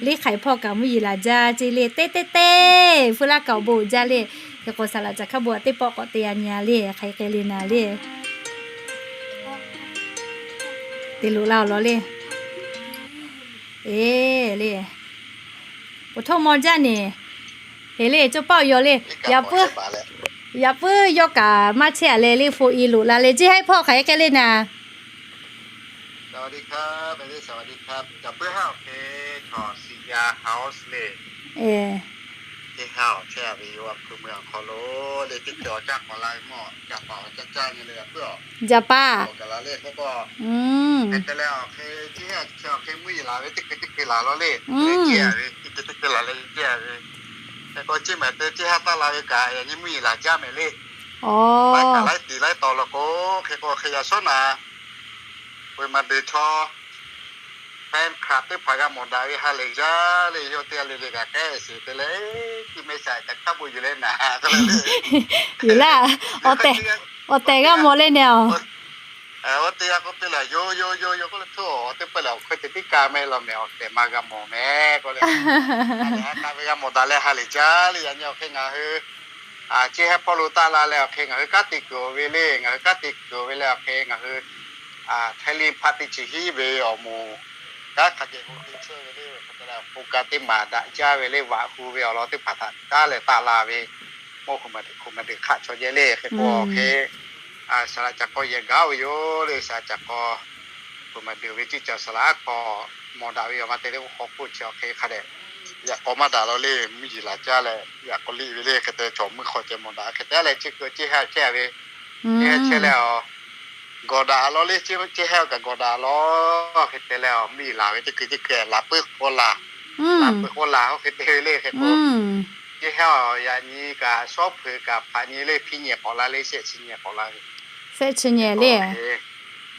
Liˇ hk'aiˬ hpawˇ kaꞈ mvuhˇ yeˬ laˬ jaˇ ceˇ le, teˇ teˇ teˇ, feu laˇ kaꞈ awˬ bon uiˍ jaˇ le. Hk'e k'o saˍ laꞈ caˬ hkaˇ bon teˇ pawˆ k'awꞈ te a nyi a le, hk'aˬ hk'e le naˍ le. Te loꞈ la awˬ lawn le. E le, poˬ htoˇ maw jaˇ neˬ. Heˍ le, cawˇ paˆ awˬ yaw le. Yaꞈ puiˉ, yaꞈ puiˉ yawˇ kaꞈ maˇ chehˇ a leh le, โฟนอิน loꞈ la leh, ceˇ hehˉ hpawˇ hk'aˬ hk'e le naˍ. สวัสดีครับ Caˬ puiˉ hawˬ hk'e, ชาวศรียา House เลย Teˇ haˉ awˬ chehˇ ve yoˬ, a hpu mui awˬ hk'aw lo le, teˇ hkui awˬ caˇ k'awꞈ la ve mawˬ, jaˇ paˍ awˬ caˇ caˇ nyi le, a puiˉ a. Jaˇ paˍ. Awˬ kaˬ la le k'oˆ k'o, hk'e te leh awˬ hk'e, ceˇ hehˉ chi awˬ hk'e mvuhˇ yeˬ laˬ ve teˇ hkui teˇ hkui laˬ law le. Ceˇ a ve, teˇ hkui teˇ hkui laˬ le ceˇ a ve. Hk'e k'o, ceˇ mehˍ te ceˇ hehˉ taˇ la ve kaꞈ, yaꞈ nyi mvuhˇ yeˬ laˬ jaˇ mehˍ le. Laiˉ kaꞈ laiˉ tiˍ laiˉ taw law k'o, hk'e k'o hk'e yaꞈ shawˉ naˍ, เวมาเดย์ chaw, fan club teˇ hpaˍ g'a mawˬ daꞈ ve ha lehˬ jaˇ le, yawˇ teˇ g'aˇ le le kaꞈ k'ehˉ sheˍ te leh, chi meh shaˍ caˬ hkaˇ bon yuˬ leh naˍ. Yuˬ laˇ, awˬ tehˬ g'a mawˬ le naˍ. Awˬ teˇ g'aˇ k'oˆ piˇ lehˬ, yoˬ yoˬ yoˬ yoˬ k'oˆ leh, htoˇ, awˬ teˇ pawˆ lehˬ awˬ hkawˇ ceh tiˉ kaˇ mehˆ law mehˍ, awˬ tehˬ ma g'a mawˬ mehˍ k'oˆ leh, a lehˬ ha k'aˆ ve g'a mawˬ daꞈ leh ha lehˬ jaˇ le. Yaꞈ nyi awˬ hk'e ngaˬ hui ceˇ hehˉ hpawˇ lo taˇ la leh awˬ hk'e ngaˬ hui kanˉ te kuiˬ ve le, ngaˬ hui kanˉ te kuiˬ ve leh awˬ hk'e ngaˬ hui htaiˇ liˇ hpaˇ teˇ ceuˬ hiˉ ve awˬ moˍ, kanˉ hk'a ceh ho te chehˇ ve le, hk'e te leh awˬ hpu ka teˇ maˬ daꞈ jaˇ ve le, vaꞈ hu ve awˬ lawn teˇ hpaˍ htaꞈ taˉ leh taˇ la ve, mawˇ hk'oꞈ maˬ teꞈ hk'oꞈ maˬ deuˬ hk'aˆ chaw jehˇ le. Hk'e k'o awˬ hk'e, saˍ laꞈ caˬ k'aw yehˬ gaˉ ve yoˬ le, saˍ laꞈ caˬ k'aw hk'oꞈ maˬ deuˬ ve ceˇ caˬ saˍ laꞈ aˉ hk'aw mawˬ daꞈ ve yoˬ ma te le, oˇ hk'aw hpfuhˇ chi awˬ hk'e hk'a dehꞈ yaꞈ k'aw maˇ daꞈ law le, mvuhˇ yeˬ laˬ jaˇ leh yaꞈ k'aw liˇ ve le. Hk'e te cawˬ meuˇ hk'aw ceh mawˬ daꞈ, hk'e te leh ceˇ keu ceˇ hehˉ chehˇ ve, ceˇ hehˉ chehˇ leh a, gawˬ daꞈ law le, ceˇ hehˉ kaꞈ gawˬ daꞈ law. Hk'e te leh a, mvuhˇ yeˬ laˬ ve teˇ hkui teˇ hkui laˬ puiˉ k'oˆ laˬ, laˬ puiˉ k'oˆ laˬ, oˇ hk'e te ve le. Hk'e k'o, ceˇ hehˉ a, yaꞈ nyi kaꞈ shawˉ hpeuꞈ kaꞈ hpaꞈ nyi le, hpiˇ nyi k'awꞈ la le, shehˆ chi nyi k'awꞈ la ve, shehˆ chi nyi le.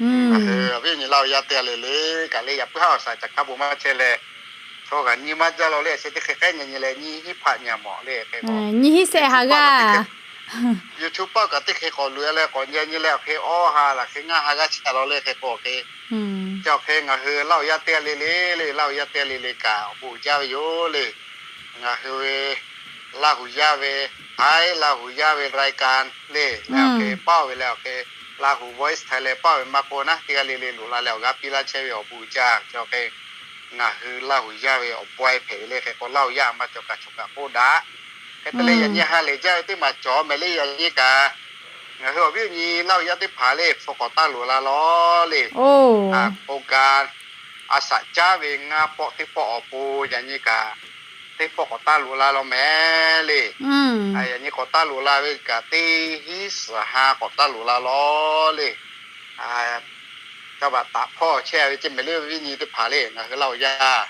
Ngaˬ hui awˬ viˉ awˬ nyi Laˇ hu yaˇ teˇ g'aˇ le le kaꞈ le, yaꞈ puiˉ haˉ awˬ saˍ caˬ hkaˇ bon maˇ chehˇ leh, Tawˇ kaꞈ nyi maˇ jaˇ law le, a sheh teˇ hk'e k'ehˉ nyi nyi leh nyiˇ hinˉ hpaˆ nyi mawˬ le hk'e k'o, nyiˇ hinˉ shehˆ ha g'aˇ YouTube paˆ kaꞈ teˇ hk'e k'awꞈ loꞈ e leh k'awꞈ nyi nyi leh awˬ hk'e awˇ ha laˬ hk'e ngaˇ ha g'aˇ chi a law le hk'e k'o hk'e, chi awˬ hk'e ngaˬ hui Laˇ huˍ yaˇ teˇ g'aˇ le le le, Laˇ huˍ yaˇ teˇ g'aˇ le le kaꞈ awˬ bon uiˍ jaˇ ve yoˬ le. Ngaˬ hui ve Laˇ huˍ yaˇ ve, haiˉ Laˇ huˍ yaˇ ve รายการ le, leh awˬ hk'e paˇ ve leh awˬ hk'e Laˇ huˍ Voice Thailand paˇ ve maˇ k'oˆ naˉ, teˇ g'aˇ le le loꞈ la leh awˬ g'aˇ piˇ laˇ chehˇ ve awˬ bon uiˍ jaˇ. Chi awˬ hk'e ngaˬ hui Laˇ huˍ yaˇ ve awˬ pawehˇ hpehꞈ ve le hk'e k'o, Laˇ huˍ yaˇ maˇ cawˬ kaꞈ chaw kaꞈ k'oˆ daꞈ. Hk'e te leh yaꞈ nyi ha lehˬ jaˇ ve teˇ maˬ cawˬ mehˍ le. Yaꞈ nyi kaꞈ ngaˬ hui awˬ viˉ awˬ nyi Laˇ huˍ yaˇ teˇ hpaˍ le hpu k'awꞈ taˇ loꞈ la law le. โครงการ a shaꞈ caˉ ve ngaˇ pawˆ teˇ pawˆ awˬ pon yaꞈ nyi kaꞈ teˇ pawˆ k'awꞈ taˇ loꞈ la law mehˍ le. Yaꞈ nyi k'awꞈ taˇ loꞈ la ve kaꞈ teˇ hinˉ suhˍ ha k'awꞈ taˇ loꞈ la law le. Caˇ baꞈ taꞈ hpawˇ chehˇ ve ceˇ mehˍ le, viˉ nyi teˇ hpaˍ le. Ngaˬ hui Laˇ huˍ yaˇ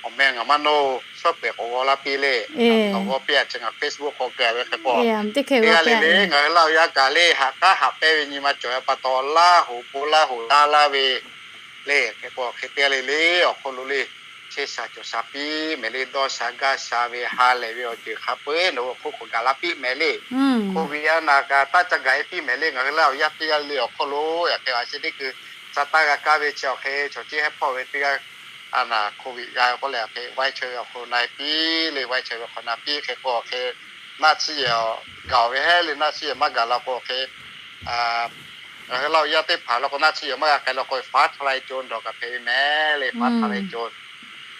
awˬ meh ngaˬ maˇ nawˇ shawˉ pehˍ k'awꞈ g'aw laˇ piˇ le. Nawˬ g'aw piˇ a chi ngaˬ Facebook hk'aw keu ve hk'e k'o, teˇ g'aˇ le le ngaˬ hui Laˇ huˍ yaˇ kaꞈ le haꞈ k'aˉ haꞈ pehnˇ ve nyi ma cawˬ ve pa taw, Laˇ huˍ bon Laˇ huˍ taˇ laˇ ve le hk'e k'o, hk'e teˇ g'aˇ le le awˬ hk'aw lo le chehˇ sha cawˬ sha piˇ mehˍ le. Dawˇ sha gaˇ sha ve ha lehˬ ve awˬ ceuˬ hk'a peu-eˬ nawˬ hui awˬ hk'oˆ k'awꞈ gaˬ laˇ piˇ mehˍ le. Covid a naˬ kaꞈ taˇ ca gaˬ e piˇ mehˍ le. Ngaˬ hui Laˇ huˍ yaˇ teˇ g'aˇ le awˬ hk'aw lo yaꞈ hk'e a sheh teˇ kuiˬ ca taˇ g'a kaˇ ve chi awˬ hk'e chaw ceˇ hehˉ hpawˇ ve teˇ g'aˇ a naˬ Covid g'a k'oˆ leh awˬ hk'e vaiˇ chaweh ve awˬ hk'aw lo na e piˇ le. Vaiˇ chaweh ve awˬ hk'aw na piˇ hk'e k'o, awˬ hk'e naˆ tsuhˇ yehˬ gaˬ ve hehˉ le, naˆ tsuhˇ yehˬ maˇ gaˬ la k'o awˬ hk'e ngaˬ hui Laˇ huˍ yaˇ teˇ hpaˍ law k'o naˆ tsuhˇ yehˬ maˇ g'a k'ai law k'o, faˉ htaˇ la e co dawˬ kaꞈ hpehꞈ ve mehˍ le. Faˉ htaˇ la e co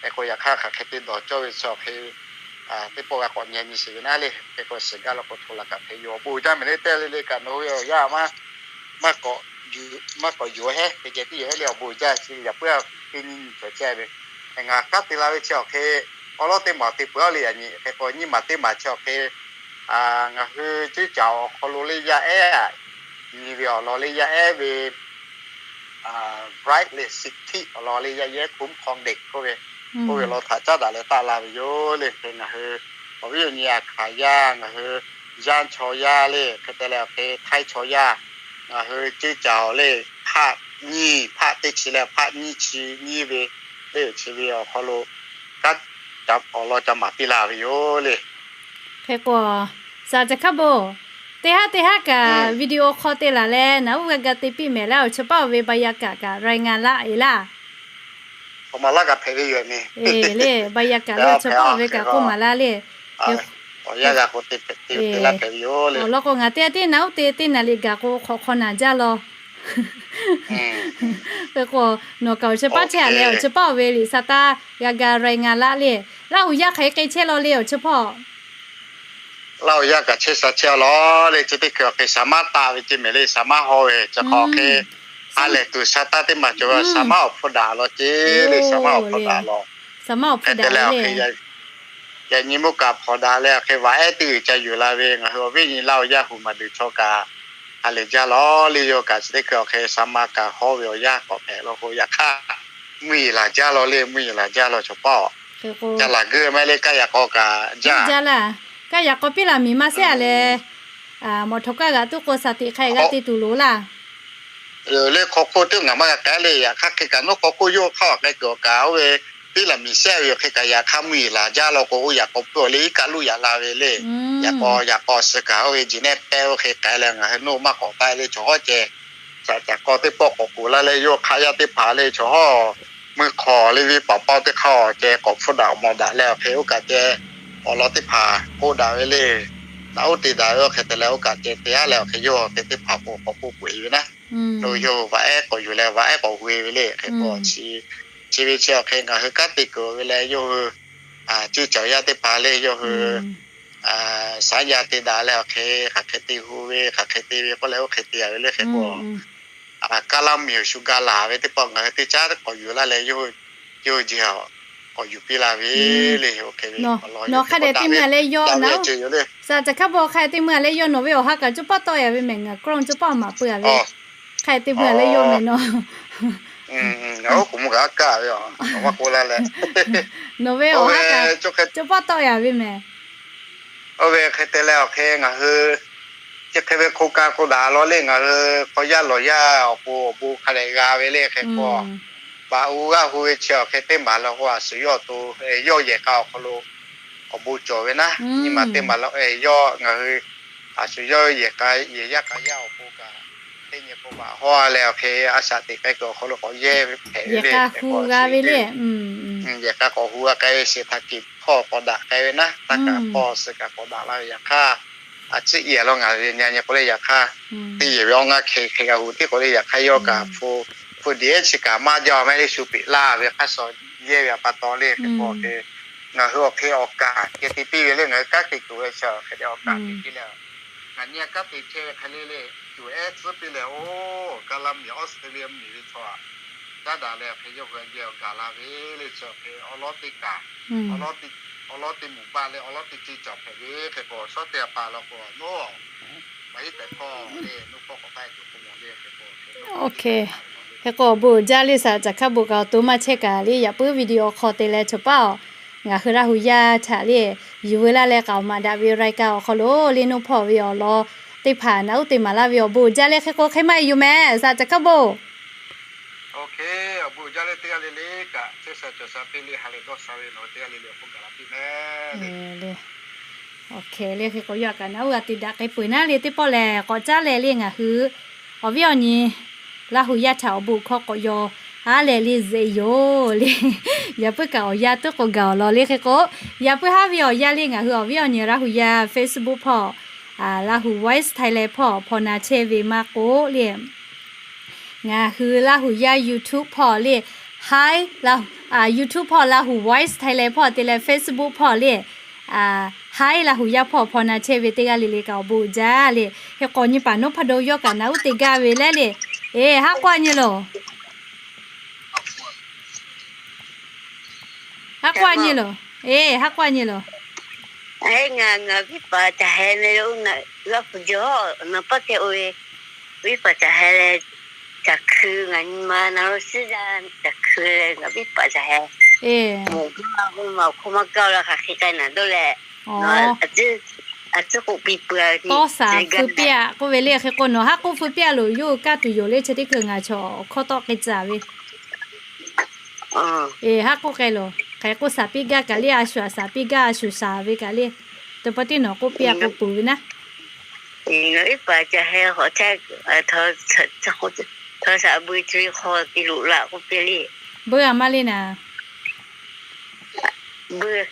hk'e k'o, yaꞈ hk'aˇ hk'aˬ hk'e te dawˬ cawˇ ve chi awˬ hk'e teˇ pawˆ g'a k'awꞈ nyi nyi sheˍ ve naˉ le. Hk'e k'o, shiˍ gaˇ law k'o hto la kaꞈ hpehꞈ yoˬ. Awˬ bon uiˍ jaˇ mehˍ le. Teˇ g'aˇ le le kaꞈ nawˬ hui awˬ yanˇ maˇ k'awꞈ yuˬ, maˇ k'awꞈ yuˬ hehˉ hk'e ceh tiˉ yoˬ hehˉ le. Awˬ bon uiˍ jaˇ chi yaꞈ puiˉ teˇ nyi nyi cawˬ ceh ve, ngaˬ kanˉ te la ve chi awˬ hk'e awˉ lawˉ teˇ maˬ te peuˬ a le. Yaꞈ nyi hk'e k'o nyiˇ maˬ teˇ maˬ chi awˬ hk'e ngaˬ hui ceˇ caˍ awˬ hk'aw lo le yaˇ ehˉ a nyi ve awˬ lawn le yaˇ ehˉ ve bright le, สิทธิ awˬ lawn le yaˇ ehˉ คุ้มครองเด็ก k'oˆ ve, k'oˆ ve law htaꞈ caˉ daꞈ leh taˆ la ve yoˬ le. Hk'e ngaˬ hui awˬ viˉ awˬ nyi a hkaˍ yaˇ, ngaˬ hui yaˇ chaw yaˇ le, hk'e te leh awˬ hk'e htaiˇ chaw yaˇ, ngaˬ hui ceˇ caˍ awˬ le hpaˆ nyiˇ, hpaˆ teˇ chi leh hpaˆ nyiˇ chi nyiˇ ve le chi ve awˬ hk'aw lo kanˉ awˬ lawn ca maˍ piˇ la ve yoˬ le. Hk'e k'o, shaˍ caˬ hkaˉ bon, teˇ haˉ teˇ haˉ kaꞈ video hk'aw te laˬ leh naˬ uˉ g'a ga te piˇ mehˍ leh awˬ chi paˆ awˬ ve บรรยากาศ kaꞈ รายงาน laˇ e laˇ. Awˬ maˍ laˇ kaꞈ hpehꞈ ve yoˬ le. บรรยากาศ le awˬ chi paˆ awˬ ve kaꞈ k'oˆ maˍ laˇ le. Awˬ yanˇ g'a k'o te te laˇ hpehꞈ ve yoˬ le. Awˬ lawn k'o ngaˬ teˇ g'aˇ tiˉ naˬ uˉ te teˇ naˍ liꞈ gaˬ k'o hk'awꞈ hk'aw naˬ jaˇ law. Hk'e k'o, nawˬ kaꞈ awˬ chi paˆ chehˇ a leh awˬ chi paˆ awˬ ve liꞈ sa taˇ g'a ga รายงาน laˇ le. Laˇ huˍ yaˇ hk'aˬ hk'e chehˇ law le awˬ chi paˆ. Laˇ huˍ yaˇ kaꞈ chehˇ sha chehˇ a law le. Chi teˇ hkui awˬ hk'e shaˍ maˇ taˆ ve ceˇ mehˍ le, shaˍ maˇ haw ve chi hk'aw hk'e ha lehˬ tuˬ sha taˇ teˇ maˬ cawˬ ve shaˍ maˇ awˬ hpfuhˇ daꞈ law ceˇ le. Shaˍ maˇ awˬ hpfuhˇ daꞈ law. Hk'e te leh awˬ hk'e yaꞈ nyi mvuhˇ kaꞈ hpawnˬ daꞈ leh awˬ hk'e vaꞈ ehˉ teˇ g'uiˬ ca yuˬ la ve ngaˬ hui awˬ viˉ awˬ nyi Laˇ huˍ yaˇ hui maˬ duˬ chaw kaꞈ ha lehˬ jaˇ law le. Yawˇ kaꞈ chi teˇ hkui awˬ hk'e shaˍ maˇ kaꞈ haw ve awˬ yanˇ k'awꞈ hpehꞈ law k'o, yaꞈ hk'aˇ mvuhˇ yeˬ laˬ jaˇ law le. Mvuhˇ yeˬ laˬ jaˇ law chaw paˆ. Ca laˬ geuˆ maˇ le. Kaˇ yaꞈ k'aw kaꞈ jaˇ laˇ. Kaˇ yaꞈ k'aw piˇ laˬ miˬ maˇ shehˉ a leh, mawꞈ htaw kaˇ g'aꞈ tuˉ k'o shaˍ tiꞈ hk'a g'a te tuˬ loˍ laˇ. Le hk'aw hk'oˆ teˇ ngaˬ maˇ g'a k'ai le. Yaꞈ hk'aˇ hk'e kaꞈ nawˉ hk'aw hk'oˆ yawˇ hk'aˇ awˬ k'ai kuiˬ awˬ kaꞈ oˇ ve piˇ laˬ miˬ shehˉ ve yoˬ. Hk'e kaꞈ yaꞈ hk'aˇ mvuhˇ yeˬ laˬ jaˇ law k'o, oˇ yaꞈ k'aw pui awˬ le iˉ kaˆ luˇ yaꞈ la ve le. Yaꞈ k'aw yaꞈ k'aw suh kaꞈ oˇ ve jeˬ nehˆ pehˇ oˇ hk'e k'ai leh ngaˬ hui nawˇ maˇ k'awꞈ k'ai le. Chaw hawˉ ceh shaˍ caˬ k'aw teˇ pawˆ k'awꞈ k'oˍ laˇ leh yawˇ hk'aˆ yaˇ teˇ hpaˍ le chaw hawˉ mui hk'awˍ le ve paˍ paw teˇ hk'aˇ awˬ ceh k'awꞈ hpfuhˇ daꞈ mawˬ daꞈ leh awˬ hk'e oˇ kaꞈ ceh awˬ lawn teˇ hpaˍ k'oˆ daꞈ ve le. Naˬ uˉ te daꞈ ve oˇ hk'e te leh oˇ kaꞈ ceh te aˉ leh awˬ hk'e yawˇ awˬ hk'e teˇ hpaˍ k'o k'awꞈ k'oˆ k'oꞈ e ve naˉ. Nawˬ yawˇ vaꞈ ehˉ k'awꞈ yuˬ leh vaꞈ ehˉ k'awꞈ hui ve le. Hk'e k'o chi ve chi awˬ hk'e ngaˬ hui kanˉ te kuiˬ ve leh yawˇ hui ceˇ caˬ yaˇ teˇ hpaˍ le yawˇ hui shaˉ yaˇ te daꞈ leh awˬ hk'e hk'aˬ hk'e te hu ve hk'aˬ hk'e te ve k'oˆ leh oˇ hk'e te a ve le. Hk'e k'o kaˇ laˇ miˬ awˬ shu ga laˬ ve teˇ pawˆ ngaˬ hui teˇ caˉ k'awꞈ yuˬ laˇ leh yawˇ hui yawˇ hui jeˬ k'awꞈ yuˬ piˇ laˇ ve le. Nawˬ hk'a dehꞈ teˇ mui a leh yawˇ na, shaˍ caˬ hkaˉ bon hk'a dehꞈ teˇ mui a leh yawˇ nawˬ ve awˬ ha kaꞈ coˇ paˆ tawˆ ya ve mehˍ. Ngaˬ กล้อง coˇ paˆ maˍ peuˬ a ve hk'a dehꞈ teˇ mui a leh yawˇ mehˍ nawˬ. Oˇ k'oˍ mvuh kaꞈ kaˇ ve a, maˇ k'oˆ laˇ leh, nawˬ ve awˬ ha kaꞈ coˇ paˆ tawˆ ya ve mehˍ. Oˇ ve hk'e te leh awˬ hk'e ngaˬ hui chi hk'e ve โครงการ k'o daꞈ law le. Ngaˬ hui hk'aw yaˇ lawˬ yaˇ awˬ pon awˬ bon hk'a dehꞈ g'a ve le. Hk'e k'o paˍ g'aˇ hu ve chi awˬ hk'e teˇ maˬ la k'o, a shu yawˇ to, yawˇ yehˬ k'a awˬ hk'aw lo awˬ bon cawˬ ve naˉ. Nyi ma teˇ maˬ la, yawˇ ngaˬ hui a shu yawˇ yehˬ k'a, yehˬ yaˇ k'a yaˇ awˬ pon kaꞈ, teˇ nyi k'o baꞈ hawˇ leh awˬ hk'e a shaꞈ teꞈ k'ai kuiˬ awˬ hk'aw lo k'awꞈ yehˇ hpehꞈ ve le. Yehˬ k'a k'awꞈ hu g'a ve le. Yehˬ k'a k'awꞈ hu g'a k'ai ve, sheˍ htaꞈ kiꞈ hpawˇ k'awꞈ daꞈ k'ai ve naˉ. Taˇ kaꞈ hpawˇ suh kaꞈ k'awꞈ daꞈ la ve yaꞈ hk'aˇ, a ciˉ yehˬ law ngaˬ hui nyi nyi k'o le yaꞈ hk'aˇ, teˇ yehˬ ve awˬ ngaˇ hk'e hk'e g'a hu tiˉ k'o le yaꞈ hk'aˇ, yawˇ kaꞈ hpu, hpu diꞈ ehˉ chi kaꞈ maˇ jaˇ maˇ heˆ le, shu peꞈ laˇ ve hk'aˇ suh yehˇ ve a pa taw le hk'e k'o hk'e, ngaˬ hui awˬ hk'e awˬ kaˍ ceh te piˇ ve le, ngaˬ hui kanˉ te tuˬ ve chi hk'e te awˬ kaˍ te piˇ le. Ngaˬ nyi a kanˉ te chehˇ ve hk'e le le, tuˬ ehˉ tcuhˉ piˇ leh, oˇ Kaˇlaˇ miˬ Australia miˬ ve chaw aꞈ caˉ daꞈ leh hk'e yawˇ hui a geh awˬ gaˬ la ve le, chi awˬ hk'e awˬ lawˉ teˇ kaˍ, awˬ lawˉ teˇ moˍ baˆ leh awˬ lawˉ teˇ ceuˬ cawˬ hpehꞈ ve hk'e k'o, shawˉ teˇ a pa la k'o, nawˉ maˇ heˆ tehꞈ hkawˇ le, nawˉ hkawˇ k'awꞈ taˆ tuˬ k'o mawˬ le hk'e k'o, hk'e k'o awˬ bon uiˍ jaˇ le, saˍ caˬ hkaˇ bon kaꞈ awˬ to maˇ chehˇ kaꞈ le, yaꞈ puiˉ video awˬ hk'aw te leh chaw paˉ aˬ, ngaˬ hui Laˇ hu yaˇ htaꞈ le, yuˬ veu laˇ leh k'aoˍ maˍ daꞈ ve รายการ awˬ hk'aw lo le, nawˉ hpawˇ ve awˬ lawn teˇ hpaˍ naꞈ uˉ te maˍ laˇ ve awˬ bon uiˍ jaˇ le hk'e k'o, hk'e maˇ heˆ yoˬ mehˍ, saˍ caˬ hkaˇ bon. Awˬ hk'e, awˬ bon uiˍ jaˇ le teˇ g'aˇ le le kaꞈ, chehˇ sha cawˬ sha piˇ le, ha lehˬ dawˇ sha ve nawˬ hui teˇ g'aˇ le le awˬ hk'oˆ gaˬ la piˇ mehˍ le. Awˬ hk'e le hk'e k'o, yawˇ kaꞈ naꞈ uˉ g'a te daꞈ k'ai peuˬ naˉ le, teˇ pawˆ lehˬ k'awꞈ caˉ leh le ngaˬ hui awˬ viˉ awˬ nyi Laˇ hu yaˇ htaꞈ awˬ bon hkawˇ k'awꞈ yaw haˉ leh le zeꞈ yoˬ le. Yaꞈ puiˉ kaꞈ awˬ yanˇ tuˉ k'o gaˬ awˬ lawn le hk'e k'o, yaꞈ puiˉ haˉ ve awˬ yanˇ le ngaˬ hui awˬ viˉ awˬ nyi Laˇ hu yaˇ Facebook hpawˇ, Laˇ hu Voice Thailand hpawˇ hpaw na chehˇ ve maˇ k'oˆ le. Ngaˬ hui Laˇ hu yaˇ YouTube hpawˇ le, Hi, YouTube hpawˇ Laˇ hu Voice Thailand hpawˇ te leh Facebook hpawˇ le, Hi Laˇ hu yaˇ hpawˇ hpaw na chehˇ ve teˇ g'aˇ le le kaꞈ awˬ bon uiˍ jaˇ le. Hk'e k'o nyi paˍ nawˉ hpaˇ do yawˇ kaꞈ naꞈ uˉ te gaˇ ve leh le. Eˬ, haˉ k'oˆ a nyi loˬ. Haˉ k'oˆ a nyi loˬ. Eˬ, haˉ k'oˆ a nyi loˬ. Ngaˬ, ngaˬ viˉ paˍ caˬ heh meh lo, ngaˬ g'a hpu jaw, nawˬ paˇ hkeh oˇ ve viˉ paˍ caˬ heh leh, caˬ hkui ngaˬ nyi ma na lo suhˉ jaˇ, caˬ hkui leh ngaˬ viˉ paˍ caˬ heh. Eˬ, moˍ gaˇ k'o maˬ awˬ hk'oˆ maˇ kaˇ la hk'aˬ hk'e k'ai naˍ dawˇ leh, a ciˉ k'oˆ piˇ peuˬ a ve, tawˇ saˍ feu piˇ a k'oˆ ve le. Hk'e k'o nawˬ haˉ k'oˆ feu piˇ a loˬ, yawˇ hui kaˇ tuˬ yoˬ le, chi teˇ hkui ngaˬ chaw awˬ hkawˇ tawˆ k'ai tcuh ve. Eˬ, haˉ k'oˆ k'ai loˬ. Hk'e k'oˆ saˍ piˇ gaˇ kaꞈ le, a shuˍ a saˍ piˇ gaˇ, a shuˍ saˍ ve kaꞈ le. Teˇ pawˆ tiˉ nawˬ k'oˆ piˇ a k'o peuˬ ve naˉ. Nawˬ viˉ paˍ caˬ heh hk'awꞈ chehˇ, tawˇ saˍ beu chi ve hk'aw te loꞈ la k'oˆ piˇ le. Beu a maˇ le naˍ. Beu,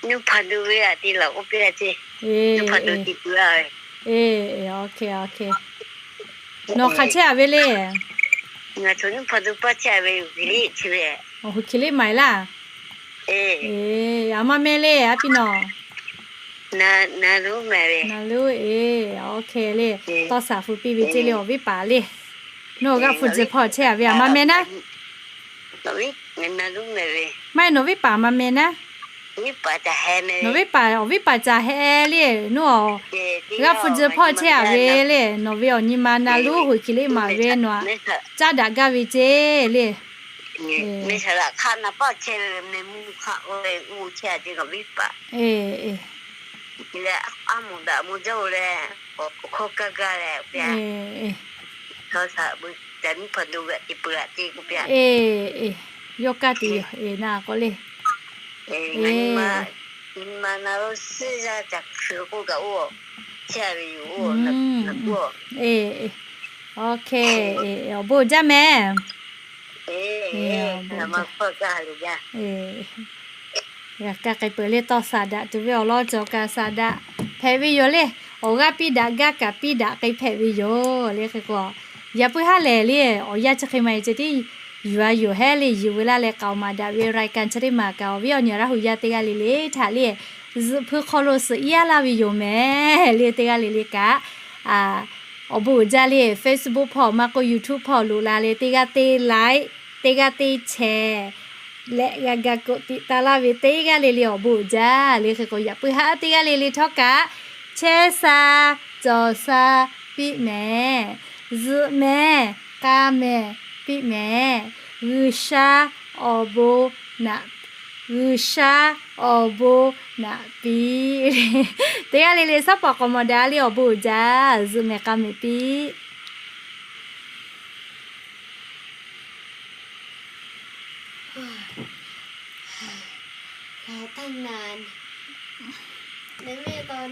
nuˇ hpaˍ do ve a te laˬ k'oˆ piˇ a ce. Nuˇ hpaˍ do ti peuˬ a ve. Eˬ, eˬ, nawˬ hk'aˬ chehˇ a ve le. Ngaˬ chaw nuˇ hpaˍ do paˇ chehˇ a ve, Hui Hkiˬ Liˇ maˍ e laˇ. Eˬ, a maˇ meh le a piˇ nawˬ. Naˍ luˉ, eˬ, awˬ hk'e le. Tawˇ saˍ fu piˇ ve ceˇ le awˬ viˉ paˍ le. Nawˬ g'a hpu tcuh hpawˇ chehˇ a ve a maˇ meh naˉ. Maˇ heˆ, nawˬ viˉ paˍ maˇ meh naˉ. Nawˬ viˉ paˍ, awˬ viˉ paˍ caˬ heh le, nawˬ g'a hpu tcuh hpawˇ chehˇ a ve le. Nawˬ ve awˬ nyi ma na luˉ Hui Hkiˬ Liˇ maˍ ve nawˬ caˉ daꞈ gaˇ ve ceˇ le. Eˬ, eˬ, eˬ, yawˇ kaˇ te yoˬ, eˬ, na k'o le. Eˬ, awˬ bon jaˇ mehˍ. G'a kaˇ k'ai peuˬ le, tawˇ saˍ daꞈ tuˬ ve awˬ lawn cawˬ kaꞈ saˍ daꞈ hpehꞈ ve yoˬ le. Awˬ g'aˇ piˇ daꞈ gaˇ kaꞈ piˇ daꞈ k'ai hpehꞈ ve yoˬ le. Hk'e k'o, yaꞈ puiˉ haˉ lehˬ le, awˬ yanˇ chi hk'e maˇ heˆ ceh tiˉ yuˬ a yoˬ hehˉ le, yuˬ veu laˇ leh k'aoˍ maˍ daꞈ ve รายการ chi teˇ maˬ kaꞈ awˬ viˉ awˬ nyi Laˇ hu yaˇ teˇ g'aˇ le le htaꞈ le, zuhꞈ hpui hk'aw lo suhˍ iˉ yaˇ laˇ ve yoˬ mehˍ le. Teˇ g'aˇ le le kaꞈ awˬ bon uiˍ jaˇ le. Facebook hpawˇ maˇ k'oˆ YouTube hpawˇ loꞈ la leh teˇ g'aˇ teˇ like, teˇ g'aˇ teˇ share leh g'a ga กดติดตาม laˇ ve teˇ g'aˇ le le awˬ bon uiˍ jaˇ le. Hk'e k'o yaꞈ puiˉ haˉ teˇ g'aˇ le le htawˇ kaꞈ chehˇ sha cawˬ sha piˇ mehˍ. Zuhꞈ mehˍ, k'a mehˍ piˇ mehˍ. G'uiˬsha awˬ bon naꞈ, G'uiˬsha awˬ bon naꞈ piˇ. Teˇ g'aˇ le le shaˉ pawˍ k'awꞈ mawˬ daꞈ le, awˬ bon uiˍ jaˇ. Zuhꞈ mehˍ k'a mehˍ piˇ. Taˇ naˍ, leh mehˆ taw